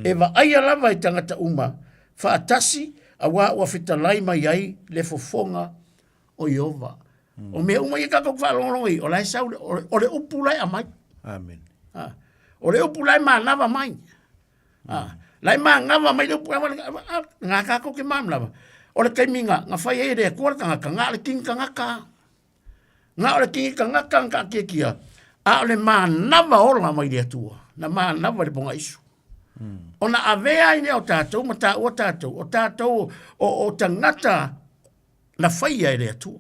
e vaaia lava i tagata uma faatasi, auā ua fetalai mai ai le fofoga o Ieova. O mea uma ia tatou te faalogologo i ai, o la e sau, o le, o le upu la e aumai. Amen. A, o le upu la e manava mai. A, la e manava mai le upu, a, ngā tātou te malamalama. O le taimi nga, nga whai ai e le Atua le tangata, nga o le kingi tangata. Na o le kingi tangata na taatiatia, a o le manava ola mai le Atua, na manava i le pogaisu. Ona avea ai lea o tatou ma taua tatou, o tatou o, o tagata Na faia e le Atua.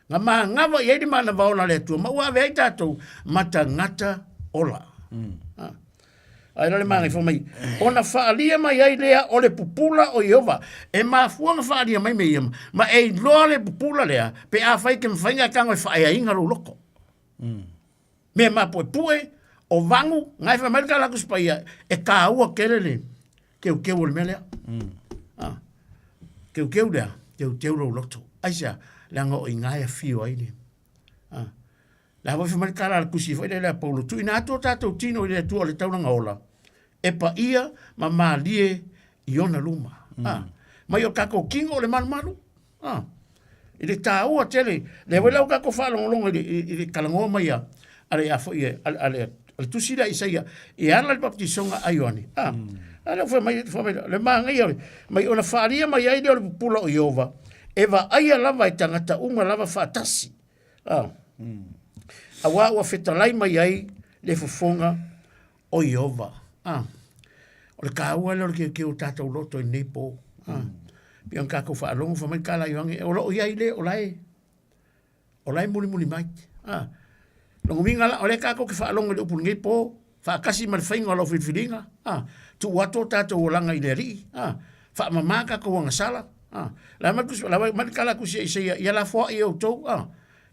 Na manava i ai le manava ola a le Atua, ma ua ave ai tatou ma tagata ola. Ai la le maga i mai, ona faalia mai ai lea o le pupula o Ieova. E mafua ona faalia mai mea ia, ma e iloa le pupula lea, pe afai ke mafai ona e tago e faaeaina lou loto. Mea mapuepue, o vagu, na e fai mai le tala a Tusi Paia, e taua tele le teuteu o le mea lea. Ah, teuteu lea, teuteu lou loto. Aisea? Leaga o i ina e afio ai le... Ah. Le a foi fai mai le tala a le tusi foi lea a Paulo, tuuina atu o tatou tino i le Atua o le taulaga ola, e paia ma malie i ona luma. Ah. Mai o tatou tino o le malumalu. Ah. I le taua tele, lea foi la ua tatou faalogologo i le, i le talanoa mai a, a le, a foi, a, a, le, a le tusi lea a Isaia, e ala i le baptisoga a Ioane. Ah. A lea ua fai mai, fai mai, le manaia o le, mai ona faalia mai ai lea o le pupula o Ieova, e vaaia lava e tagata uma lava faatasi. Ah. Auā ua fetalai mai ai le fofoga o Ieova. Ah. O le taua lea o le teuteu o tatou loto i lenei pō. Ah. Pei ona tatou faalogo fai mai le tala a Ioane, o lo o i ai le, o la e, o la e mulimuli mai. Ah. Lona uiga la, o lea tatou te faalogo i le upu i lenei pō, faatasi ma le faiga o lau filifiliga, ah. Tuu atu o tatou olaga i le Alii, ah. Faamama tatou agasala, ah. La mai le, la mai le tala a Tusi a Isaia, ia lafoai e outou, ah.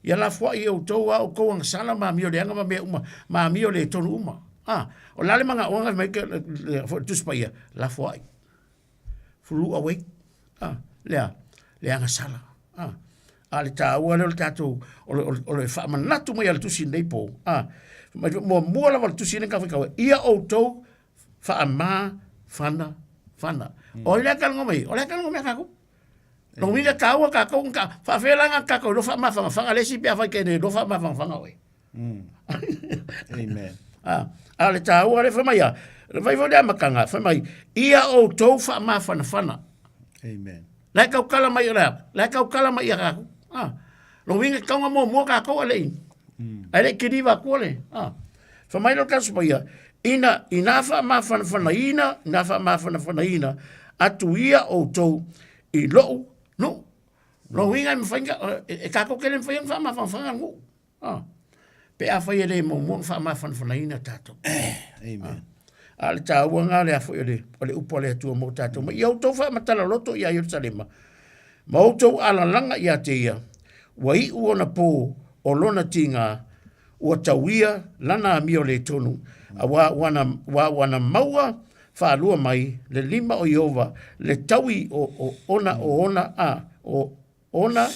Ia lafoai e outou a outou agasala ma amio leaga ma mea uma, ma amio le tonu uma. A, o le a le manaoga fai mai ke, le, foi le Tusi Paia, lafoai. Flew away. A, lea, le agasala. A, a le taua lea o le tatou, o le, o le, o le faamanatu mai a le Tusi i lenei po. A, mai, muamua lava o le Tusi lenei ka faitau ai, ia outou faamā fana fana. O ai lea talanoa mai? O lea talanoa mai a tatou. Lona uiga e taua tatou ka faafefea la ona tatou iloa faamafanafana le isi pe afai e te le iloa faamafanafana oe. Amen. Ah, a o le taua lea fai mai a, fai foi le amataga, fai mai, ia outou faamafanafana. Amen. La e tautala mai o le a? La e tautala mai ia tatou. Ah. Lona uiga e tatau ona muamua tatou a le i. Ae le i kiliva atua le. Ah. Fai mai le Tausi Paia, ina, ina faamafanafanaina, ina faamafanafanaina atu ia outou i lou nuu. Lona uiga e mafai e tatou te le mafai ona faamafanafana le nuu. Ah. Pe afai e le muamua ona faamafanafanaina tatou. Amen. A o le taua lena o le a foi o le, o le upu a le Atua mo tatou mai. Ia outou faamatala loto ia Ierusalema, ma outou alalaga ia te ia, ua iu ona pō o lona tiga, ua tauia lana amio le tonu, auā ua na, ua ua na maua faalua mai le lima o Ieova le taui o, o ona o ona a, o ona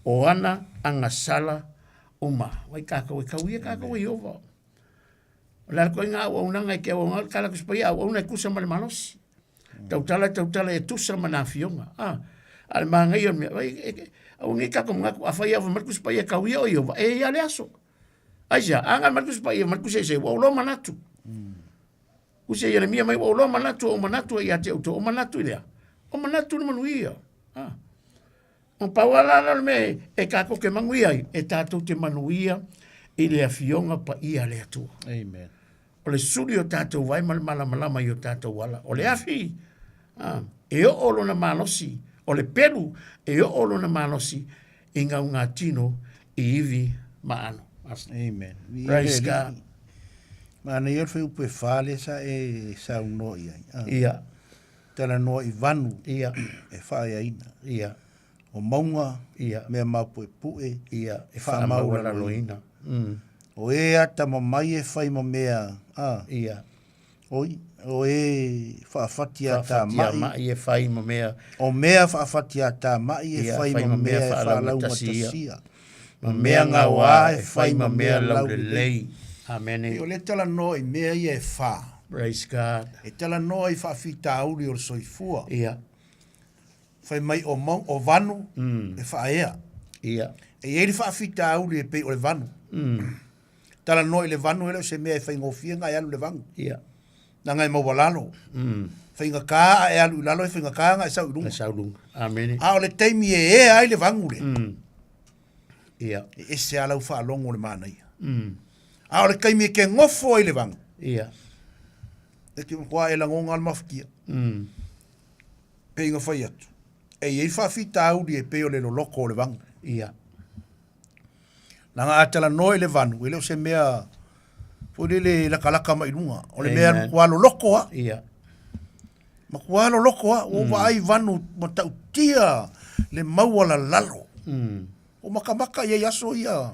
o ana agasala uma. Vai kākou e tauia kākou e Ieova. O le ala koe ngā auaunaga e te auaunaga le tala kusi paia auauna e tusa ma le malosi. Tautala tautala e tusa ma nā fioga. Ah, a le māngai o le mea, vai, e, e, aua nei tātou manatu, afai au fai mai le Tusi Paia e tauia o Ieova, e ia le aso. Aisea, a ngai mai le Tusi Paia, mai le Tusi Isaia, ua ou loa manatu. Tusi a Ieremia mai, ua ou loa manatu, ua ou manatu ai ia te outou, o manatu i le a? O manatu i le manuia. Ah. O pau lava la le mea e tātou te manuia ai, e tātou te manuia i le Afioga Paia a le Atua. Amen. O le suli o tātou vai ma le malamalama i o tātou ala. O le afi, ah, e oo lona malosi, o le pelu, e oo lona malosi i gaugatino i ivi ma ano. Amen. Praise God. Manaia o le fuaiupu e fa lea sa e saunoa i ai. Ah. Ia. Talanoa i vanu Ia. e faaeaina. Ia. O mauga, Ia. mea maupuepue, Ia. e faamaualaloina. O e atamamai e fai ma mea, a. Ia. Oi, o e faafati a tamai e fai ma mea. O mea faafati a tamai e fai ma mea e faalaugatasia. Ma mea gaoa e fai ma mea laulelei. Amene. O lea e talanoa i mea ia e fa. Praise God. E talanoa i faafitauli o le soifua. Ia. Fai mai o, mau, o vanu e faaea. Ia. E i ai le faafitauli e pei o le vanu. Talanoa i le vanu e le o se mea e faigofie ona e alu i le vanu. Ia. Leaga e maualalo. Faigata a e alu i lalo e faigata ona e sau i luga. E sau i luga. Amene. A o le taimi e ea ai le vagu lea. Ia. E ese lava lau faalogo i le manaia. A o le taimi e ke gofo ai le vagu. Ia. E te matua e lagona lava le mafatia. Pei ona fai atu. E i ai faafitauli e pei o le loloko o le vagu. Ia. Leaga a talanoa i le vanu, e le o se mea foi lele e lakalaka mai luga. O le mea matua loloko lava. Ia. Matua loloko lava. Ua ou vaai i vanu matautia le maualalalo. Ua makamaka i ai aso ia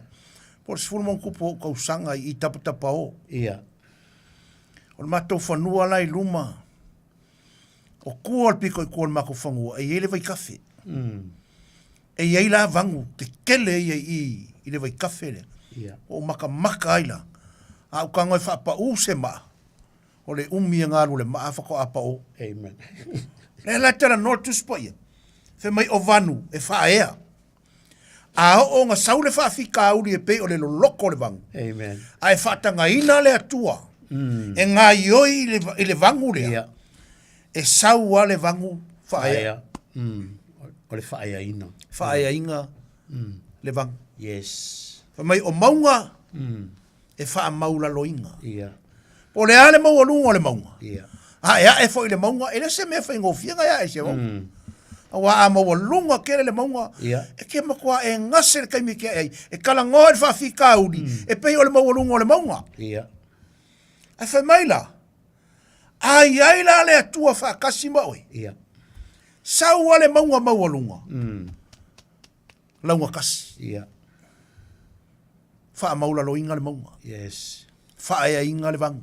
po o le 10+ ou tausaga i Tapatapao. Ia. O le matou fanua la i luma, o tua o le pito i tua o le matou fanua, e i ai le vaitafe. E i ai la vagu tetele ia i i i le vaitafe lea. Ia. Ua ou makamaka ai la. A ou tago e faapaū se maa, o le umi e galu o le maa faatoa paū. Amen. Lea la e talanoa le Tusi Paia, fai mai o vanu e faaea. A oo ona sau le faafitauli e pei o le loloko o le vagu. Amen. A e faatagaina le Atua e gaioi i le, i le vagu lea, yeah. e sau lava le vagu faaea. O le faaeaina. Faaeaina le vagu. Yes. Fai mai o mauga e faamaulaloina. Yeah. Po o le a le maualuga o le mauga. Yeah. Aeae foi i le mauga, e le o se mea faigofie ona e ae i se mauga. Aua a maualuga tele le mauga, yeah. e te matua e gase le taimi e te ae ai. E talanoa i le faafitauli, e pei o le maualuga o le mauga. Yeah. Ae fai mai la, a i ai la le Atua faatasi ma oe, yeah. sau lava le mauga maualuga, laugatasi. Yeah. Faamaulaloina le mauga. Yes. Faaeaina le vagu.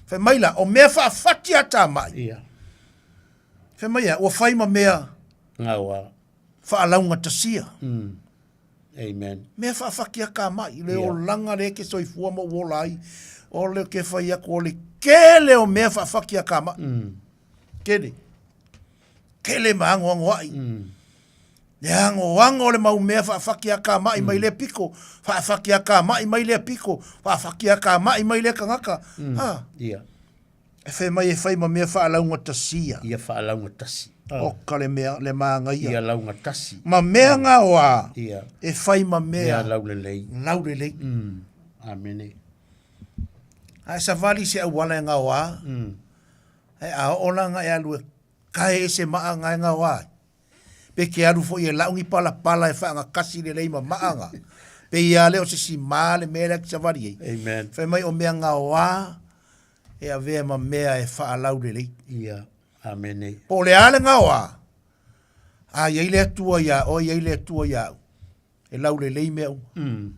Fai mai la, o mea faafati a tamai. Yeah. Fai mai a, ua fai ma mea Gaoa. Faalaugatasia. Amen. Mea faafati a tamai, le yeah. olaga le ke soifua ma ua ola ai, o le ke fai aku o le kele o mea faafati a tamai. Kele. Kele ma agoagoaʻi. Le agoago o le mau mea faafaki a kamaʻi mai lea piko, faafaki a kamaʻi mai lea piko, faafaki a kamaʻi mai lea tagata. Ha. Ia. E fai mai e fai ma mea faalaugatasia. Ia faalaugatasi. Oka le mea, le magaia. Ia laugatasi. Ma mea gaoa. Ia. E fai ma mea. Mea laulelei. Laulelei. Amene. Ae savali se auala e gaoa. Ae a oo la na e alu e kae ese maa na e gaoa ai. Pe ke alu foi e lau ni palapala e faagakasi lelei ma maa na. Pe ia lea o se si ma le mea lea ki savali ai. Amen. Fai mai o mea gaoa e avea ma mea e faalaulelei. Ia. Amene. Po o le a le gaoa, a i ai le Atua iā oe, i ai le Atua iā au. E laulelei mea uma.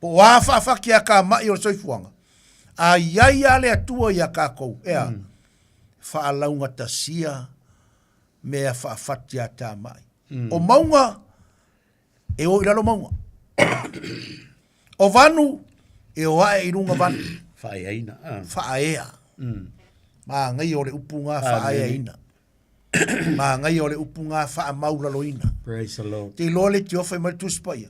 Po o a faafaki a ka maʻi o le soifuaga, a i ai lava le Atua iā kākou, ea, faalaugatasia mea faafati a tamai. O mauga, e o i lalo mauga. O vanu, e o ae i luga vanu. Faaeaina. Faaea. Mānaia o le upu gā faaeaina. Mānaia o le upu gā faamaulaloina. Praise the Lord. Te iloa le tiofa i mai le Tusi Paia.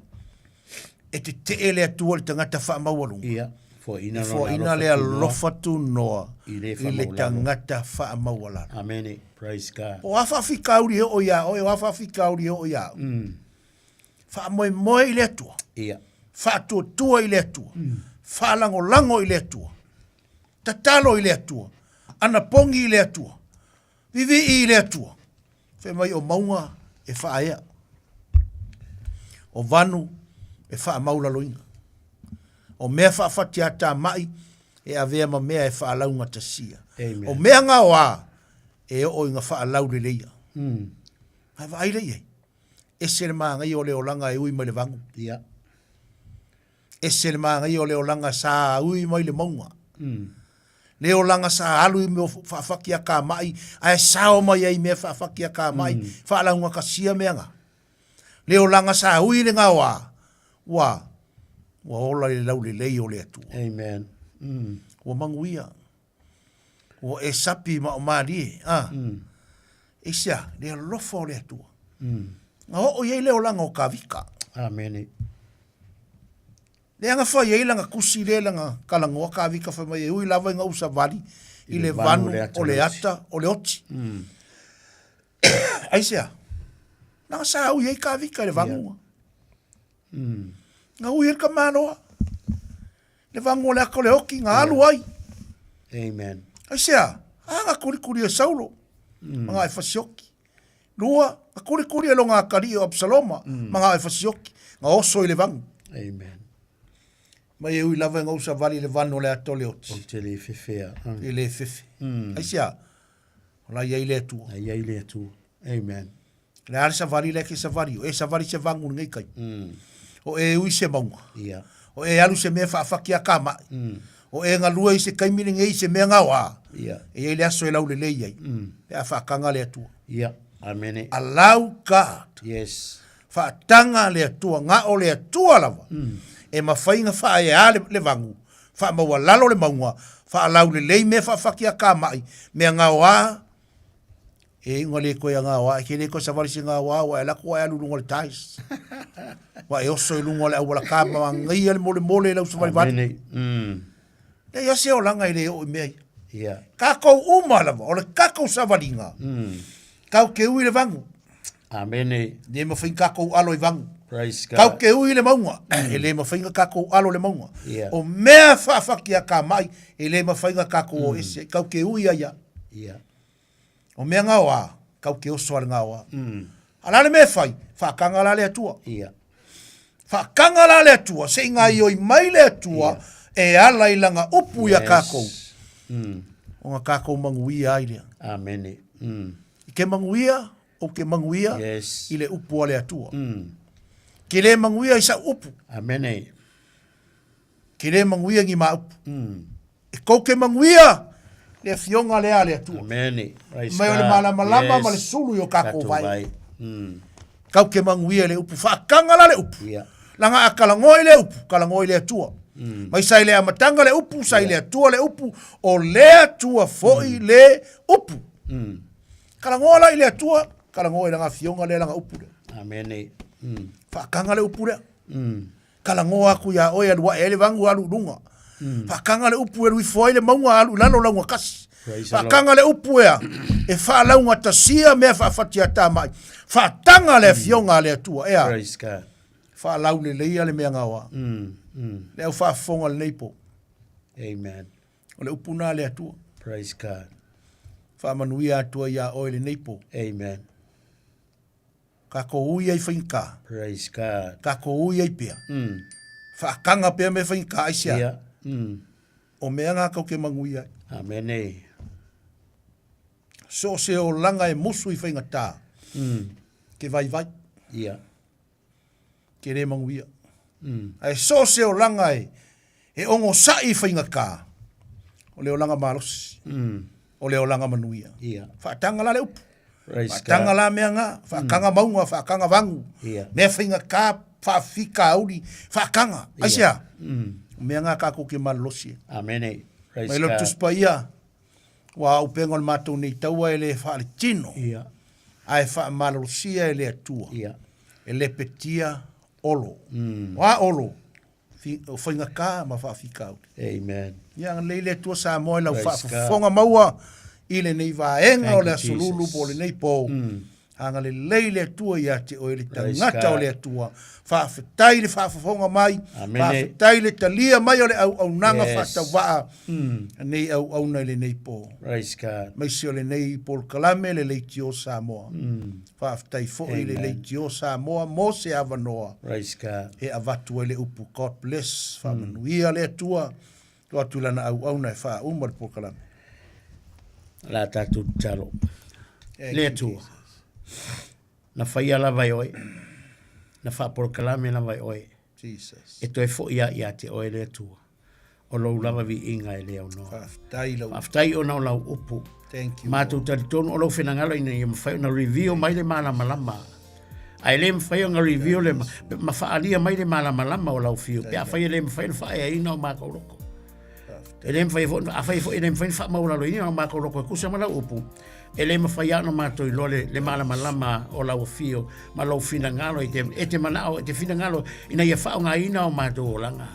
E tetee le Atua i le tagata faamaualuga. Ia, foaina E foaina le alofa tunoa I le i le tagata faamaualalo. Amene. Praise God. O a faafitauli e oo iā oe, o a faafitauli e oo iā au. Faamoemoe i le Atua. Ia. Faatuatua i le Atua. Faalagolago i le Atua. Tatalo i le Atua. Anapogi i le Atua. Vivii i le Atua. Fai mai o mauga e faaea. O vanu e faamaulaloina. O mea faafatiatamai e avea ma mea e faalaugatasia. Amen. O mea gaoa e oo ina faalauleleia. Ae vaai lea i ai. Ese le manaia o le olaga e ui mai le vagu. Ia. Ese le manaia o le olaga sa ui mai le mauga. Le olaga sa alu i mea faafaki a kamai, ae sao mai ai i mea faafaki a kamai, faalaugatasia mea na. Le olaga sa ui i le gaoa, ua, ua ola i le laulelei o le Atua. Amen. Ua manuia. Ua e sapi ma o malie, a. Aisea? Le alofa o le Atua. Na oo i ai le olaga o Kavika. Amene. Lea na fai ai lana tusi lea lana talanoa Kavika fai mai e ui lava ina ou savali i le vanu o le ata o le oti. Aisea? Lana sa ui ai Kavika i le vanuga. Na ui ai le tamaloa. Le vagu o le ata o le oti na alu ai. Amen. Aisea? A na kulikuli e Saulo. Ma na e fasioki. Lua. Na kulikuli e loga akalii o Absaloma ma gao e fasioki, ga oso i le vagu. Amen. Mai e ui lava e gou savali i le vanu o le ata o le oti. Ou te le fefe a. E le fefe. Aisea? O la i ai le Atua. La i ai le Atua. Amen. Le a le savali lea ke savali o e savali se vagu lenei kai. O e ui se mauga. Ia. O e alu se mea faafaki a ka mai. O e galue i se kaimi lenei i se mea gaoa. Ia. E i ai le aso e laulelei ai. Pe a faataga le Atua. Ia. Amene. Allow God. Yes. Faataga le Atua, gao le Atua lava. E mafai ona faaea le, le vagu, faamaualalo le mauga, faalaulelei mea faafaki a ka mai, mea gaoa, E iuga le koe a gaoa, e ke le koe savali se gaoa, ua e lako ua e alu i luga o le tais. Ua e oso i luga o le auala ka ma ngaia le mole mole lau savali vali. Amene. Mm. Leai a se olaga e le oo i mea ia. Ia. Kakou uma lava, o le kakou savaliga, kau ke ui le vagu. Amene. Le mawhai kakou alo i vagu. Praise God. Kau ke ui le maunga, e le mawhai nga kakou alo le maunga. Yeah. O mea whaawhaki a ka mai, e le mawhai nga kakou o ese, kau ke ui a ia. Yeah. O mea gaoa, kau ke oso a le gaoa. A la le mea e fai, whaakanga la le Atua. Ia. Whaakanga la le Atua, se i ngāioi mai le Atua, e ala i langa upu ia Yes. kākou. O ngā kākou manguia ai lea. Amene. I ke manguia, o ke manguia yes. i le upu a le Atua. Ke le manguia i sa upu. Amene. Ke le manguia ngi ma upu. E kou ke manuia le afioga lea a le Atua. Amene. Praise Mai o le God. malamalama Yes. ma le sulu i o kākou Tatou vai. vai. Mm. Kau ke manuia le upu whaakanga la le upu. Yeah. Langa a kalangoa i le upu, kalangoa i le Atua. Mai sa i le amatanga le upu, sa i le Atua le upu, o le Atua foi le upu. Kalangoa la i le Atua, kalangoa i langa afioga lea langa upu lea. Amene. Mm. Whaakanga le upu lea. Mm. Kalagoa aku iā oe alu ae ai le vagu alu i luga. Faataga le upu e alu ifo ai le mauga alu i lalo lauga kasi. Praise the Lord. Faataga le upu ea e faalaugatasia mea faafatiatamai. Faataga le afioga a le Atua ea. Praise God. Faalauleleia le mea gaoa. Mm. Mm. Le au faafofoga lenei po. Amen. O le upu na a le Atua. Praise God. Faamanuia atu ai iā oe lenei po. Amen. Kakou ui ai faigata. Praise God. Kakou ui ai pea. Mm. Whaakanga pea me faigata ai sea. Yeah. Mm. O mea ngā kau ke mangui ai. Amene. So se o langa e musu i faigata. Mm. Ke vai vai. Yeah. Ke re manguia. Mm. Ai so se o langa e e ongo sa'i i faigata. O le olanga malosi. Mm. O le olanga manuia. Yeah. Whaatanga la le upu. Praise Whaatanga God. la mea ngā. Whaakanga maunga, whaakanga vangu. Yeah. Mea whainga kā, whaafika auri, whaakanga. Ai sea? Mm. Mea ngā kākou ke malolosi e. Amene. Praise Mai lo God. Tusi Paia, ua aupenga o le matou nei taua e le faaletino, Yeah. ae faamalolosia e le Atua, Yeah. e lepetia olo. Mm. O a olo? Fi, o faigata ma faafitauli. Amen. Ia agalelei le Atua Samoa i lau Praise faafofoga maua i lenei vaega Thank o le you, Aso Lulu Jesus. po o lenei po. Agalelei le Atua ia te oe le Praise tagata o God. le Atua. Faafetai le faafofoga mai, Amene. faafetai le talia mai o le auaunaga Yes. faatauvaa nei auauna i lenei po. Praise God. Maise o lenei polokalame le Leitio Samoa. Faafetai foi i le Amen. Leitio Samoa mo se avanoa Praise God. e avatu ai le upu God bless, faamanuia le Atua, tuu atu i lana auauna e faauma le polokalame. La tatou tatalo. Thank Le you, Atua. Na faia lava e oe. Na faapolokalame lava e oe. Jesus. E toe foi a ia te oe le Atua. O lou lava viiga e le aunoa. Faafetai lau. Faafetai ona o lau upu. Thank you. Matou talitonu o lou finagalo ina ia mafai ona reveal mai le malamalama. Ae le mafai ona reveal le ma faaalia mai le malamalama o lau fiu. Pe afai e le mafai ona faaeaina o matou loko. E le mafai foi, afai foi e le mafai ona faamaualaloina o matou loko e tusa ma lau upu, e le mafai lava ona matou iloa le, le malamalama o lau afio ma lou finagalo e te, e te manao, e te finagalo ina ia faaaogaina o matou olaga.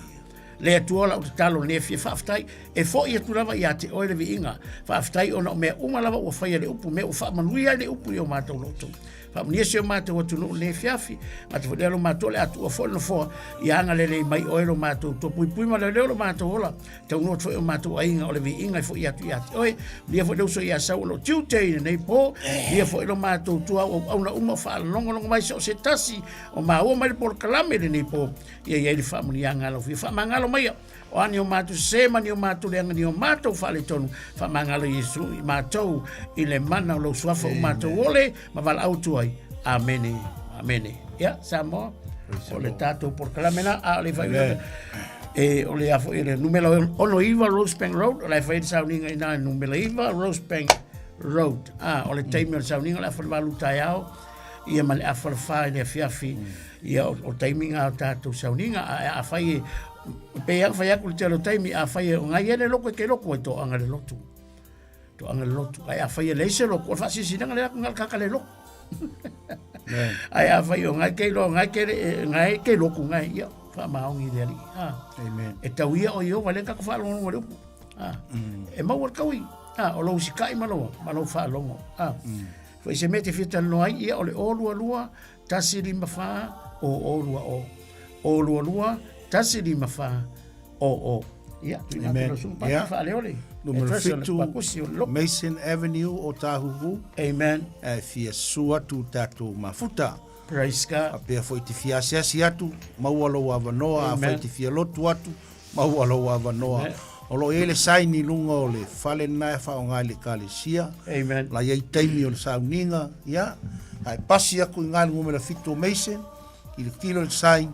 Le Atua lau tatalo lenei e fia faafetai, e foi atu lava ia te oe le viiga. Faafetai ona o mea uma lava ua faia le upu, mea ua faamanuia ai le upu i o matou loto. Faamanuia si o matou atunuu i lenei afiafi. Gata foi lea lo matou o le a tuua foi le nofoa ia agalelei mai oe lo matou topuipui ma leoleo lo matou ola. Taunuu atu foi o matou aiga o le viiga e foi atu ia te oe. Manuia foi le uso ia Sau o lo o tiute i lenei po. Manuia foi lo matou tuau auauna uma o faalogologo mai so o se tasi o maua mai le polokalame i lenei po. Ia i ai le faamanuiaga a lau Afioga. Faamagalo maia o a ni o matou sese ma ni o matou leaga ni o matou faaletonu. Faamagalo Iesu i matou i le mana o lou suafa ua matou ole ma valaau atu ai. Amene. Amene. Ia, Samoa, o le tatou polokalame la, a o le faaiuga. E, o le a foi le numera 69 Rosebank Road, o la e fai le sauniga i nā numera 9 Rosebank Road. Ah, o le taimi o le sauniga o le afa le valu taeao, ia ma le afa le wha i le afiafi, ia o, o taimi ngā o tātou sauniga. A, a fai e, pe a fai aku le tele o taimi, a fai e o ngai ele loko e ke loko e to anga le lotu. To anga le lotu. Ai a fai e leise loko, o le whaasisinaga le aku ngal kaka le loko. Ai a fai o ngai ke lo ngai ke ngai ke loku ngai ia faamaoni i le Alii. Ah. Amen. E tau ia o Iehova lea tatou faalogologo i le upu. Ah. E maua le taui. Ah, o lou sikai ma lou ma lou faalogo. Ah. Foi se mea e te fia talanoa ai, ia o le 022 154 0020. 022 154 00. Ia, tuuina atu Amen. lau susuga Pati Ia. Faaleole. Numero Address o le 7, Pakusi o le Lotu. Mason Avenue o Tāhuhu. Amen. E fia su atu tatou mafuta. Praise God. Faapea foi te fia asiasi atu, maua lou avanoa, Amen. afai te fia lotu atu, maua lou avanoa. Amen. O lo o i ai le sign i luga o le fale lena e faaaoga i le ekalesia. Amen. La i ai taimi o le sauniga, ia, ae pasi aku i ngā le numera 7 o Mason, kilotilo le sign,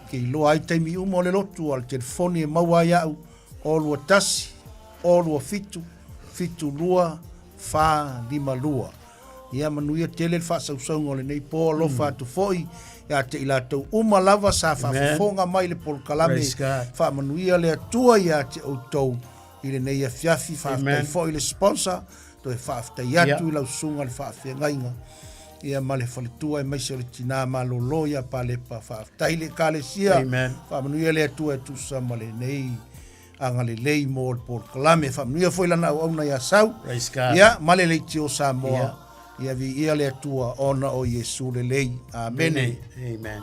ke iloa ai taimi uma o le lotu, a o le telefoni e maua ai au, 021 027 72 452. Ia manuia tele le faasausauga o lenei po, alofa atu foi ia te i latou uma lava sa faafofoga mai le polokalame. Faamanuia le Atua ia te outou i lenei afiafi. Faafetai foi i le sponsor, toe faafetai atu i lau susuga i le faafeagaiga ia ma le faletua aemaise o le tina malolo ia Palepa. Faafetai i le Ekalesia, faamanuia le Atua e tusa ma lenei agalelei mo le polokalame. Faamanuia foi lana auauna ia Sau, ia ma le leitio Samoa. Ia viia le Atua ona o Iesu lelei. Amene. Amen.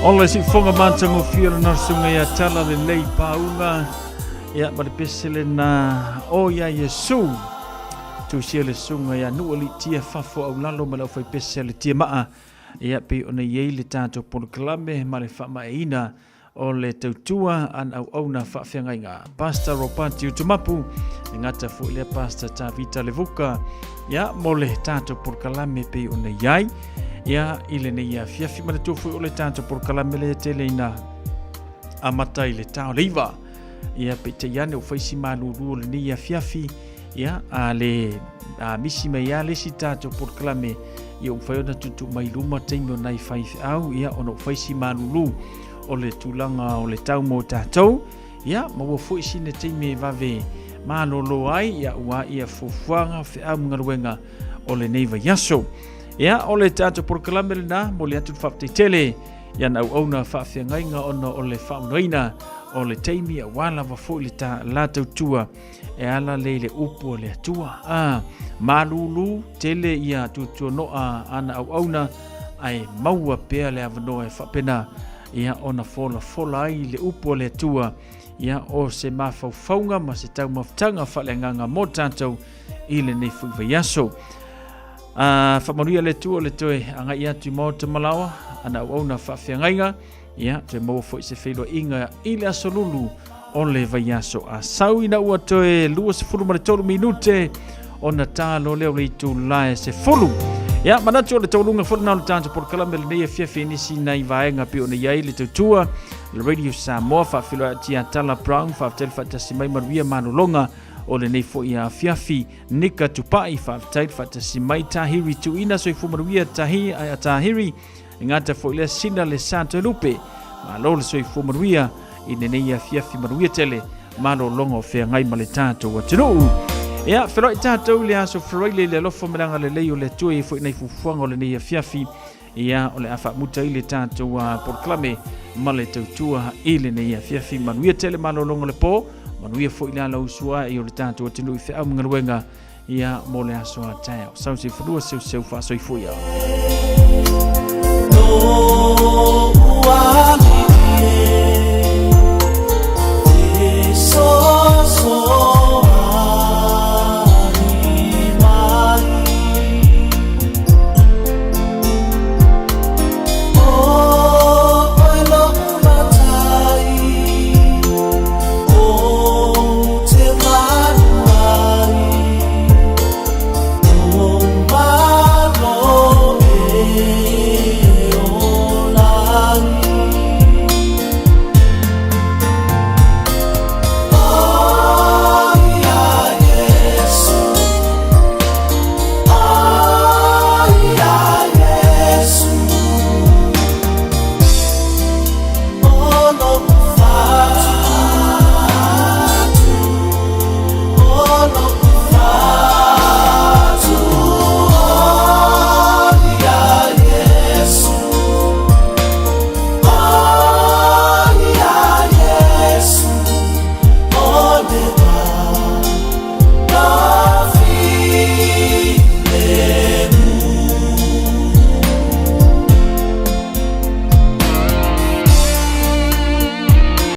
O le siufoga matagofie o le Nasuga ia Tala Lelei Pauga ia ma le pese lena o ia Iesu. Tusia le susuga ia Nuualiitia Fafo Aulalo ma le aufaipese a le Tiamaa ia pei ona i ai le tatou polokalame ma le faamaeaina o le tautua a na auauna faafeagaiga. Pastor Ropati Utumapu, e gata foi lea Pastor Tavita Levuka, ia mo le tatou polokalame pei ona i ai. Ia i lenei afiafi ma le tua foi o le tatou polokalame lea tele ina amata i le tao leiva. Ia peitai ane ua fai si malulu o lenei afiafi, Ia, a le a misi mai lava le isi tatou polokalame, ia ua mafai ona tuutuu mai i luma taimi o nai faifeau, ia ona ua fai si malulu o le tulaga o le tau mo tatou. Ia, maua foi sina taimi e vave malolo ai, ia ua ia fuafuaga, feau ma galuega o lenei vaiaso. Ia, o le tatou polokalame lena, momoli atu le faafetai tele i ana auauna faafeagaiga ona o le faauigaina o le taimi aua lava foi le ta la tautua e ala lea i le upu a le Atua. A, malulu tele ia tuatuanoa ana auauna ae maua pea le avanoa e faapena ia ona folafola ai le upu a le Atua ia o se mafaufauga ma se taumafataga faaleagaga mo tatou i lenei foi vaiaso. A, faamanuia le Atua le toe agai atu i maota malaoa ana auauna faafeagaiga. Ia, toe maua foi se feiloaiga i le aso lulu o le vaiaso a sau ina ua toe 23 minute ona ta loa lea o le itula e 10. Ia, manatu o le taualuga foi lena o le tatou polokalame lenei afiafi i nisi nai vaega pei ona i ai le tautua le Radio Samoa faafeiloai atu ia Tala Brown, faafetai le faatasi mai manuia malologa o lenei foi afiafi. Nika Tupai, faafetai le faatasi mai. Tahiri Tuina, soifua manuia Tahi, Tahiri. E gata foi lea sina le sa toelupe. Malo le soifua manuia i lenei afiafi manuia tele malologa o feagai ma le tatou atunuu. Ia, feiloai tatou i le aso Faraile i le alofa ma le agalelei o le Atua i ai foi nai fuafuaga o lenei afiafi. Ia, o le a faamuta ai le tatou polokalame ma le tautua i lenei afiafi. Manuia tele malologa o le po, manuia foi le alausu ae o le tatou atunuu i feau ma galuega. Ia mo le aso a taeao. Sau se fanua seuseu faasoifua ia.